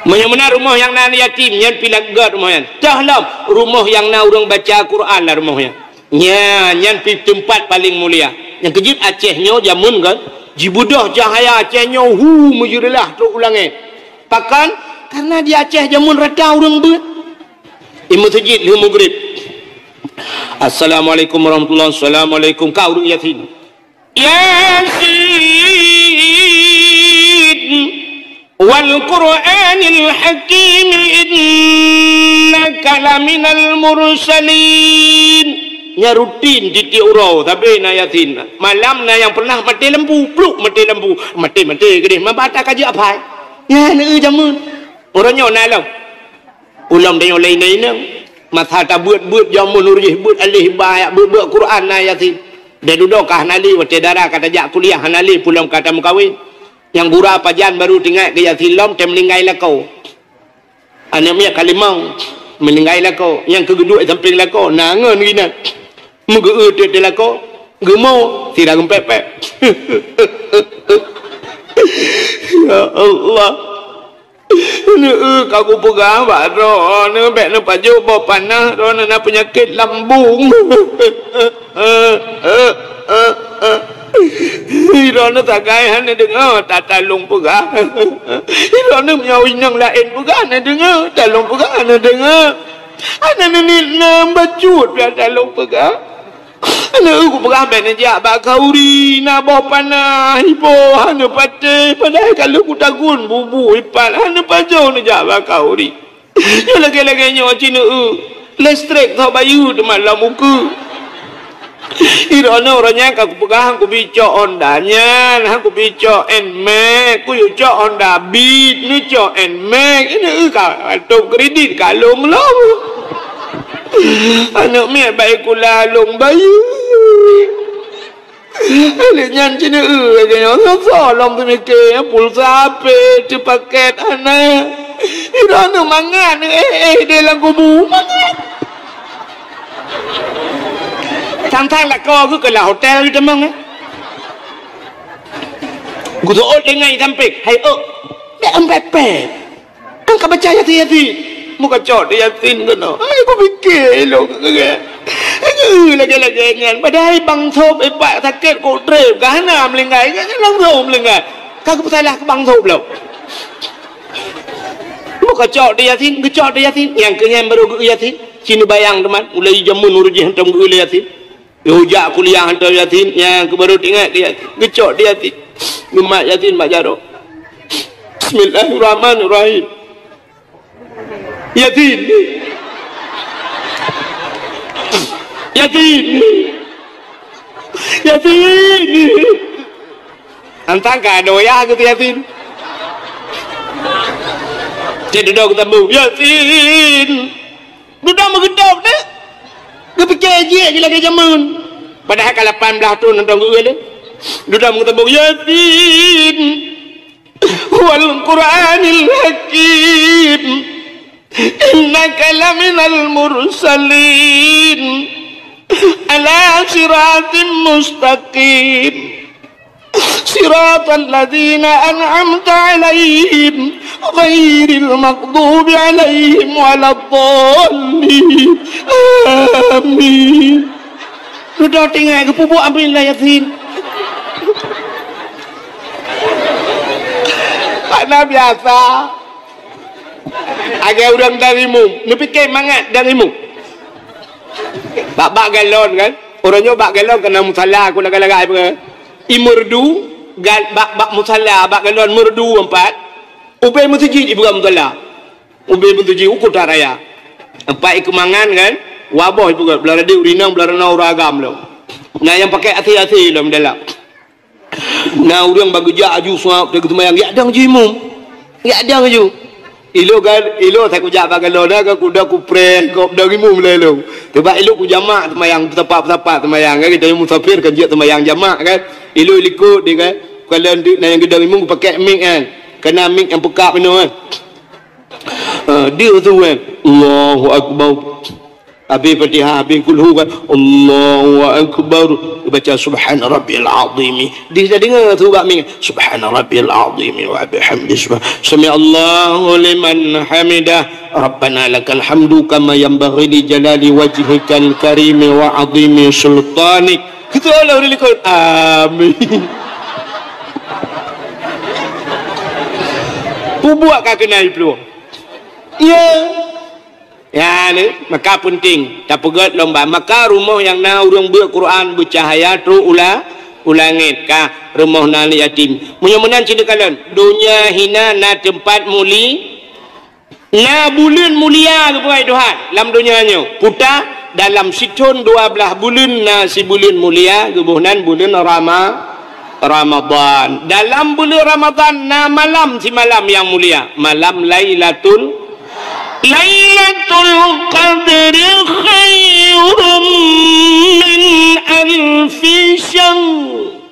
Meunyoe meunan rumoh nyang na yatim, nyan pih lagèe rumoh nyan. Toh lom, rumoh nyang na ureueng baca Quran lam rumoh nyan. Nya, nyan pih teumpat paleng mulia. Nyang keujeuet Aceh nyoe jameun kan, jibeudôh cahya Aceh nyoe hu meujeureulah trok u langèt. Pakon? Karena di Aceh jameun rata ureueng beuet. Di meuseujid lheueh Maghrib. Assalamualaikum warahmatullahi, assalamualaikum. Ka ureueng Yasin. Yasin wal Qur'anil Hakim innaka laminal mursalin. Nya rutin tiep-tiep uroe, sabe na Yasin. Malam na nyang pernah maté lampu, pluk maté lampu. Maté-maté keudeh, maba ka jeuet aphai. Nya, neu jameun. Uroe nyoe na lom. Ulôn tanyoe lé inong-inong, masa tabeuet-beuet jameun ureueng beuet alif ba, beuet-beuet Quran na Yasin. Di dudoe ka hana lé, watèe dara ka tajak kuliah hana lé, pulom ka tameukawen. Nyang gura pajan baru teuingat keu Yasin lom, teumeuninggai lakoe. Aneuk miet ka limong, meuninggai lakoe. Nyang keu geuduek sampéng lakoe, na ngon inan. Meugeu-eu teuh lakoe, geumo, sira geumpek-pek. Ya Allah. Neu ka kupeugah bak droeneuh, bèk neupajoh boh panah, droeneuh na peunyakét lambung. Droeneuh sagai hana deungö, tatalông peugah. Droeneuh meunyoe inong laén peugah hana deungö, talông peugah hana deungö. Hana neuniet nam bacut pih talông peugah. Aneuk kupeugah bèk neujak bak khauri, na boh panah iboh hana patéh, padahai ka lheueh kutagun bubu ipat hana pajoh neujak bak khauri. Nyoe lagèe-lagèe nyoe ci neu, listrik tho bayeue teuma lom ukeue. Droeneuh uroe nyan ka kupeugah han kubi cok Honda nyan, han kubi cok Nmax, kuyue cok Honda Beat, neucok Nmax, neu ka tôb kredit ka lông lom. Aneuk miet bak sikula lông bayeue. Lheueh nyan ci neu lagèe nyoe, soe lom teumike, pulsa HP teupaket hana. Droeneuh mangat, eh, eh, di lam kubu mangat. Sang-sang lakoe geuh keu lam hotel geutamong, eh. Geuseuôt deungon sampéng, "Hai ôk, bèk eumpét-pét." Kan ka baca Yasin-Yasin. Meukaco di Yasin keunoe. Hai, kupike ilôn keu lagèe-lagèe nyan. Padahai bang sôb ipak sakét kok trép. Ka hana meulinggai. Ka langsông meulinggai. Ka geupeusalah keu bang sôb lom. Meukaco di Yasin, geucok di Yasin. Nyang keu nyan barô geu Yasin. Ci neubayang teuma. Mulai jameun ureueng jih hantom geu Yasin. Geujak kuliah hantom Yasin, nyang keuh barô teuingat di Yasin. Geucok di Yasin. Geumat Yasin mat jaroe. Bismillahirrahmanirrahim. Yasin. Yasin. Yasin. Antang ka doya keu Yasin. Cit dudoe geutambong. Yasin. Dudoe meugeudôb deh. Geupike jih lagèe jameun. Padahai ka lapan blaih thôn hantom geu lé. Dudoe meugeudôb, "Yasin, wal Qur'anil Hakim. Innaka laminal mursalin. Ala siratim mustaqim." Siratal ladzina an'amta 'alaihim, ghairil maghdubi 'alaihim waladdallin. Amin. Dudoe teuingat geupeubuet amin lam Yasin. Hana biasa. Lagèe ureueng dang imum, neupike mangat dang imum. Bak-bak galon kan? Uroe nyoe bak galon keunan musala, ku lagak-lagak ipeugah. Imeurdu, gal-, bak, bak musala, bak galon meurdu empat. Ubé meuseujid ipeugah musala. Ubé meuseujid u Kuta Raya. Empat ikeumangan kan? Waboh ipeugah, belah radé ureueng inong, belah ranoe ureueng agam lom. Na nyang pakai AC-AC lom dalam. Na ureueng bak geujak aju suap, teuk seumayang, yak dang ju imum. Yak dang ju. Ilô kan, ilô sa kujak bak galon, kan kuda kupreh, gob dang imum lé ilô. Teuma ilô kujamak seumayang, peusapat-peusapat seumayang, kan, geutanyoe musafir kan jeuet seumayang jamak, kan. Ilô likot dia, kan. Kalau na nyang geudang imum, pakai mik, kan. Keunan mik nyang peukab inoe, kan. Ha, dia tu, kan. Allahu Akbar. Habis Fatihah, habis Qul Hu kan, Allahu Akbar. Baca Subhana Rabbiyal Azim. Di dah dengar tu bak mik, Subhana Rabbiyal Azim wa bihamdi, subhan-, Sami Allahu liman hamidah. Rabbana lakal hamdu kama yanbaghi li jalali wajhikal karimi wa azimi sultanik. Kita Allah di likot. Amin. Pubuat ka kenai peluang. Ya. Ya, ni, maka penting tapeugét lom bah. Maka rumoh nyang na ureuëng beuet Quran beucahaya trok u la-, u langét ka rumoh na aneuk yatim. Meunyoe meunan cit neukalon, donya hina na teumpat muli, na buleuen mulia geupeugah Tuhan lam donya nyoe. Puta dalam sithon dua blaih buleuen na sibuleuen mulia geuboh nan buleuen Rama-, Ramadan. Dalam buleuen Ramadan na malam simalam nyang mulia, malam Lailatul Lailatul Qadri khairum min alfi syahr.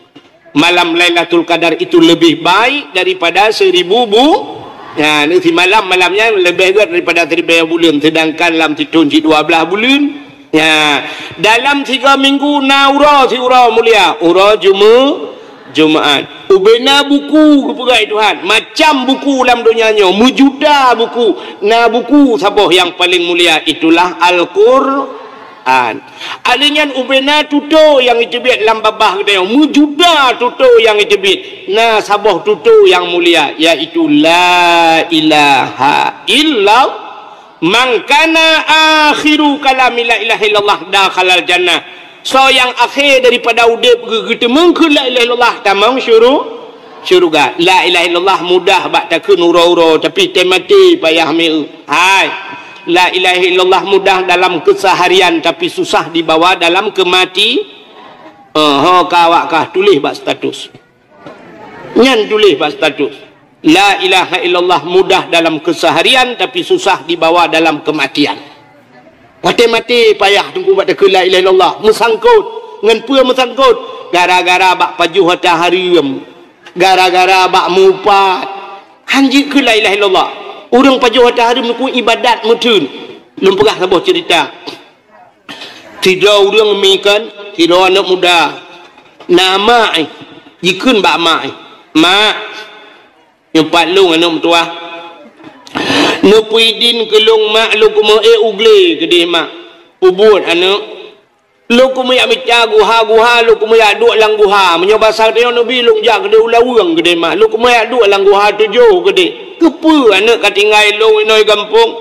Malam Lailatul Qadar itu lebih baik daripada seribu bu-, ya, ni si malam, malamnya lebih gét daripada seribu buleuen, sedangkan lam sithon cit dua blaih buleuen. Ya, dalam tiga minggu na uroe, si uroe mulia, uroe Jume-, Jumaat. Ubena buku geupeugah Tuhan, macam buku lam donya nyoe, meujuta buku. Na buku saboh nyang paling mulia, itulah Al-Qur'an. Alheuh nyan ubena tutoe nyang jiteubiet lam babah geutanyoe, meujuta tutoe nyang jiteubiet. Na saboh tutoe nyang mulia, yaitu la ilaha illallah. "Man kana akhiru kalami la ilaha illallah dakhalal jannah." Soe nyang akhé daripada udeb geu-, geuteumeung keu la ilaha illallah, tamong syuru-, syuruga. La ilaha illallah mudah bak takheun uroe-uroe, tapi tém maté payah meu. Hai. La ilaha illallah mudah dalam keseharian, tapi susah dibawa dalam kemati-, eh, ho ka awak kah tuléh bak status. Nyan tuléh bak status. La ilaha illallah mudah dalam keseharian, tapi susah dibawa dalam kematian. Watée maté payah teungku bak takheun la ilaha illallah. Meusangkot. Ngon peue meusangkot? Gara-gara bak pajoh hareuem. Gara-gara bak mupat. Han jeuet keu la ilaha illallah. Ureuëng pajoh hareuem teungku ibadat meuteun. Lôn peugah saboh cerita. Sidroe ureuëng mi kan, sidroe aneuëk muda. Na mak, eh, jikheun bak mak, eh, "Mak, nyoe pat lôn aneuëk meutuwah. Neupeue idin keu lôn mak, lôn keumeue ék u glé keudeh mak. Ubot aneuëk. Lôn keumeue jak mita guha-guha, lôn keumeue jak duek lam guha. Meunyoe basa tanyoe neubi lôn jak keudeh u laweueng keudeh mak. Lôn keumeue jak duek lam guha tujoh keudeh. Keupeue aneuëk ka tinggai lôn inoe gampông?"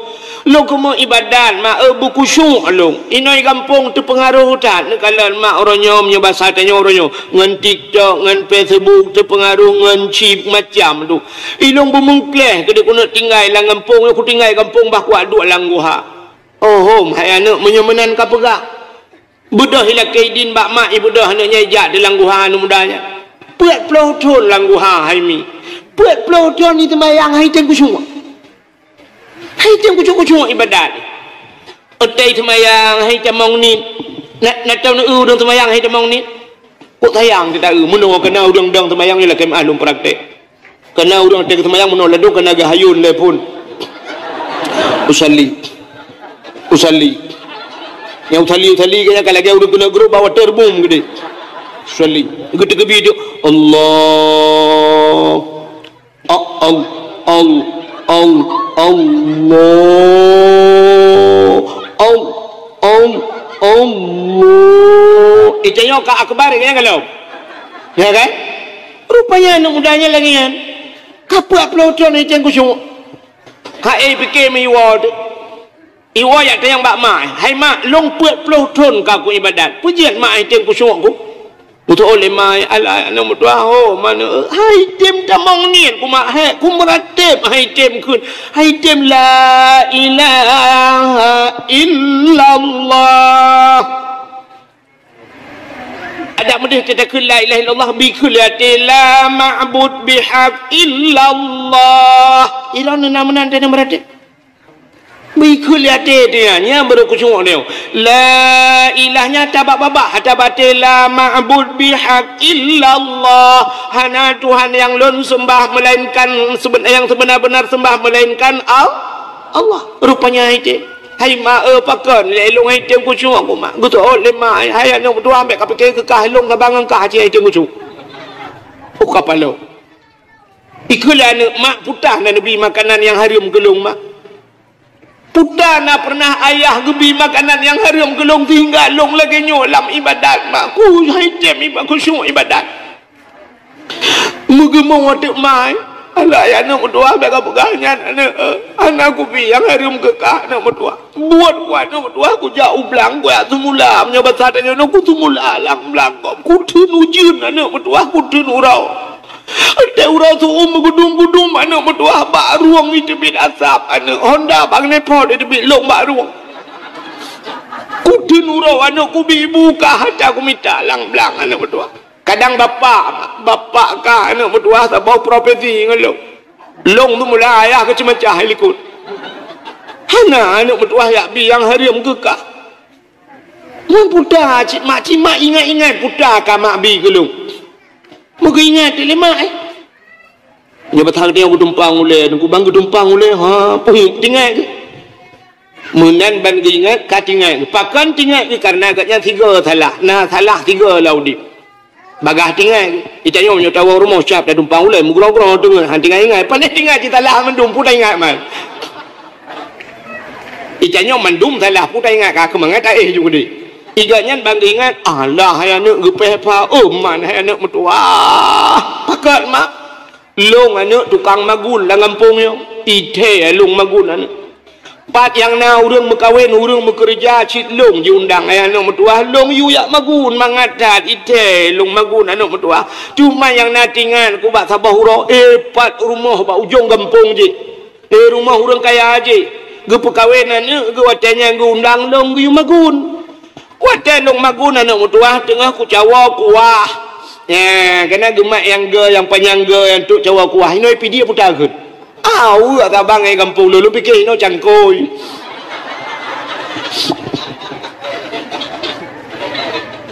"Lôn keumeue ibadat, mak, eu, beukhusyuk lôn. Inoe gampông teupeungaroh that neukalon mak uroe nyoe, meunyoe basa tanyoe uroe nyoe, ngon TikTok, ngon Facebook, teupeungaroh ngon chip macam tu. Ilôn beumeukleh keudeh keuneuk tinggai lam gampông, nyoe kutinggai gampông bah kuat duek lam guha." "Oh, hom, hai aneuëk, meunyoe meunan ka peugah." Beudôh ilakée idin bak mak, ibeudôh aneuëk nyan ijak di lam guha aneuëk muda nyan. Peuet ploh thon lam guha hai mi. Peuet ploh thon iteumayang hai tém khusyuk. Hai tém khusyuk-khusyuk ibadat. Otai teumayang hai tamong nit. Na, na tahu na ureuëng teumayang hai tamong nit. Kok sayang teuta eu, meunoe keu na ureuëng dong teumayang ilakée meuah lôn praktek. Keu na ureuëng teuh seumayang meunoe ladôm keu na geuhayôn lé phon. Usalli. Usalli. Nyang usalli, usalli keu nyan ka lagée ureuëng keuneuk grup bak water boom keudeh. Usalli. Geuteukeubi tu. Allah. Al, al, al, al, Allah. Al, al, Allah. Itu nyoe ka akbar keu nyan ka lom. Ya kan? Rupanya aneuëk muda nyan lagée nyan. Ka peuet ploh thon itém khusyuk. Hai pike meuiwoe tu. Iwoe jak tanyong bak mak, "Hai mak, lôn peuet ploh thon ka ku ibadat. Peue jeuet mak itém khusyuk ku?" Beutôi lé mak, "Alah, aneuëk meutuah ho, manö, hai tém tamong niet ku mak, hai ku meurateb, hai tém kheun, hai tém la ilaha illallah." Adak meudeh teutakheun la ilaha illallah, bikheun lé até, "La ma'bud bihaq illallah." Ilôn na meunan teuh meurateb. Bikheun lé até teuh nyan, nyan baru khusyuk nyoe. La ilaha nyata bak babah, hata baté, "La ma'bud bihaq illallah." Hana Tuhan nyang lôn seumbah melainkan seben-, nyang seubeuna-beuna seumbah melainkan Al-, Allah. Rupanya itu. "Hai mak, eh, pakon lé lôn hai tem khusyuk aku, mak?" Geuseuôt lé mak, "Hai aneuk meutuah, bèk kapike keu kah, lôn saban ngon kah aci hai tem khusyuk." Oh, kapalo. Ikheun lé aneuk, "Mak, peue na neubi makanan nyang hareuem keu lôn, mak? Peue na pernah ayah geubi makanan nyang hareuem keu lôn sehingga lôn lagèe nyoe lam ibadat, mak? Ku hai tem iba-, khusyuk ibadat." Meugeumong ateueh mai, "Alah, ya aneuk meutuah, bèk kapeugah nyan, aneuk, eh. Hana kubi nyang hareuem keu kah, aneuk meutuah. Buet ku, aneuk meutuah, kujak u blang, kujak seumula. Meunyoe basa tanyoe nyoe, ku seumula lam blang gob. Kutheun ujeuen, aneuk meutuah, kutheun uroe. Watèe uroe su-uem meugudum-gudum, aneuk meutuah, bak rueng jiteubiet asap, aneuk. Honda bak keuneuk phot jiteubiet lông bak rueng. Kutheun uroe, aneuk, kubi ibu kah, ata kumita lam blang, aneuk meutuah." Kadang bapak, bapak kah aneuk meutuah saboh profesi ngon lôn. Lôn tu mula ayah keu ceumeucah i likot. Hana aneuk meutuah jak bi nyang hareuem keu kah. Ngon peue na cit mak, cit mak ingat-ingat peue na ka mak bi keu lôn. Meugeuingat lé mak, eh. Nyoe bak that geutumpang ulèe, nungku bang geutumpang ulèe, ha, peue tinggai geuh. Meunan ban geuingat, ka tinggai geuh. Pakon tinggai geuh? Kareuna gobnyan sigoe salah. Na salah sigoe lam udép. Bagaih tinggai geuh. Itanyoe meunyoe tawoe rumoh siap tatumpang ulèe, meugroe-groe teungoh, han tinggai-ingai. Paléh tinggai cit salah mandum, peue taingat man. Itanyoe mandum salah, peue taingat, ka keumangat taéh ju keudéh. Igobnyan ban geuingat, alah hai aneuk geupéh pha, oh man hai aneuk meutuah. Pakon mak? Lôn aneuk tukang magun lam gampông nyoe. Ithèe lôn magun aneuk. Pat nyang na ureueng meukawen, ureueng meukeureuja cit lôn jiundang, ayah aneuk meutuah, lôn yue jak magun mangat that, ithèe lôn magun aneuk meutuah. Cuma nyang na teuingat ku bak saboh uroe, eh, pat rumoh bak ujong gampông jih. Eh, rumoh ureueng kaya jih. Geupeukawen aneuk geuh, watèe nyan geuundang lôn geuyue magun. Watèe lôn magun aneuk meutuah teungoh kucawoe kuah. Nyan, keunan geumat nyang geu, nyang panyang geu, nyang trok cawoe kuah. Inoe pi di peue takheun. Aweuek ka bang, eh, gampông lôn, lôn pike inoe cangkôi.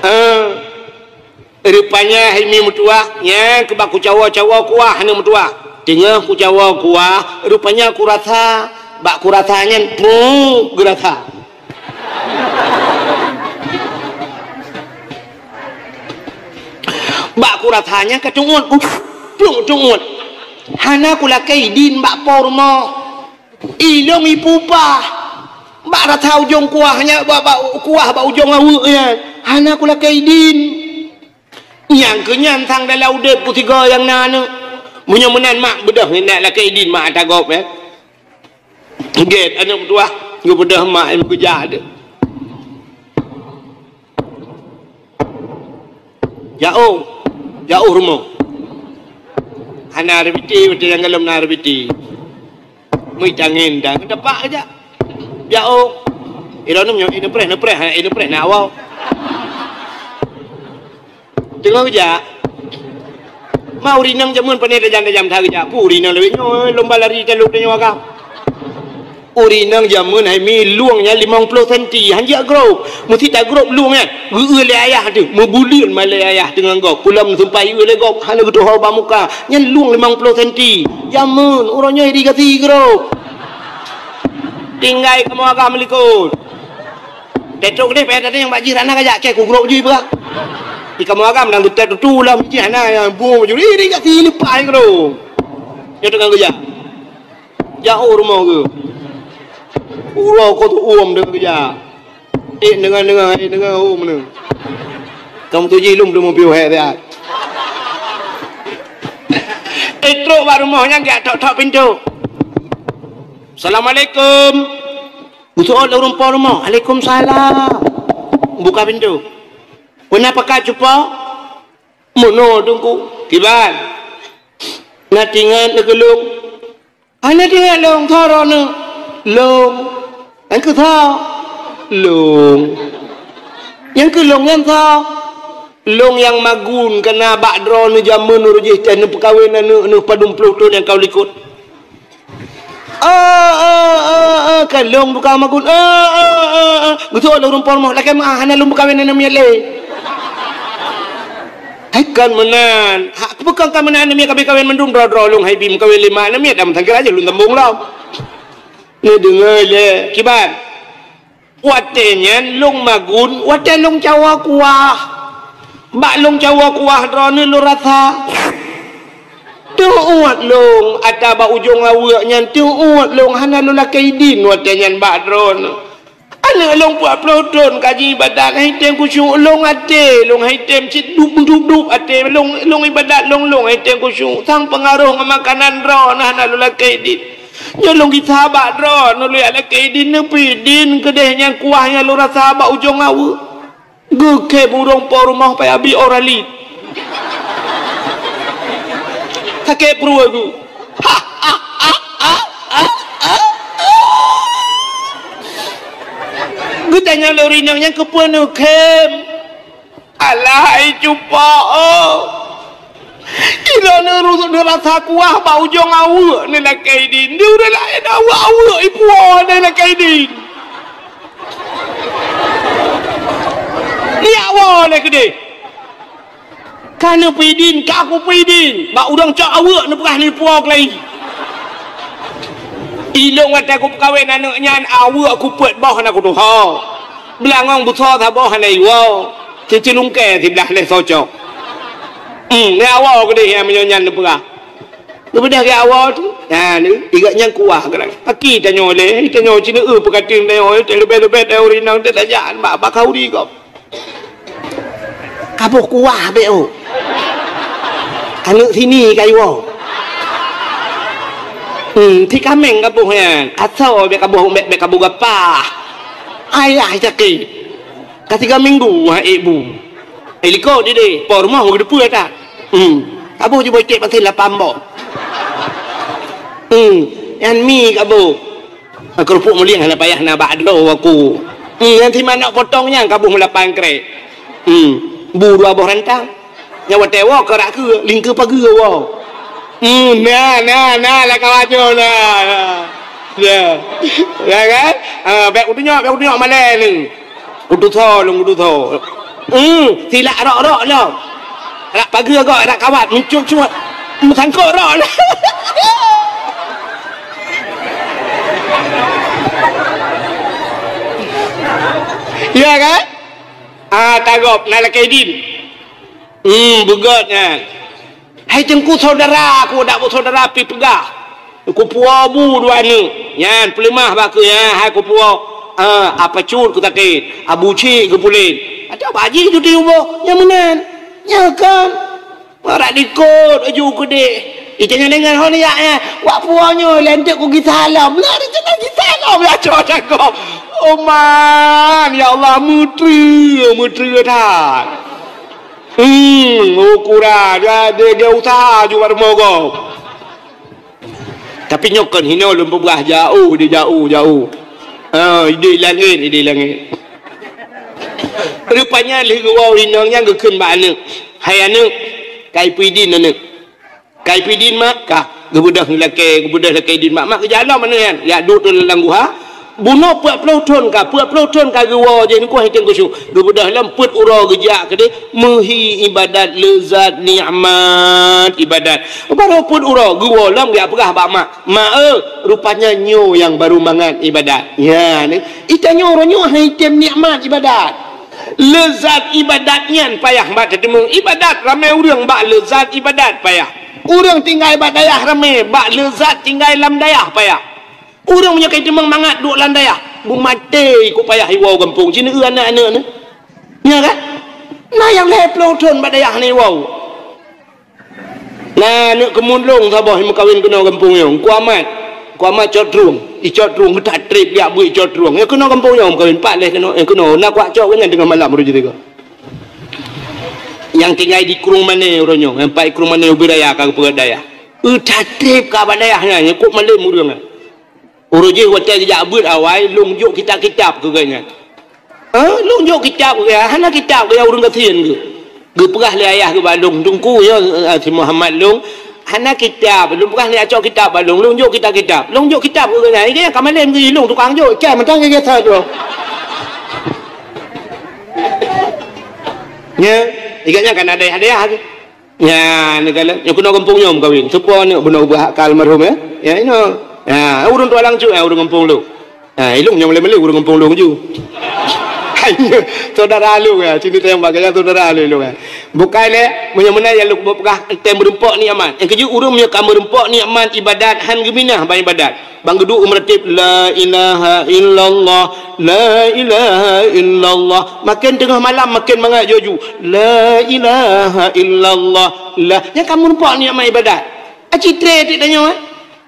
Ah. Rupanya hai mi meutuah, nyan keu bak kucawoe-cawoe kuah aneuk meutuah. Teungoh kucawoe kuah, rupanya kurasa, bak kurasa nyan, prup, geurasa. Bak kurasa nyan ka tungut, tungut. Hana kulakèe idin bak po rumoh. Ilông ipupah. Bak rasa ujông kuah nyan, bak, bak kuah bak ujông aweuek nyan. Hana kulakèe idin. Nyang keu nyan sang dalam udép ku sigoe nyang na aneuk. Meunyoe meunan mak beudôh nyan, lakèe idin mak ata gob, eh. Gèt aneuk meutuah, geubeudôh mak nyang meukeujah deuh. Jaoh, jaoh rumoh. Hana reubiti, watèe nyang galom na reubiti. Meuitangen dan tepak jak. Jaoh. Iroe nyoe, ineuk preh, neuk preh, hana ineuk preh, na awak. Teungoh geujak. Ma ureueng inong jameun pane tajam-tajam that geujak. Peue ureueng inong lawét nyoe, lomba lari talô tanyoe agam. Ureueng inong jameun hai mi lueng nyan limong ploh senti, han jeuet grôp. Meusti tagrôp lueng nyan. Geu-eu lé ayah teuh, meubuleuen ma lé ayah teuh ngon gob. Pulom sumpah ieu lé gob, hana geutuho bak muka. Nyan lueng limong ploh senti. Jameun, uroe nyoe irigasi grôp. Tinggai kamoe agam likot. Tetrok deh payah datang nyang bak jih rana kajak kèe kugrôp jih peugah. Di kamoe agam dan geutet tutu lam jih hana nyang bung baju iri kat sini pai keu. Nyoe teungoh geujak. Jak oh rumoh geuh. Uroe ko tu uem deungon geujak. Eh deungon-deungon, eh deungon oh meuneung. Kamu tu jih lum tu mau piu hek siat. Eh trok bak rumoh nyan geujak tok-tok pintoe. Assalamualaikum. Geusoe lé ureueng po rumoh, "Waalaikumsalam." Buka pintoe. "Peue na pakat cupo?" "Meunoe, Teungku." "Kiban?" "Na teuingat lé keu lôn?" "Hana teuingat lôn, soe droeneuh?" "Lôn." "Nyang keu soe?" "Lôn." "Nyang keu lôn nyan soe?" "Lôn nyang magun, kana bak droeneuh jameun uroe jih teuh neupeukawen aneuk neuh padum ploh thon nyang ka u likot." "Oh, oh, oh, oh, ka lôn tukang magun. Oh, oh, oh, oh." Geusoe lé ureueng po rumoh, "Lakèe meu'ah, hana lôn peukawen aneuk miet lé." Hai kon meunan. Hak peue kon ka meunan aneuk miet ka bri kawen mandum droe-droe lôn hai bi meukawen lé ma aneuk miet, dan meusajan lôn sambong lom. Neudeungoe lé, kiban? Watée nyan lôn magun, watée lôn cawoe kuah. Bak lôn cawoe kuah droeneuh lôn rasa. Teuôt lôn ata bak ujong aweuëk nyan, teuôt lôn hana lôn lakée idin watée nyan bak droeneuh. Aneuëk lôn peuet ploh thon ka jiibadat, han item khusyuk lôn até, lôn han item cit dup-dup-dup até lôn, lôn ibadat lôn, lôn han item khusyuk. Sang peungaroh ngon makanan droeneuh hana lôn lakée idin. Nyoe lôn gisa bak droeneuh lôn jak lakée idin, neupeuidin keudeh nyan kuah nyang lôn rasa bak ujong aweuëk. Geukhém ureuëng po rumoh payah bi Oralid. Sakét pruet geuh. Geutanyong lé ureuëng inong nyan keupeue neukhém. Alah, hai cupa, oh. Droeneuh neurasa kuah bak ujong aweuëk neulakée idin. Di ureuëng laén aweuëk-aweuëk ipuwoe neulakée idin. Neujak woe lé keudeh. Ka neupeuidin, ka kupeuidin. Bak ureuëng cok aweuëk neupeugah neupuwoe keulayi. Ilôn watée kupeukawen aneuëk nyan, aweuëk kupeuet boh hana kutuho. Beulangong busoe saboh hana iwoe. Cicilungkée siblaih lhée socok. Hmm, neujak woe keudeh nyang meunyoe nyan neupeugah. Geubeudôh geuwoe tu. Nah, ni, igak nyang kuah geurang. Paki tanyoe lé, tanyoe cina eu peukateung tanyoe, leubeh-leubeh tanyoe ureuëng inong teuh tajak bak, bak khauri gob. Kaboh kuah beu. Aneuëk sini ka iwoe. Hmm, si kaméng kaboh nyan. Asoe beu kaboh, beu, beu kaboh gapah. Ayah sakét. Ka tiga minggu, ha, ibu. Eh, likot dideh, po rumoh geudeupeue that. Hmm. Kaboh jiboh iték pasen lapan boh. Hmm. Nyan mi kaboh. Ah, keurupuk mulieng hana payah na bak droe aku. Hmm, nyan si manok potong nyan kaboh meulapan krek. Hmm. Bu dua boh rantang. Nyan watée woe keurak keu lingkeu pageue woe. Hmm, na, na, na, lah kawan nyoe, na, na. Ya. Ya kan? Ah, bék kutunyok, bék kutunyok malée ni. Kutusoe lôn, kutusoe. Hmm, silak rok-rok lom. Rak pageue gok, rak kawat, meucuek-cuek. Meusangkot rok lom. Ya kan? Ah, tagop, na lakée idin. Hmm, beugét nyan. Hai teungku saudara aku, dak bu saudara pi peugah. Kupuwoe bu dua aneuëk. Nyan peuleumah bak keu nyan, hai kupuwoe, ah, apa cut keu sakét, abu cik keu pulen. Atau bak jih cuti uboh, nyang meunan. Nyan kan. Marak likot aju keudeh. Ita nyan dengan hon yak nyan. Wak puwoe nyoe lentek ku gisa lom. Lah, ita nyan gisa lom, ya, cok cakap. Oh, man, ya Allah, meuteue, meuteue that. Hmm, ukuran, ya, dia, dia usaha juga rumoh gob. Tapi nyoe kon hinoe lôn peugah jauh, di jauh, jauh. Ha, idéh langét, idéh langét. Rupanya lheueh geuwoe inong nyan geukheun bak aneuëk. Hai aneuëk, kai peuidin aneuëk. Kai peuidin mak, ka. Geubeudôh lakée, geubeudôh lakée idin mak. Mak geujak lom aneuëk nyan, jak duek lam guha. Bunoe peuet ploh thon ka, peuet ploh thon ka geuwoe jih nikoh item khusyuk. Geubeudôh lom peuet uroe geujak keudeh meuhi ibadat leuzat nikmat ibadat. Barô peuet uroe geuwoe lom geujak peugah bak mak, "Mak eu, rupanya nyoe nyang barô mangat ibadat." Nyan, eh. Ita nyoe uroe nyoe han item nikmat ibadat. Leuzat ibadat nyan payah bak teuteumé. Ibadat ramé ureuëng bak leuzat ibadat payah. Ureuëng tinggai bak dayah ramé bak leuzat tinggai lam dayah payah. Ureuëng meunyoe ka jiteumeung mangat duek lam dayah, beumaté iko payah iwoe gampông, sineuk eu aneuëk-aneuëk nyoe. Nyan kan? Na nyang lhée ploh thon bak dayah na iwoe. Na aneuëk keumun lôn saboh meukawen keunoe gampông nyoe, Teungku Amat. Teungku Amat cot trueng, icot trueng, geutak treb jak beuet icot trueng. Nyang keunoe gampông nyoe meukawen, pat lhée keunoe, nyang keunoe na kuak cok nyan teungoh malam uroe jih tiga. Nyang tinggai di Krueng Mané uroe nyoe, nyang pat Krueng Mané ubé raya ka geupeugét dayah. Eu that treb ka bak dayah nyan, nyang kok malém ureuëng nyan. Uroe jih watée geujak beuet awai, lôn jok kitab-kitab keu geuhnyan. Ha, lôn jok kitab keu geuhnyan, hana kitab keu geuhnyan ureuëng gasien geuh. Geupeugah lé ayah geuh bak lôn, "Teungku, nyoe, eh, si Muhammad lôn, hana kitab." Lôn peugah lé, "Acok kitab bak lôn." Lôn jok kitab-kitab. Lôn jok kitab keu geuhnyan, "Igeuhnyan ka malém geuh, ilôn tukang jok." Cai mantong geugét that droe. Nyan, igeuhnyan ka na dayah-dayah geuh. Nyan, neukalon, nyang keunoe gampông nyoe meukawen. Soe po aneuëk bunoe ubak ka almarhum, ya? Ya, inoe. Ya, ureuëng tualang cut, ya, ureuëng gampông lôn. Ha, ilong nyang malée-malée ureuëng gampông lôn ju. Hai, syedara lôn ya, sini tayang bagaya syedara lôn ya. Bukai lé, meunyoe meunan nyang lôn peugah teuntang meureumpok nikmat. Nyang keujeuet ureuëng meunyoe ka meureumpok nikmat ibadat han geuminah ban ibadat. Ban geuduek meuratéb la ilaha illallah, la ilaha illallah. Makin teungoh malam makin mangat ju-ju. La ilaha illallah. La, nyang ka meureumpok nikmat ibadat. Aci tré tik tanyoe, eh?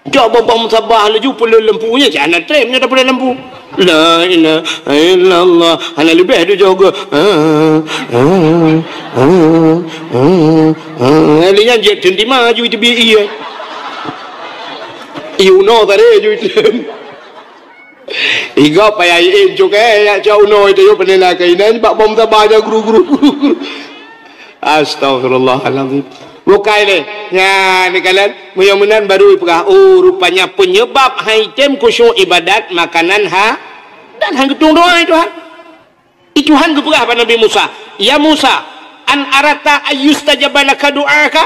Cok boh-boh musabah laju peuleueh lampu nyan, cak hana tré nyoe tapeuleueh lampu. La ilaha illallah. Hana leubeh tu jok. Ah, ah, ah, ah, ah. Lé nyan jeuet teuntima ju teubi ié. Ié unoe tadi ju tem. Igop payah ié cok eh, yak cok unoe itu yo peunena kainan bak boh musabah aja guru-guru guru-guru. Astagfirullahalazim. Bukai lé. Nyan ni kalian, meunyoe meunan baru ipeugah, oh, rupanya penyebab hai tem khusyuk ibadat makanan ha dan han geutung doa Tuhan. I Tuhan geupeugah bak Nabi Musa, "Ya Musa, an arata ayyustajaba laka du'aka?"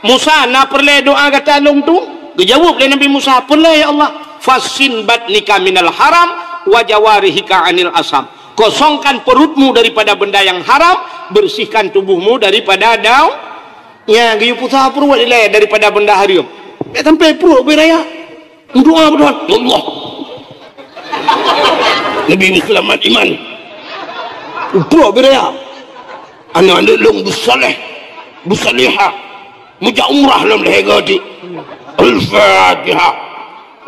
Musa, na peureulée doa gata lôn tung? Geujaweueb lé Nabi Musa, "Peureulée ya Allah." "Fassin batnika minal haram wa jawarihika anil asam." Kosongkan perutmu daripada benda yang haram, bersihkan tubuhmu daripada daun. Nya geuyue pusah pruet ilée daripada benda hareuem. Bék sampai pruet ubé raya. Meudoa beudoa, "Ya Allah, neubi meuselamat iman. Pruet ubé raya. Aneuk-aneuk lôn beusaléh, beusalihah. Meujak umrah lom lhée gati." Al-Fatihah.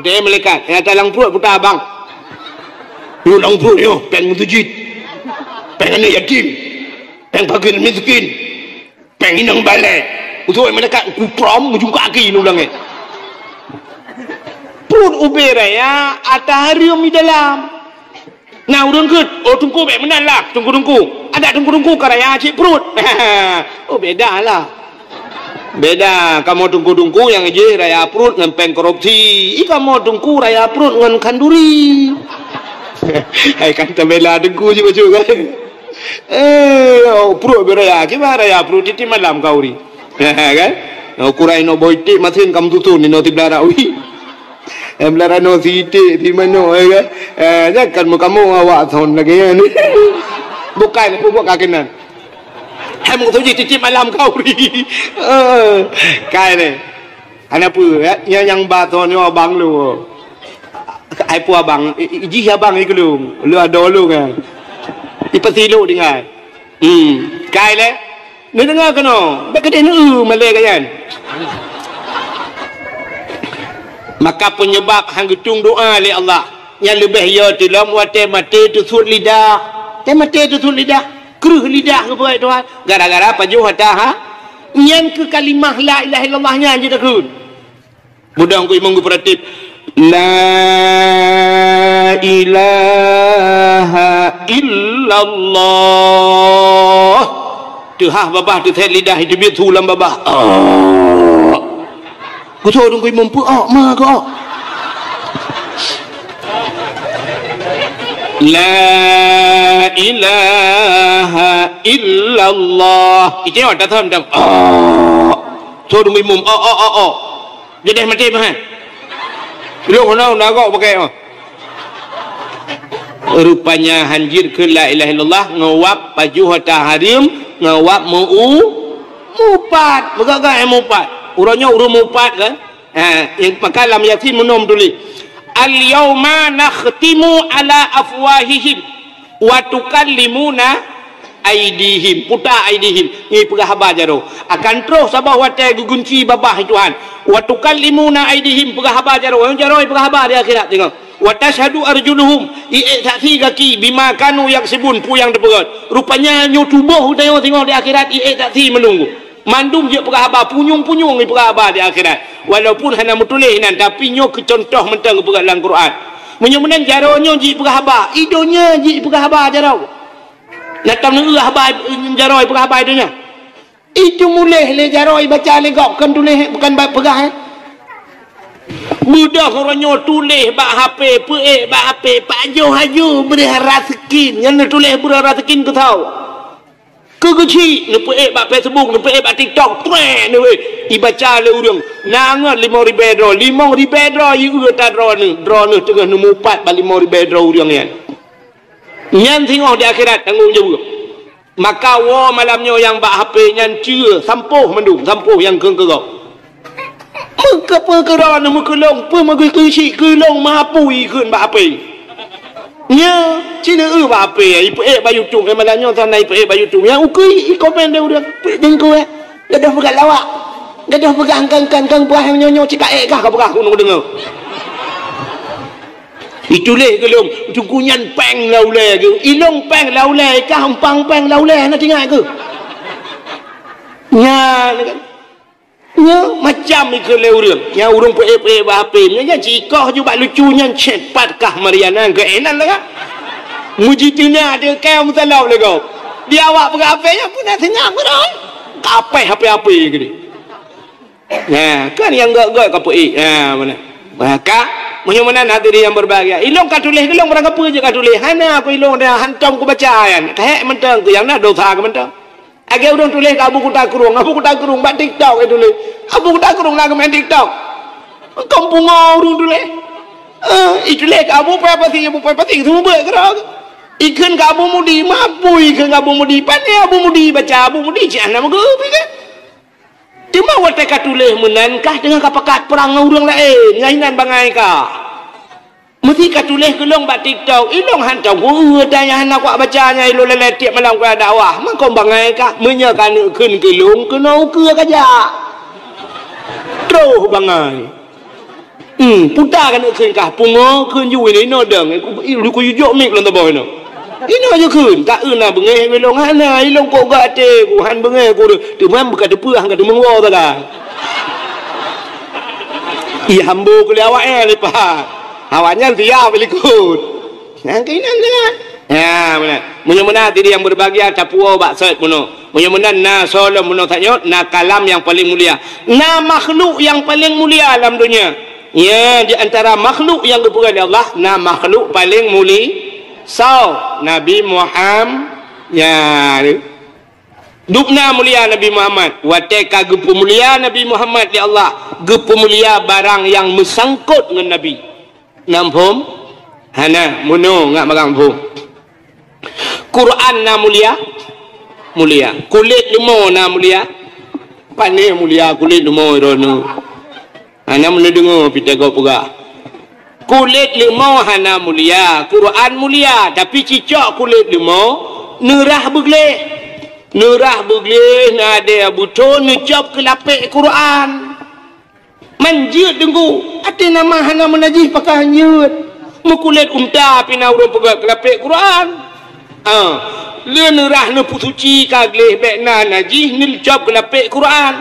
Udah malaikat, nyata lam pruet puta abang. Yuk lam pruet nyoe, péng meuseujid. Péng aneuk yatim. Péng fakir miskin. Péng inong balée. Utoe malaikat kuprom meujungkak aki lôn langét. Pruet ubé raya ata hareuem di dalam. Nah, ureuëng kheun, "Oh, teungku bék meunan lah, teungku-teungku. Adak teungku-teungku ka raya cit pruet." Oh, beda lah. Beda, kamoe teungku-teungku nyang jih raya pruet ngon péng korupsi. I kamoe teungku raya pruet ngon khanduri. Hai kan tabela teungku cit bacut kan. Eh, oh, pruet beraya, kiban raya pruet tiep malam khanduri. Kan? Oh, kurai no boy tik masin kamoe tusun inoe tibla rawi. Em, larano sitik, si manok, eh, kan? Eh, jangan kamu awak thon lagi, kan? Bukan, bubuat kaki nan. Em, tu je tiep malam khanduri. Eh, kai ni. Hana peue, ya? Nyang, nyang ba thon nyoe abang lu. Ai peue abang, i, i, jih abang i keulung. Lu ada lu, kan? Ipasi lu dengan. Hmm, kai le. Neudeungoe keunoe, bék keudeh neu malée gobnyan. Maka peunyeubab han geutung doa lé Allah, nyan leubeh yo tilom watée maté teusuet lidah. Watée maté teusuet lidah, kreueh lidah geupeugah Tuhan, gara-gara pajoh ata ha. Nyan keuh kalimah la ilaha illallah nyan jeuet takheun. Budang ku imum geupeuratéb, "La ilaha illallah." Teuhah babah teuthét lidah, iteubiet su lam babah. Ah. Geutoe dong ku imum, peu-ok ma geuok. "La ilaha illallah." Itu yang datang, datang. Ah. Toe dong ku imum, ok, ok, ok, ok. Jadeh maté meuhan. Lôn hana, hana gok pakai mah. Rupanya hanjeuet keu la ilaha illallah ngon wab pajoh ata hareuem ngon wab meu-, mupat. Meugagah eh mupat. Uroe nyoe ureueng mupat kan? Ha, maka lam Yasin meunoe tuléh, "Al-yauma nakhtimu ala afwahihim." "Wa tukallimuna aidihim." Puta aidihim. Ngipeugah haba jaroe. Akan troh saboh watée geugunci babah Tuhan. "Wa tukallimuna aidihim." Peugah haba jaroe. Jaroe peugah haba di akhirat singoh. "Wa tasyhadu arjuluhum." Iék saksi gaki, "bima kanu yaksibun." Peue nyang teupeugét. Rupanya nyoe tuboh tanyoe singoh di akhirat iék saksi meununggu. Mandum jeuet peugah haba, punyueng-punyueng jipeugah haba di akhirat. Walaupun hana meutuléh inan, tapi nyoe keu contoh mantong geupeugah lam Quran. Meunyoe meunan jaroe nyoe jipeugah haba, i donya jipeugah haba jaroe. Na tam neueu haba jaroe peugah haba i donya. Itu muléh lé jaroe baca lé gob, kon tuléh, bukan ba-, peugah, eh. Beudôh uroe nyoe tuléh bak H P, peuék bak H P, pajoh laju bri raseukin, nyan tuléh bri raseukin keu tau. Keu geuchik, neupeuék bak Facebook, neupeuék bak TikTok, trek neuh weh. Ibaca lé ureuëng. Na ngon limong ribée droe, limong ribée droe ieu ta droeneuh, droeneuh teungoh neumupat bak limong ribée droe ureuëng nyan. Nyan singoh di akhirat tanggong jaweueb. Maka woe malam nyoe nyang bak H P nyan ceue, sampôh mandum, sampôh nyang kheun keu gob. Meukeupeu keudroe meukeulong, peue meugeukeusik keulong meuhapui kheun bak H P. Nya, cina eu bak H P, ipeuék bak YouTube, eh, malam nyoe sana ipeuék bak YouTube. Nyang ukui, ikomen deh ureuëng, peue deungku, eh. Gadoh peugah lawak. Gadoh peugah engkang-engkang, engkang peugah nyang nyoe-nyoe cika ék kah ka peugah keunoe deungoe. Ituléh geulong, teungku nyan péng laulée geu. Ilong péng laulée, kah empang péng laulée, na tingat keu? Nyan kan. Nyoe macam ikeu lé ureuëng. Nyang ureuëng peuék-peuék bak H P. Nyoe nyan cikoh ju bak lucu nyan cét pat kah Mariana keu énan lagak. Muji tina dia kaya musalab lego. Di awak peugah H P nyan pun dah senyang beuroi. Kapeh H P-H P gini. Nah, kan nyang gak-gak ka peuék. Nah, mana? Maka, meunyoe meunan hadirin yang berbahagia. Ilong ka tuléh, ilong barang kapeue jeuet ka tuléh. Hana aku ilong dah hantom ku baca nyan. Kahek mantong ku nyang na dosa ku mantong. Lagée ureuëng tuléh keu Abu Kuta Krueng, Abu Kuta Krueng bak TikTok ka tuléh. Abu Kuta Krueng na keumain TikTok. Kong pungo ureuëng tuléh. Eh, ituléh keu Abu Pai Pasi, Abu Pai Pasi sumber keudroe. Ikheun keu Abu Mudi, mapui ikheun keu Abu Mudi. Pane Abu Mudi baca Abu Mudi cit hana meugeubi kan. Teuma watée ka tuléh meunan kah teungoh ka pakat prang ngon ureuëng laén, nyan inan bangai kah. Meusi ka tuléh geulong bak TikTok, ilong hantom ku-eu ata nyang hana kuat baca nyan ilong lalée tieb malam kuat dakwah. Mangkong bangai kah, meunyoe ka neuk kheun keu lôn, keunoe ukeue ka jak. Troh bangai. Hmm, puta ka neuk kheun kah, pungo kheun ju inoe dong, ku, ku jujok mik lôn tuboh inoe. Inoe ju kheun, ka eu na beungéh ilong hana, ilong kok gak até ku, han beungéh ku, teuma beuka teupeue han ka teumeung woe sagai. Ih, hambo keu lé awaknyan leupah. Awaknyan siap likot. Nyang keunan dengan. Ya, beuna. Meunyoe meunan diri yang berbahagia tapuwoe bak sot bunoe. Meunyoe meunan na soe lom bunoe tanyoe, na kalam yang paling mulia. Na makhluk yang paling mulia alam dunia. Ya, di antara makhluk yang geupeugah lé Allah, na makhluk paling muli-, soe? Nabi Muham-, ya, Dubna mulia Nabi Muhammad. Watée ka geupeumulia Nabi Muhammad lé Allah, geupeumulia barang nyang meusangkot ngon Nabi. Na muphom? Hana, meunoe ngat magang muphom. Quran na mulia? Mulia. Kulét leumo na mulia? Pane mulia kulét leumo droeneuh. Hana meuneudeungoe pih teungoh peugah. Kulét leumo hana mulia, Quran mulia, tapi cicok kulét leumo neurah beugleh. Neurah beugleh, neudeh beuthon, neucop keu lapék Quran. Man jeuet deungku, até nama hana meunajih pakai han jeuet. Meukulét unta pih na ureuëng peugét keu lapék Quran. Ah, lé neurah neupeusuci ka gleh bék na najih neucop keu lapék Quran.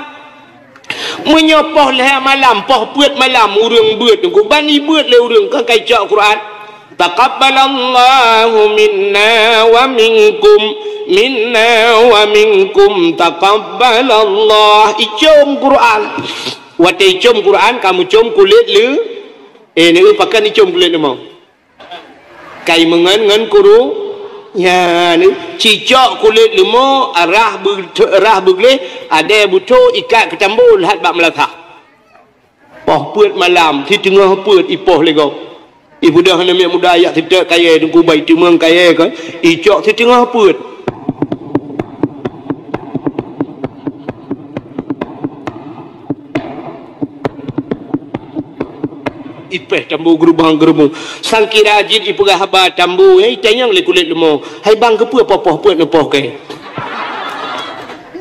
Meunyoe poh lhée malam, poh peuet malam ureuëng beuet, ban ibeuet lé ureuëng keu kai cok Quran. Taqabbalallahu minna wa minkum, minna wa minkum taqabbalallah. Icom Quran. Watée icom Quran, kamu com kulét lé, eh, ni pakon icom kulét leumo. Kai meungon ngon kuru, nyan, cicok kulét leumo, rah beu-, rah beugleh, adée butho ikat keu tambo lhat bak meulasah. Poh peuet malam, siteungoh peuet ipoh lé gob. Ibeudôh aneuk miet muda yak siteuk kayée, Teungku, bai teumeung kayée kan, icok siteungoh peuet. Ipéh tambo geurubang-geurubong. Sangkira jeuet ipeugah haba tambo, eh, itanyong lé kulét leumo. Hai bang, keupeue poh-poh peuet neupoh kée?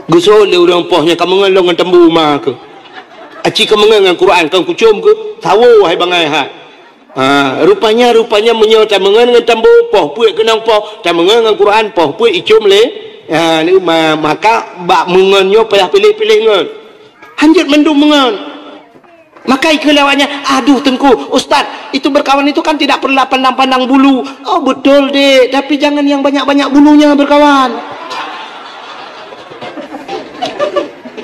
Geuseuôt lé ureuëng poh nyan ka meungon lom ngon tambo ma keuh. Aci ka meungon ngon Quran, kon kucom keuh? Sawo hai bangai hai. Ha, rupanya, rupanya meunyoe tameungon ngon tambo, poh peuet keunong poh, tameungon ngon Quran, poh peuet icom lé, ha, ni ma-, maka bak meungon nyoe payah piléh-piléh ngon. Hanjeuet mandum meungon. Maka ikheun lé awaknyan, "Aduh, Teungku, Ustaz, itu berkawan itu kan tidak perlu pandang-pandang bulu." "Oh, betul, Dek, tapi jangan yang banyak-banyak bulunya berkawan."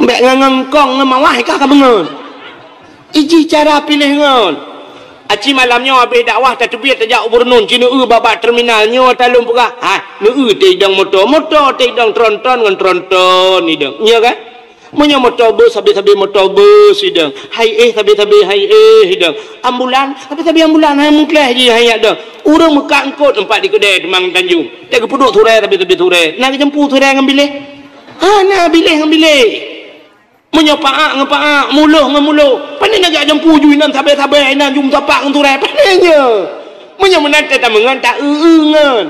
Bék ngon kong ngon mawah kah ka meungon. Iji cara piléh ngon. Aci malam nyoe habéh dakwah tateubiet tajak u Beureunuen, ci neueu bak-bak terminal nyoe talôn peugah. Ha, neueu teudong moto, moto teudong tronton ngon tronton idong. Nyo kan? Meunyoe moto bus, sabe-sabe moto bus idong. Hai éh, sabe-sabe hai éh idong. Ambulan, sabe-sabe ambulan hai meukleh jih hai yak dong. Ureuëng meukat eungkot teumpat di keudè Teumang Tanjong. Tak geupeuduek surée sabe-sabe surée. Na geujampu surée ngon biléh? Ha, na biléh ngon biléh. Meunyoe paak ngon paak, muloh ngon muloh, pane na jak jampu ju inan sabe-sabe inan ju meusapak ngon surée, pane nyoe. Meunyoe meunan teuh tameungon, ta-eu-eu ngon.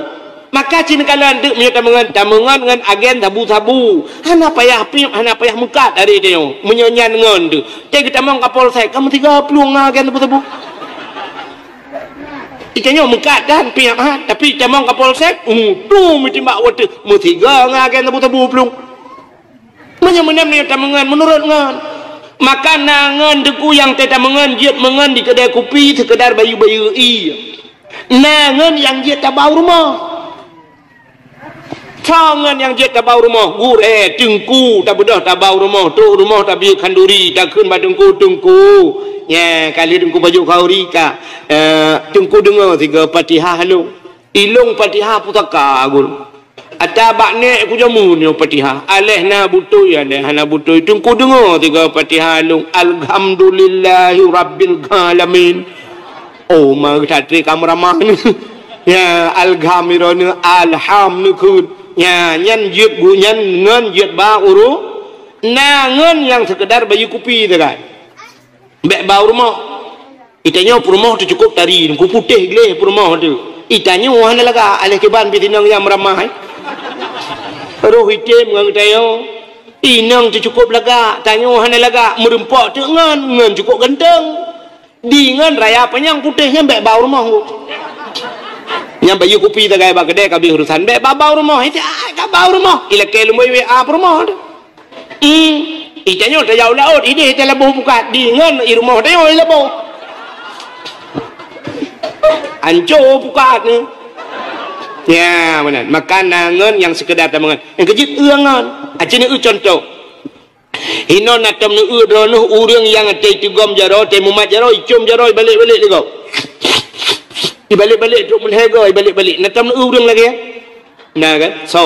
Maka cit neukalon teuk meunyoe tameungon, tameungon ngon agen sabu-sabu. Hana payah piep, hana payah meukat dari tanyoe. Meunyoe nyan ngon teuk. Cit geutamong ka polsek, ka meusigoe plueng ngon agen sabu-sabu. Di tanyoe meukat kan piep ha, tapi tamong ka polsek, uh, tu meutimbak wateuh, meusigoe ngon agen sabu-sabu plueng. Meunyoe meunan meunyoe tameungon meunurot ngon. Maka na ngon teungku nyang teuh tameungon jeuet meungon di keudè kupi seukeudar bayeue-bayeue ié. Na ngon nyang jeuet tabau rumoh. Soe ngon nyang jeuet tabau rumoh? Gurée, teungku, tabeudôh tabau rumoh, trok rumoh tabiyeu khanduri, takheun bak teungku, "Teungku, nya, ka lheueh teungku pajoh khanduri ka, eh, teungku deungoe sigoe Fatihah lôn." Ilôn Fatihah pusaka, Guru. Ata bak nek kujamu nyoe Fatihah. Aléh na beutôi, aléh hana beutôi. Teungku deungoe sigoe Fatihah lôn. Alhamdulillahi Rabbil Alamin. Oh, ma geutatri ka meuramah ni. Ya, alham iroe ni, alham ni kheun. Ya, nyan jeuet bu-, nyan ngon jeuet ba uru. Na ngon nyang seukeudar bayeue kupi sagai. Bék bau rumoh. Itanyoe peurumoh teuh cukôp tari, ku putéh gleh peurumoh teuh. Itanyoe hana lagak, aléh kiban pih sinong nyang meuramah, eh. Roh item ngon tanyoe. Inong teuh cukôp lagak, tanyoe hana lagak, meurumpok teuk ngon, ngon cukôp ganteng. Di ngon raya panyang putéh nyan bék bau rumoh. Nyang bayeue kupi sagai bak keudè ka abéh urusan, bék ba bau rumoh. Ite ai ka bau rumoh. Ilakée lumboi W A peurumoh teuh. Hmm, itanyoe tajak u laôt, ideh talaboh pukat, di ngon i rumoh tanyoe ilaboh. Anco pukat ni. Ya, meunan. Maka na ngon nyang seukeudar tameungon. Nyang keujeuet eu ngon. Aci neueu cuntoh. Hinoe na tom neueu droeneuh ureuëng nyang até iteugom jaroe, até mumat jaroe, icom jaroe ibalek-balek lé gob. Ibalek-balek trok meulhèe goe, ibalek-balek. Na tom neueu ureuëng lagée nyan? Na kan? So.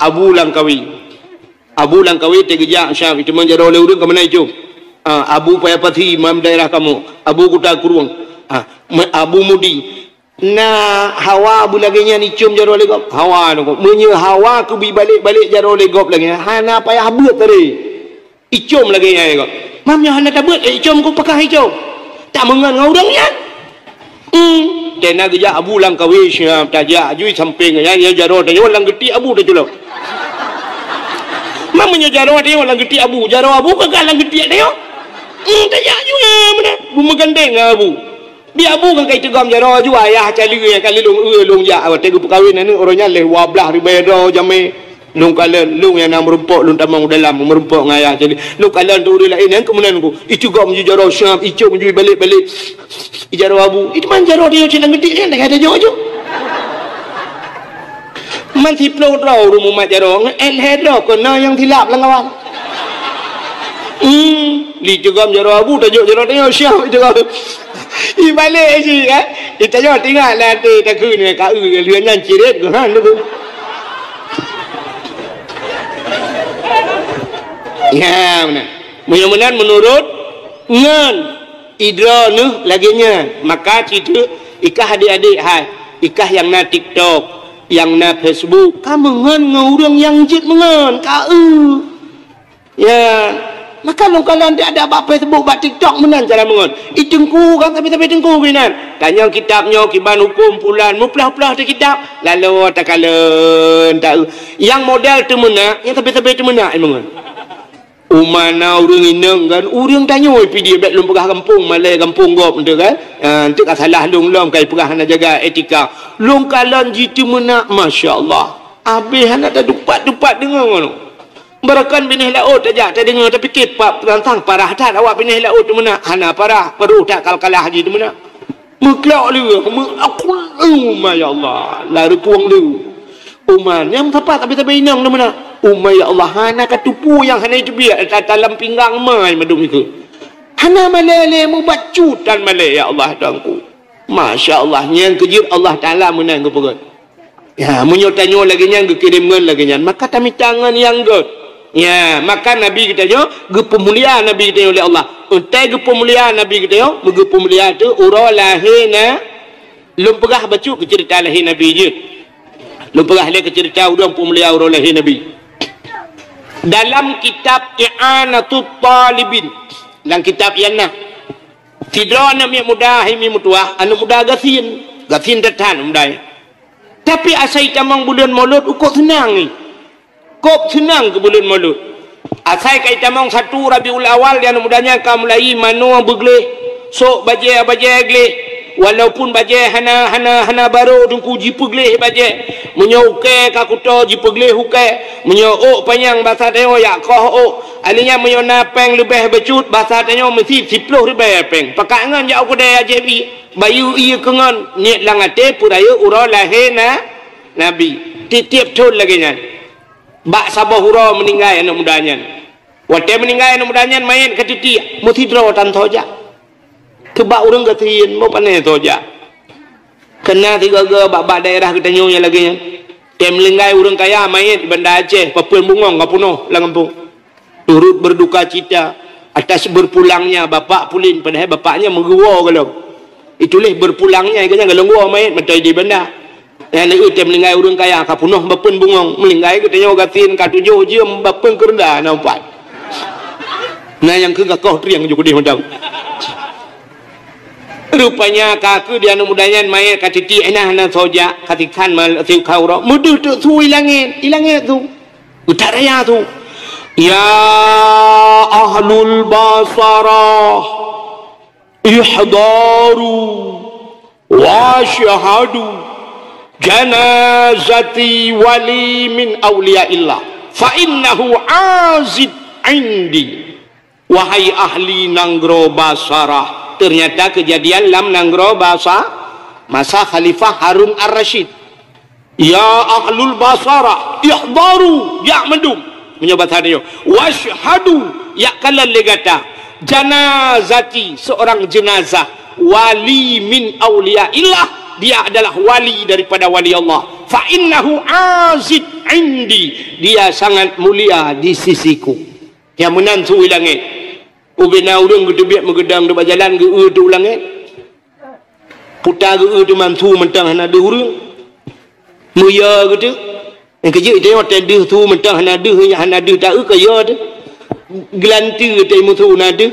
Abu Langkawi. Abu Langkawi teugeujak Syam, iteumon jaroe lé ureuëng ka meunan icom. Ah, Abu Paya Pasi, imam daerah kamoe. Abu Kuta Krueng. Ah, me-, Abu Mudi. Na hawa beulagée nyan icom jaroe lé gob. Hawa nyoe gob. Meunyoe hawa keubi balek-balek jaroe lé gob lagée nyan, hana payah beuet tadi. Icom lagée nyan lé gob. Mam nyoe hana tabeuet, eh, icom ku pakah icom. Tameungon ngon ureuëng nyan. Hmm, tena geujak Abu Langkawi siap tajak jui sampéng nyan, nyan jaroe tanyoe lam geutiek Abu taculok. Mam meunyoe jaroe tanyoe lam geutiek Abu, jaroe Abu ka lam geutiek tanyoe. Hmm, tajak jui, eh, meunan. Beumeugandeng ngon Abu. Di Abu kan ka iteugom jaroe ju ayah cali nyang ka lheueh lôn, eh, lôn jak watée geupeukawen aneuk uroe nyan lheueh dua blaih ribée droe jamé. Lôn kalon, lôn nyang na meurumpok, lôn tamong u dalam meurumpok ngon ayah cali. Lôn kalon tu ureuëng laén nyang keumeunan ku. Iteugom ju jaroe siap, icom ju ibalek-balek. Ijaroe Abu. Iteumon jaroe dia cit lam geutiek nyan, dah kata jok ju. Man siplôh droe ureuëng mumat jaroe, eh, lhèe droe keunoe nyang silap lam awak. Hmm, di teugom jaroe Abu, tajok jaroe tanyoe siap iteugom. Ibalek jih, eh. Itanyoe tinggai lam até takheun ka eu lheueh nyan ciret geuhan tu. Ya, meunan. Meunyoe meunan meunurot ngon Idroeneuh lagée nyan, maka cit ikah adék-adék hai, ikah nyang na TikTok, nyang na Facebook, ka meungon ngon ureuëng nyang jeuet meungon, ka eu. Ya, maka lôn kalon adak-adak bak Facebook, bak TikTok meunan cara meungon. Ih teungku kan sabe-sabe teungku binan. Tanyong kitab nyoe kiban huköm pulan, meuplah-plah teuh kitab, lalu takalon, ta eu. Nyang model teumeunak, nyang sabe-sabe teumeunak meungon. Uma na ureuëng inong kan, ureuëng tanyoe pih dia bék lôn peugah gampông, malée gampông gob tu kan. Ah, tu ka salah lôn lom kai peugah hana jaga etika. Lôn kalon jiteumeunak, masya Allah. Abéh hana tatupat-tupat deungoe ngon. Baroekon binéh laôt tajak tadeungoe, tapike pa-, tantang parah that awak binéh laôt teumeunak. Hana parah, peuruh that kal-kalah jiteumeunak. Meuklok lé, meu-, aku, uma ya Allah, lari kuang lé. Uma, nyang sapat sabe-sabe inong na meunan. Uma ya Allah, hana ka tupu nyang hana iteubiet, ta-, talam pinggang mai mandum ikeu. Hana malèe lé, mubacut tan malèe, ya Allah Tuhanku. Masya Allah, nyang keujeuet Allah Taala meunan geupeugah. Ya, meunyoe tanyoe lagèe nyan, geukirém ngon lagèe nyan, maka tamita ngon nyang gèt. Ya, maka Nabi geutanyoe geupeumulia Nabi geutanyoe lé Allah. Utai geupeumulia Nabi geutanyoe, meugeupeumulia teuh uroe lahé na. Lôn peugah bacut keu ceurita lahé Nabi jeuet. Lôn peugah lé keu ceurita ureueng peumulia uroe lahé Nabi. Dalam kitab I'anatut Talibin, dalam kitab nyan na, sidroe aneuk miet muda hai mi meutuwah, aneuk muda gasien, gasien that-that aneuk muda nyan. Tapi asai tamong buleuen Molot, kok seunang nyan. Kok seunang keu buleuen Molot. Asai ka itamong satu Rabiul Awal, di aneuk muda nyan ka mulai manoe beugleh, sôk bajèe-bajèe gleh. Walaupun bajèe hana, hana, hana barô, Teungku, jipeugleh bajèe. Meunyoe ukèe ka kuto, jipeugleh ukèe. Meunyoe ôk panyang, basa tanyoe jak koh ôk. Alèh nyan meunyoe na pèng leubeh bacut, basa tanyoe meusit siploh ribèe pèng. Pakat ngon jak u keudè Haji Abi, bayeue ié keu ngon, niet lam até peurayeuk uroe lahé na, Nabi. Tiep-tiep thôn lagèe nyan. Bak saboh uroe meuninggai aneuk muda nyan. Watèe meuninggai aneuk muda nyan, manyèt ka titiek, meusidroe tan soe jak. Keu bak ureueng gasien, boh pané soe jak. Keu na sigoe-goe bak-bak daerah geutanyoe nyang lagèe nyan. Watèe meuninggai ureueng kaya, manyèt di Banda Aceh, papeuen bungöng ka peunoh lam gampông. Turut berduka cita atas berpulangnya Bapak Pulin, padahai bapak nyan meugeuwoe gohlom. Itulah berpulangnya, geuhnyan gohlom geuwoe manyèt mantong di Banda. Nyang lheueh teuh meuninggai ureueng kaya ka peunoh bapeuen bungöng, meuninggai geutanyoe gasien ka tujoh jeuem bapeuen keureunda na umpat. Na nyang keu gakoh trieng ju keudeh mantong. Rupanya ka keu di aneuk muda nyan manyèt ka titiek, hana, hana soe jak, ka tikhan mal siuka uroe, meudeuh teuk su i langèt, i langèt su. Geutak raya su. Ya ahlul Basarah, ihdaru. Wa syahadu janazati wali min auliyaillah, fa innahu azid indi. Wahai ahli nanggroe Basarah, ternyata kejadian lam nanggroe Basa-, masa Khalifah Harun Ar-Rasyid. Ya ahlul Basarah, ihdaru, jak mandum. Meunyoe basa tanyoe, wasyhadu, jak kalon lé gata, janazati, seorang jenazah wali min auliyaillah, dia adalah wali daripada wali Allah. Fa innahu azid indi, dia sangat mulia di sisiku. Nyang meunan su i langèt. Ubena ureueng geuteubiet meugeudong di bak jalan, geu-eu teuk u langèt. Puta geu-eu teuk, mansu mantong hana deuh ureueng. Meuyo geuteuk. Nyang keujeuet tanyoe teuh deuh su mantong hana deuh, hana deuh ta-eu keu yo teuh. Geulanteue teuh musu na deuh.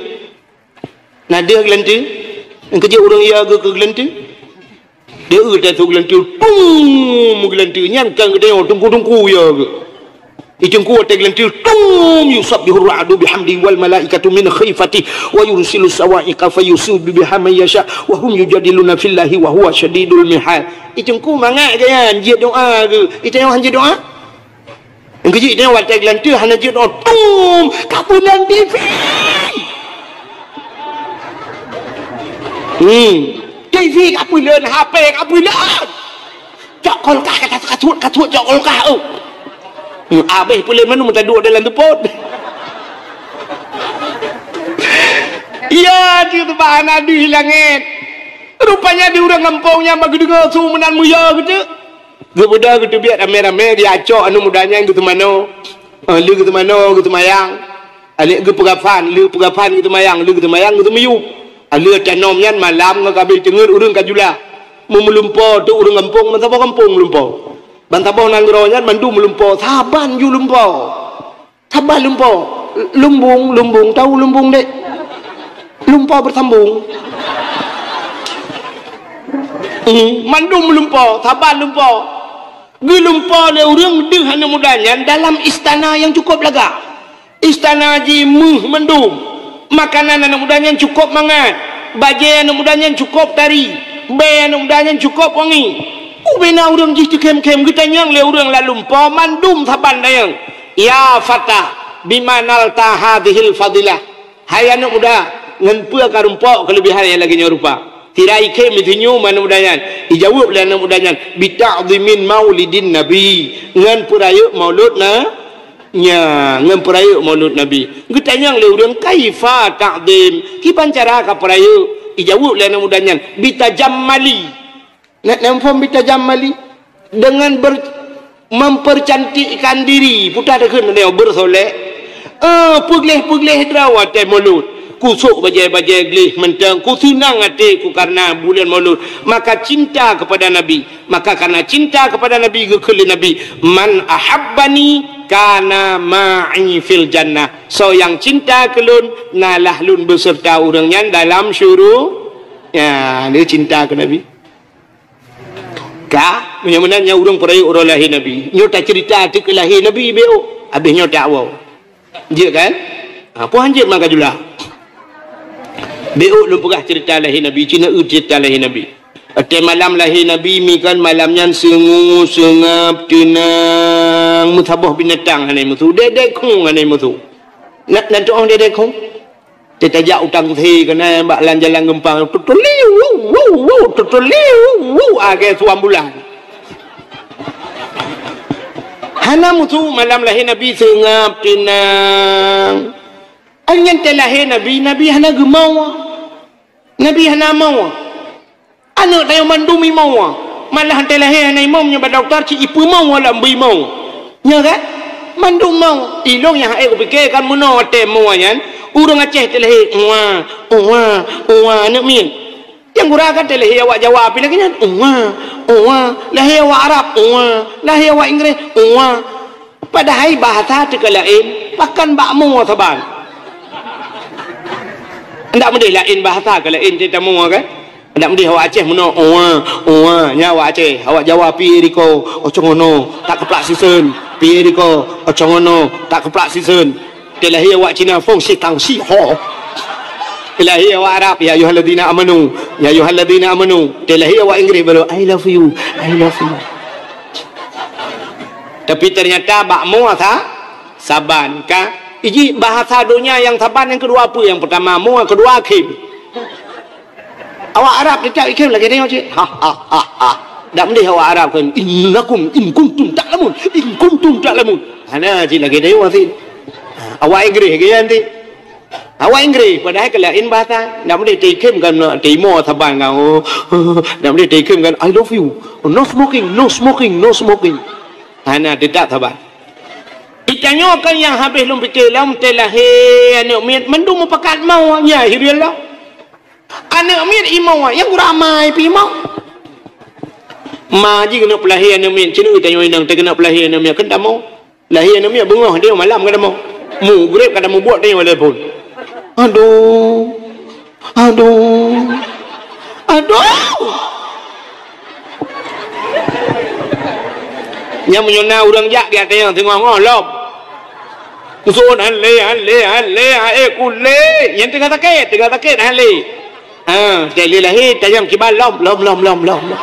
Na deuh geulanteue. Nyang keujeuet ureueng yo geu keu geulanteue. Deuh teuh su geulanteue. Tum! Geulanteue nyan kan geutanyoe teungku-teungku yo geu. Di teungku watèe geulanteue, tum, yusabbihur ra'du bihamdi wal malaikatu min khifati wa yursilu sawa'iqa fayusibu biha man yasha wa hum yujadiluna fillahi wa huwa syadidul mihal. Di teungku mangat geuh nyan, jeuet doa geuh. Di tanyoe han jeuet doa. Nyang keujeuet tanyoe watèe geulanteue hana jeuet doa, tum, ka bulan T V. Hmm. T V ka bulan, H P ka bulan. Cok kulkas, ka, ka, kasuet, kasuet, cok kulkas, oh. Hmm, abéh peulen mandum meuta duek dalam seupôt. Ya, di teumpat hana deuh i langèt. Rupanya di ureueng gampông nyan bak geudeungoe su meunan meuyo geuteuk. Geubeudôh geuteubiet ramé-ramé, geujak cok aneuk muda nyan geuteumanoe. Eh, lheueh geuteumanoe, geuteumayang. Aneuk geupeugafan, lheueh peugafan geuteumayang, lheueh geuteumayang geuteumiyueb. Lheueh tanom nyan malam ngon ka abéh teungeut ureueng ka jula. Meu-, meulumpoe teuk ureueng gampông, bansaboh gampông meulumpoe. Bansaboh nanggroe nyan mandum meulumpoe, saban ju lumpoe. Saban lumpoe. Lumbung, lumbung, tahu lumbung, dek? Lumpoe beusambông. Hmm, mandum lumpoe, saban lumpoe. Geulumpoe lé ureueng deuh aneuk muda nyan dalam istana nyang cukup lagak. Istana jih meuh mandum. Makanan aneuk muda nyan cukup mangat. Bajèe aneuk muda nyan cukup tari. Bèe aneuk muda nyan cukup wangi. Ubena ureueng jih teukhém-khém, geutanyong lé ureueng lam lumpoe mandum saban tanyong, "Ya fata, bima nalta hadzihil fadilah?" Hai aneuk muda, ngon peue ka rumpok keuleubihan nyang lagèe nyoe rupa? Sira ikhém, isenyum aneuk muda nyan. Ijaweueb lé aneuk muda nyan, "Bita'zimin maulidin nabi." Ngon peurayeuk maulud na-, Nya, ngon peurayeuk Maulud Nabi. Geutanyong lé ureuëng, "Kaifa ta'zim?" Kiban cara kapeurayeuk? Ijaweueb lé aneuk muda nyan, "Bitajammali." Nak namphom bitajammali? Dengan ber-, mempercantikkan diri. Puta takheun nyoe bersolek. Eh, peugleh-peugleh droe watée Maulud. Kusok bajée-bajée gleh mantong, kuseunang até ku karena buleuen Maulud. Maka cinta kepada Nabi. Maka karena cinta kepada Nabi, geukheun lé Nabi, "Man ahabbani kana ma'i fil jannah." Soe nyang cinta keu lôn, na lah lôn beuseurta ureuëng nyan dalam syuru-, ya, dia cinta keu Nabi. Ka, meunyoe meunan nyan ureuëng peurayeuk uroe lahé Nabi. Nyoe taceurita ateueh keu lahé Nabi, beu. Habéh nyoe tak woe. Jeuet kan? Ha, peue han jeuet maka jula. Beu lôn peugah ceurita lahé Nabi, cina eu ceurita lahé Nabi. Watée malam lahé Nabi, mi kan malam nyan seungue, seungab, teunang, meusaboh binatang hana meusu, dedek khong hana meusu. Nak, nak tuoh dedek khong? Teutajak utang sie keunan bak lam jalan geumpang, tutuliu, wuu, wuu, wuu, tutuliu, wuu, agée suam bulan. Hana meusu malam lahé Nabi seungab, teunang. Ai nyan teuh lahé Nabi, Nabi hana geumoe. Nabi hana moe. Aneuëk tanyoe mandum imoe. Malah teuh lahé hana imoe, meunyoe bak dokto cit ipeumoe lam beuimoe. Nya kan? Mandum moe. Ilong nyang hai kupike kan meunoe watée moe nyan, ureuëng Aceh teuh lahé, "Uwa, uwa, uwa," aneuëk miet. Nyang gura kan teuh lahé awak Jawa pih lagée nyan, "Uwa, uwa." Lahé awak Arab, "Uwa." Lahé awak Inggréh, "Uwa." Padahai bahasa teuka laén, pakon bak moe saban. Ndak meudeh laén bahasa ka laén teuka moe kan? Ndak meudeh awak Aceh meunoe, "Uwa, uwa," nya awak Aceh, awak Jawa, "Piye diko, ocong ono, tak keuplak sisen, piye diko, ocong ono, tak keuplak sisen." Teuh lahé awak Cina, "Fong shi tang shi ho." Teuh lahé awak Arab, "Ya ayyuhalladzina amanu, ya ayyuhalladzina amanu." Teuh lahé awak Inggréh baru, "I love you, I love you." Tapi ternyata bak moe sa-, saban ka. Iji bahasa donya nyang saban nyang keudua peue? Nyang peurtama moe, keudua khém. Awak Arab teutab ikhém lagée tanyoe cit. Ha, ha, ha, ha. Dak meudeh awak Arab kan, "Innakum in kuntum ta'lamun, in kuntum ta'lamun." Hana cit lagée tanyoe cit. Ha, awak Inggréh lagée nyan cit. Awak Inggréh, padahai ka laén bahasa. Dak meudeh teuikhém kan, teuimoe saban kan. Oh, dak meudeh teuikhém kan, "I love you. No smoking, no smoking, no smoking." Hana, teutab saban. Di tanyoe kan nyang habéh lôn pike lom, teuh lahé aneuëk miet, mandum mupakat moe, nya hireuen lom. Aneuëk miet imoe, nyang gura ma pih imoe. Ma jih keuneuk peulahé aneuëk miet, cit neu tanyoe inong teuh keuneuk peulahé aneuëk miet, kan tamoe. Lahé aneuëk miet beungoh, dia malam ka tamoe. Mugreb ka tamubuet tanyoe lé phon. Aduh. Aduh. Aduh. Nyang meunyoe na ureuëng jak di ateueh nyang teungoh-ngoh lom. Khusus han lé, han lé, han lé, han, eh, kulé. Nyang teungoh sakét, teungoh sakét han lé. Ha, teuh lé lahé, tanyong kiban lom, lom, lom, lom, lom, lom.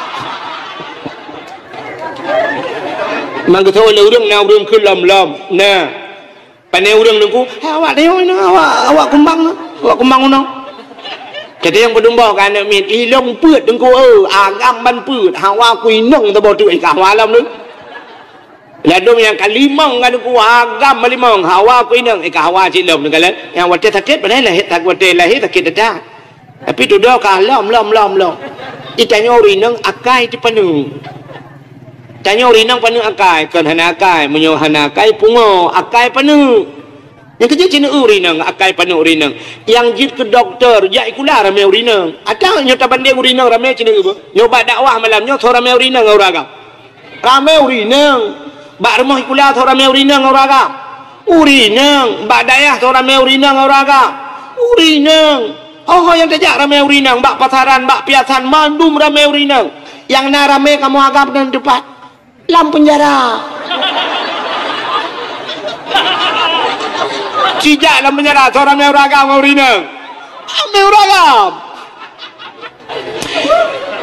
Mangkeusoi lé ureuëng na ureuëng keu lom, lom. Nah. Pane ureuëng teungku, "Hai awak tayong inoe, awak, awak kumbang, awak kumbang unoe." Teuh nyang peudumboh keu aneuëk miet, "Ilong peuet teungku, eh, agam ban peuet, hawa ku inong teuboh teuk, eh, ka hawa lom teuk." Ladôm nyang ka limong ka teungku, agam ban limong, hawa ku inong, eh, ka hawa cit lom teuk. Nyang watée sakét, padahai lahé, watée lahé sakét that-that. Tapi tudoe ka lom, lom, lom, lom. Di tanyoe ureuëng inong akai teupaneuk. Tanyoe ureuëng inong paneuk akai, kon hana akai. Meunyoe hana akai, pungo, akai paneuk. Nyang keujeuet cit neu ureuëng inong, akai paneuk ureuëng inong. Nyang jeuet keu dokto, jak sikula ramé ureuëng inong. Atawa nyoe tabandéng ureuëng inong ramé cit neu beuh. Nyoe bak dakwah malam nyoe, soe ramé ureuëng inong ngon ureuëng agam? Ramé ureuëng inong. Bak rumoh sikula soe ramé ureuëng inong ngon ureuëng agam? Ureuëng inong. Bak dayah soe ramé ureuëng inong ngon ureuëng agam? Ureuëng inong. Ho-ho nyang tajak ramé ureuëng inong, bak pasaran, bak piasan, mandum ramé ureuëng inong. Nyang na ramé kamoe agam nan teupat. Lam peunjara. Sijak lam peunjara, soe ramé ureuëng agam ngon ureuëng inong? Ramé ureuëng agam.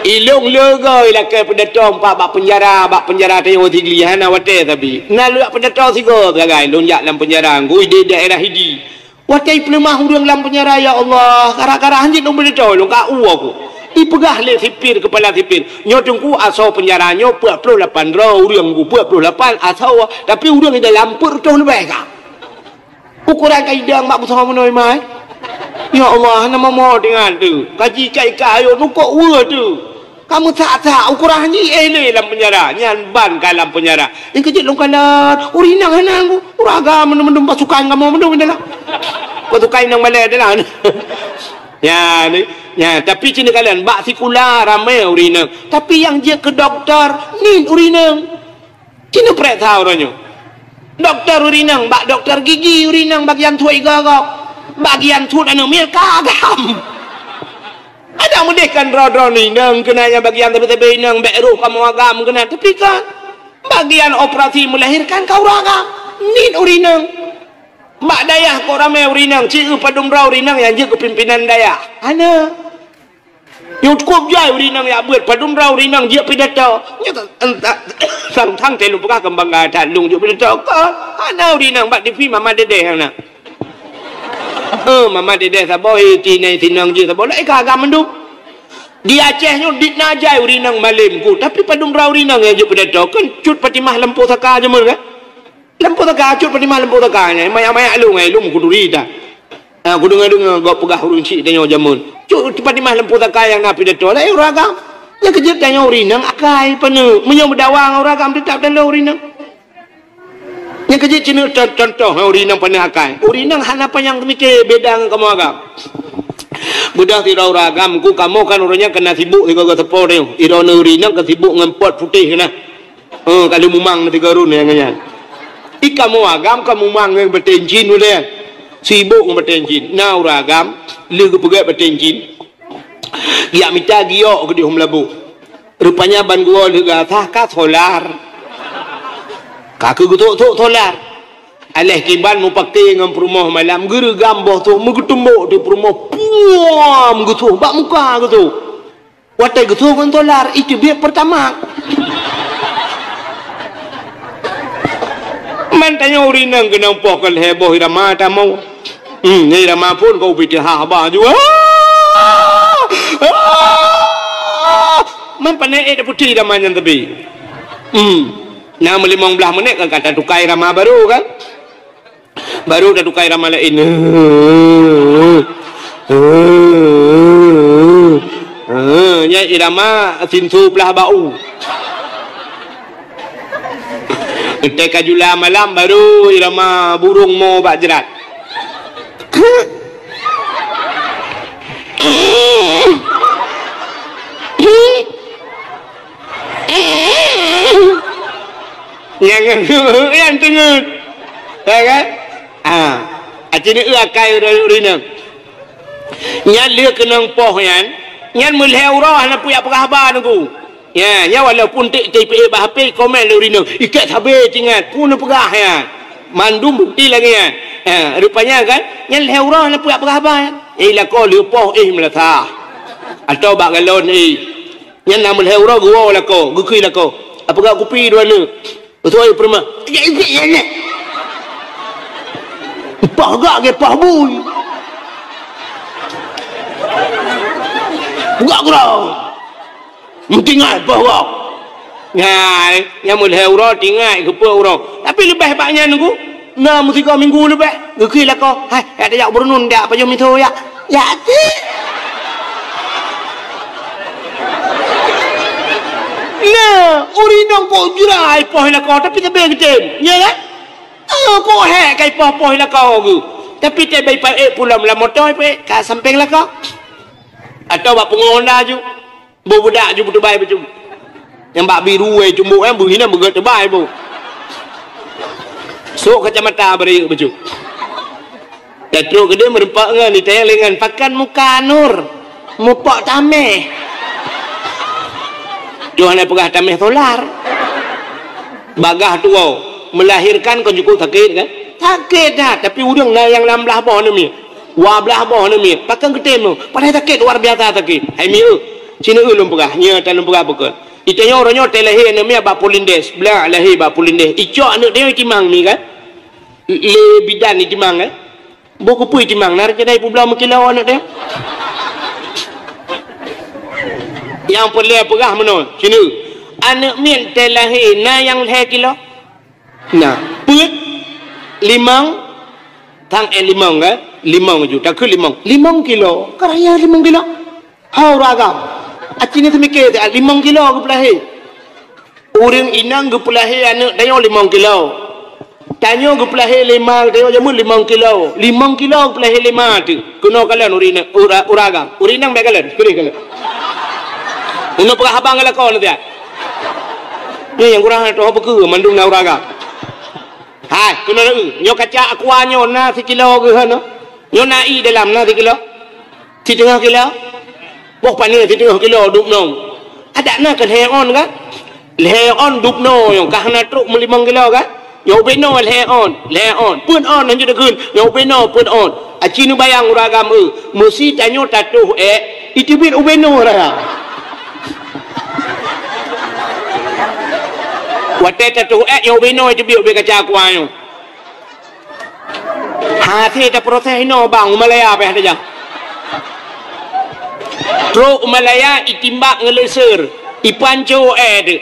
Ilong le goe ilakée peudatong bak, bak peunjara, bak peunjara tanyoe Sigli, hana watée sabe. Na lheueh peudatong sigoe sagai, lôn jak lam peunjara, ngui di daerah Idi. Watée ipeuleumah ureuëng lam peunjara, ya Allah, gara-gara hanjeuet lôn peudatong, lôn ka u aku. Ipeugah lé sipir, keupala sipir, "Nyoe Teungku, asoe peunjara nyoe peuet ploh lapan droe, ureuëng peuet ploh lapan asoe, tapi ureuëng di dalam peuet reutôh leubeh ka." Ukoran ka idang bak busoe meunoe mai. Ya Allah, nama mo dengan tu. Kaji kai ka ayok nukok ue tu. Kamu sak-sak ukoran ji eh le lam peunjara. Nyan ban ka lam peunjara. Nyang keujeuet lôn kalon, ureuëng inong hana ku. Ureuëng agam mandum-mandum pasukan kamoe mandum dalam. Pasukan inong balai dalam. Ya, ni. Ya, tapi cina kalian bak sikula ramai ureuëng inong. Tapi nyang jeuet keu doktor, nit ureuëng inong. Cina pereksa uroe nyoe. Doktor ureuëng inong, bak doktor gigi ureuëng inong bagian suet igoe-goe. Bagian suet aneuk miet ka agam. Ada meudeh kan droe-droe ni inong keunan nyang bagian sabe-sabe inong bèk roh kamoe agam keunan. Tapi kan bagian operasi melahirkan ka ureuëng agam. Nit ureuëng inong. Bak dayah kok ramai ureuëng inong, ci eu padum droe ureuëng inong nyang jeuet keu pimpinan dayah. Hana. Nyoe cukup jai ureuëng inong jak beuet, padum droe ureuëng inong jeuet pidato. Nyoe ta-, ta-, sang-sang teuh lôn peugah keu bangga that lôn jeuet pidato. Kon, hana ureuëng inong bak T V Mama Dedeh hana. Eh, Mama Dedeh saboh, eh, tinai tinong jeuet saboh. Laén ka agam mandum. Di Aceh nyoe dit na jai ureuëng inong malem ku, tapi padum droe ureuëng inong nyang jeuet pidato. Kon Cut Fatimah Lampu Saka jameun kan? Lampu Saka, Cut Fatimah Lampu Saka nyan, mayak-mayak lôn, eh, lôn kuduri dah. Ah, kudeungoe-deungoe gob peugah ureuëng chik tanyoe jameun. Cut Fatimah Lampu Saka nyang na pidato, laén ureuëng agam. Nyang keujeuet tanyoe ureuëng inong akai paneuk. Meunyoe meudawa ngon ureuëng agam, teutap talo ureuëng inong. Nyang keujeuet cina con-, contoh ureuëng inong paneuk akai. Ureuëng inong hana panyang teumike beda ngon kamoe agam. Beudôh sidroe ureuëng agam, ku kamoe kan uroe nyan keunan sibuk sigoe-goe seupôt tanyoe. Sidroe ureuëng inong ka sibuk ngon pot putéh keunan. Oh, ka lheueh mumang na tiga run nyang nyan. I kamoe agam ka mumang ngon batèe jin ulèe. Sibok ngon batèe jin. Na ureueng agam, lheueh geupeugèt batèe jin. Geujak mita giok keudéh u Meulaboh. Rupanya ban geuwoe lheueh geuasah ka solar. Ka keuh geusok-sok solar. Aléh kiban mupakè ngon peurumoh malam, geureugam boh sôk meugeuteumbok di peurumoh. Puam! Geusôk bak muka geusôk. Watèe geusôk ngon solar, iteubiet Pertamax. Man tanyoe ureueng inong keunong poh ka lhèe boh irama tamong. Hmm, nyan irama phôn ka ubit haba ju. Ah! Ah! Man pané ék putéh irama nyan teubiet. Hmm. Na meulimong blaih menit kan ka tatukai irama baru kan? Baru tatukai irama laén. Nyan irama sinsu plah bau. Teuka jula malam baru irama burung mo bak jrat. Nyang, nyang teungeut. Ya kan? Ah. Aci ni akai ureueng inong. Nyan lheueh keunong poh nyan, nyan meulhèe uroe hana peue jak peugah haba nunggu. Ya, nyan walaupun tik tik pih bak H P komen lé ureueng inong. Ikèt sabe tingat, peue neupeugah nyan. Mandum bukti lagèe nyan. Ha, rupanya kan, nyan lhèe uroe hana peue jak peugah haba. Eh, lakoe lheueh poh eh meulasah. Atau bak galon eh. Nyan na meulhèe uroe geuwoe lakoe, geukheun lakoe. Apeugah kupi dua neuk. Beutôi peurumoh. Ijak ijak ya ni. Poh gak ge poh bui. Gak gurau. Meutinggai poh gak. Nyan, nyang meulhèe uroe tingai geupeu uroe. Tapi leubeh bak nyan nunggu. Na meusigoe minggu leubeh. Geukheun lakoe. Hai, yak tajak beurunun dak pajoh miso yak. Ya, ti. Nah, ureueng inong kok jrai poh lakoe, tapi sabe geutem. Ya kan? Ah, kok hèk kai poh-poh lakoe geuh. Tapi teubai paék pulang lam moto paék ka sampéng lakoe. Atau bak pungo Honda ju. Beu budak ju beutebai bacut. Nyang bak biru, eh, cumbuk, eh, beu hinan beugèt tebai, beu. Sok kacamata beurayek bacut. Tatrok keudeh meureumpok ngon, ditanyong lé ngon, "Pakon muka Nur? Mupok tamèh." Tuhan hana peugah tamèh solar. Bagah tuwoe, melahirkan kon cukup sakét, kan? Sakét that, tapi ureueng na nyang lam blah boh aneuk miet. Dua blah boh aneuk miet, pakon geutem nyoe? Padahai sakét luar biasa sakét. Hai miet, sinoe lôn peugah, nyoe tan lôn peugah pakon. Itanyong uroe nyoe teuh lahé aneuk miet bak Polindes, blah lahé bak Polindes. Icok aneuk teuh itimang mi kan? Lé bidan itimang kan? Boh keupeue itimang, na rencana ipubloe meukilo aneuk teuh? Nyang peureulée peugah meunoe, sineuk. Aneuëk miet teuh lahé na nyang lhée kilo? Na. Peuet, limong, tang eh limong, kan? Limong ju, takheun limong. Limong kilo, ka raya limong kilo. Hai ureuëng agam. Aci ni teumike, limong kilo geupeulahé. Ureuëng inong geupeulahé aneuëk tanyoe limong kilo. Tanyoe geupeulahé lé ma, tanyoe jameun limong kilo. Limong kilo geupeulahé lé ma teuh. Keunoe kalon ureuëng inong, ura-, ureuëng agam. Ureuëng inong bék kalon, keudeh kalon. Unoe peugah abang galakon tiat. Nyoe nyang kurang toh beukeu mandum na ureuëng agam. Hai, keunoe lagée. Nyoe kaca aqua nyoe na sikilo geuh hana. Nyoe na ie dalam na sikilo. Siteungoh kilo. Boh pané siteungoh kilo dub nong. Adak na keu lhée on kan? Lhée on dub nong nyang ka hana trok meulimong kilo kan? Nyoe ubé noe lhée on, lhée on. Peuet on hanjeuet takheun, nyoe ubé noe peuet on. Aci neubayang ureuëng agam eu, meusi tanyoe tatoh ék, iteubiet ubé noe raya. Watée tatoh ék nyoe ubé noe iteubiet ubé kaca aqua nyoe. Hase taproses inoe bang, u Malaya pih tajak. Trok u Malaya itimbak ngon laser, ipanco éh teuh.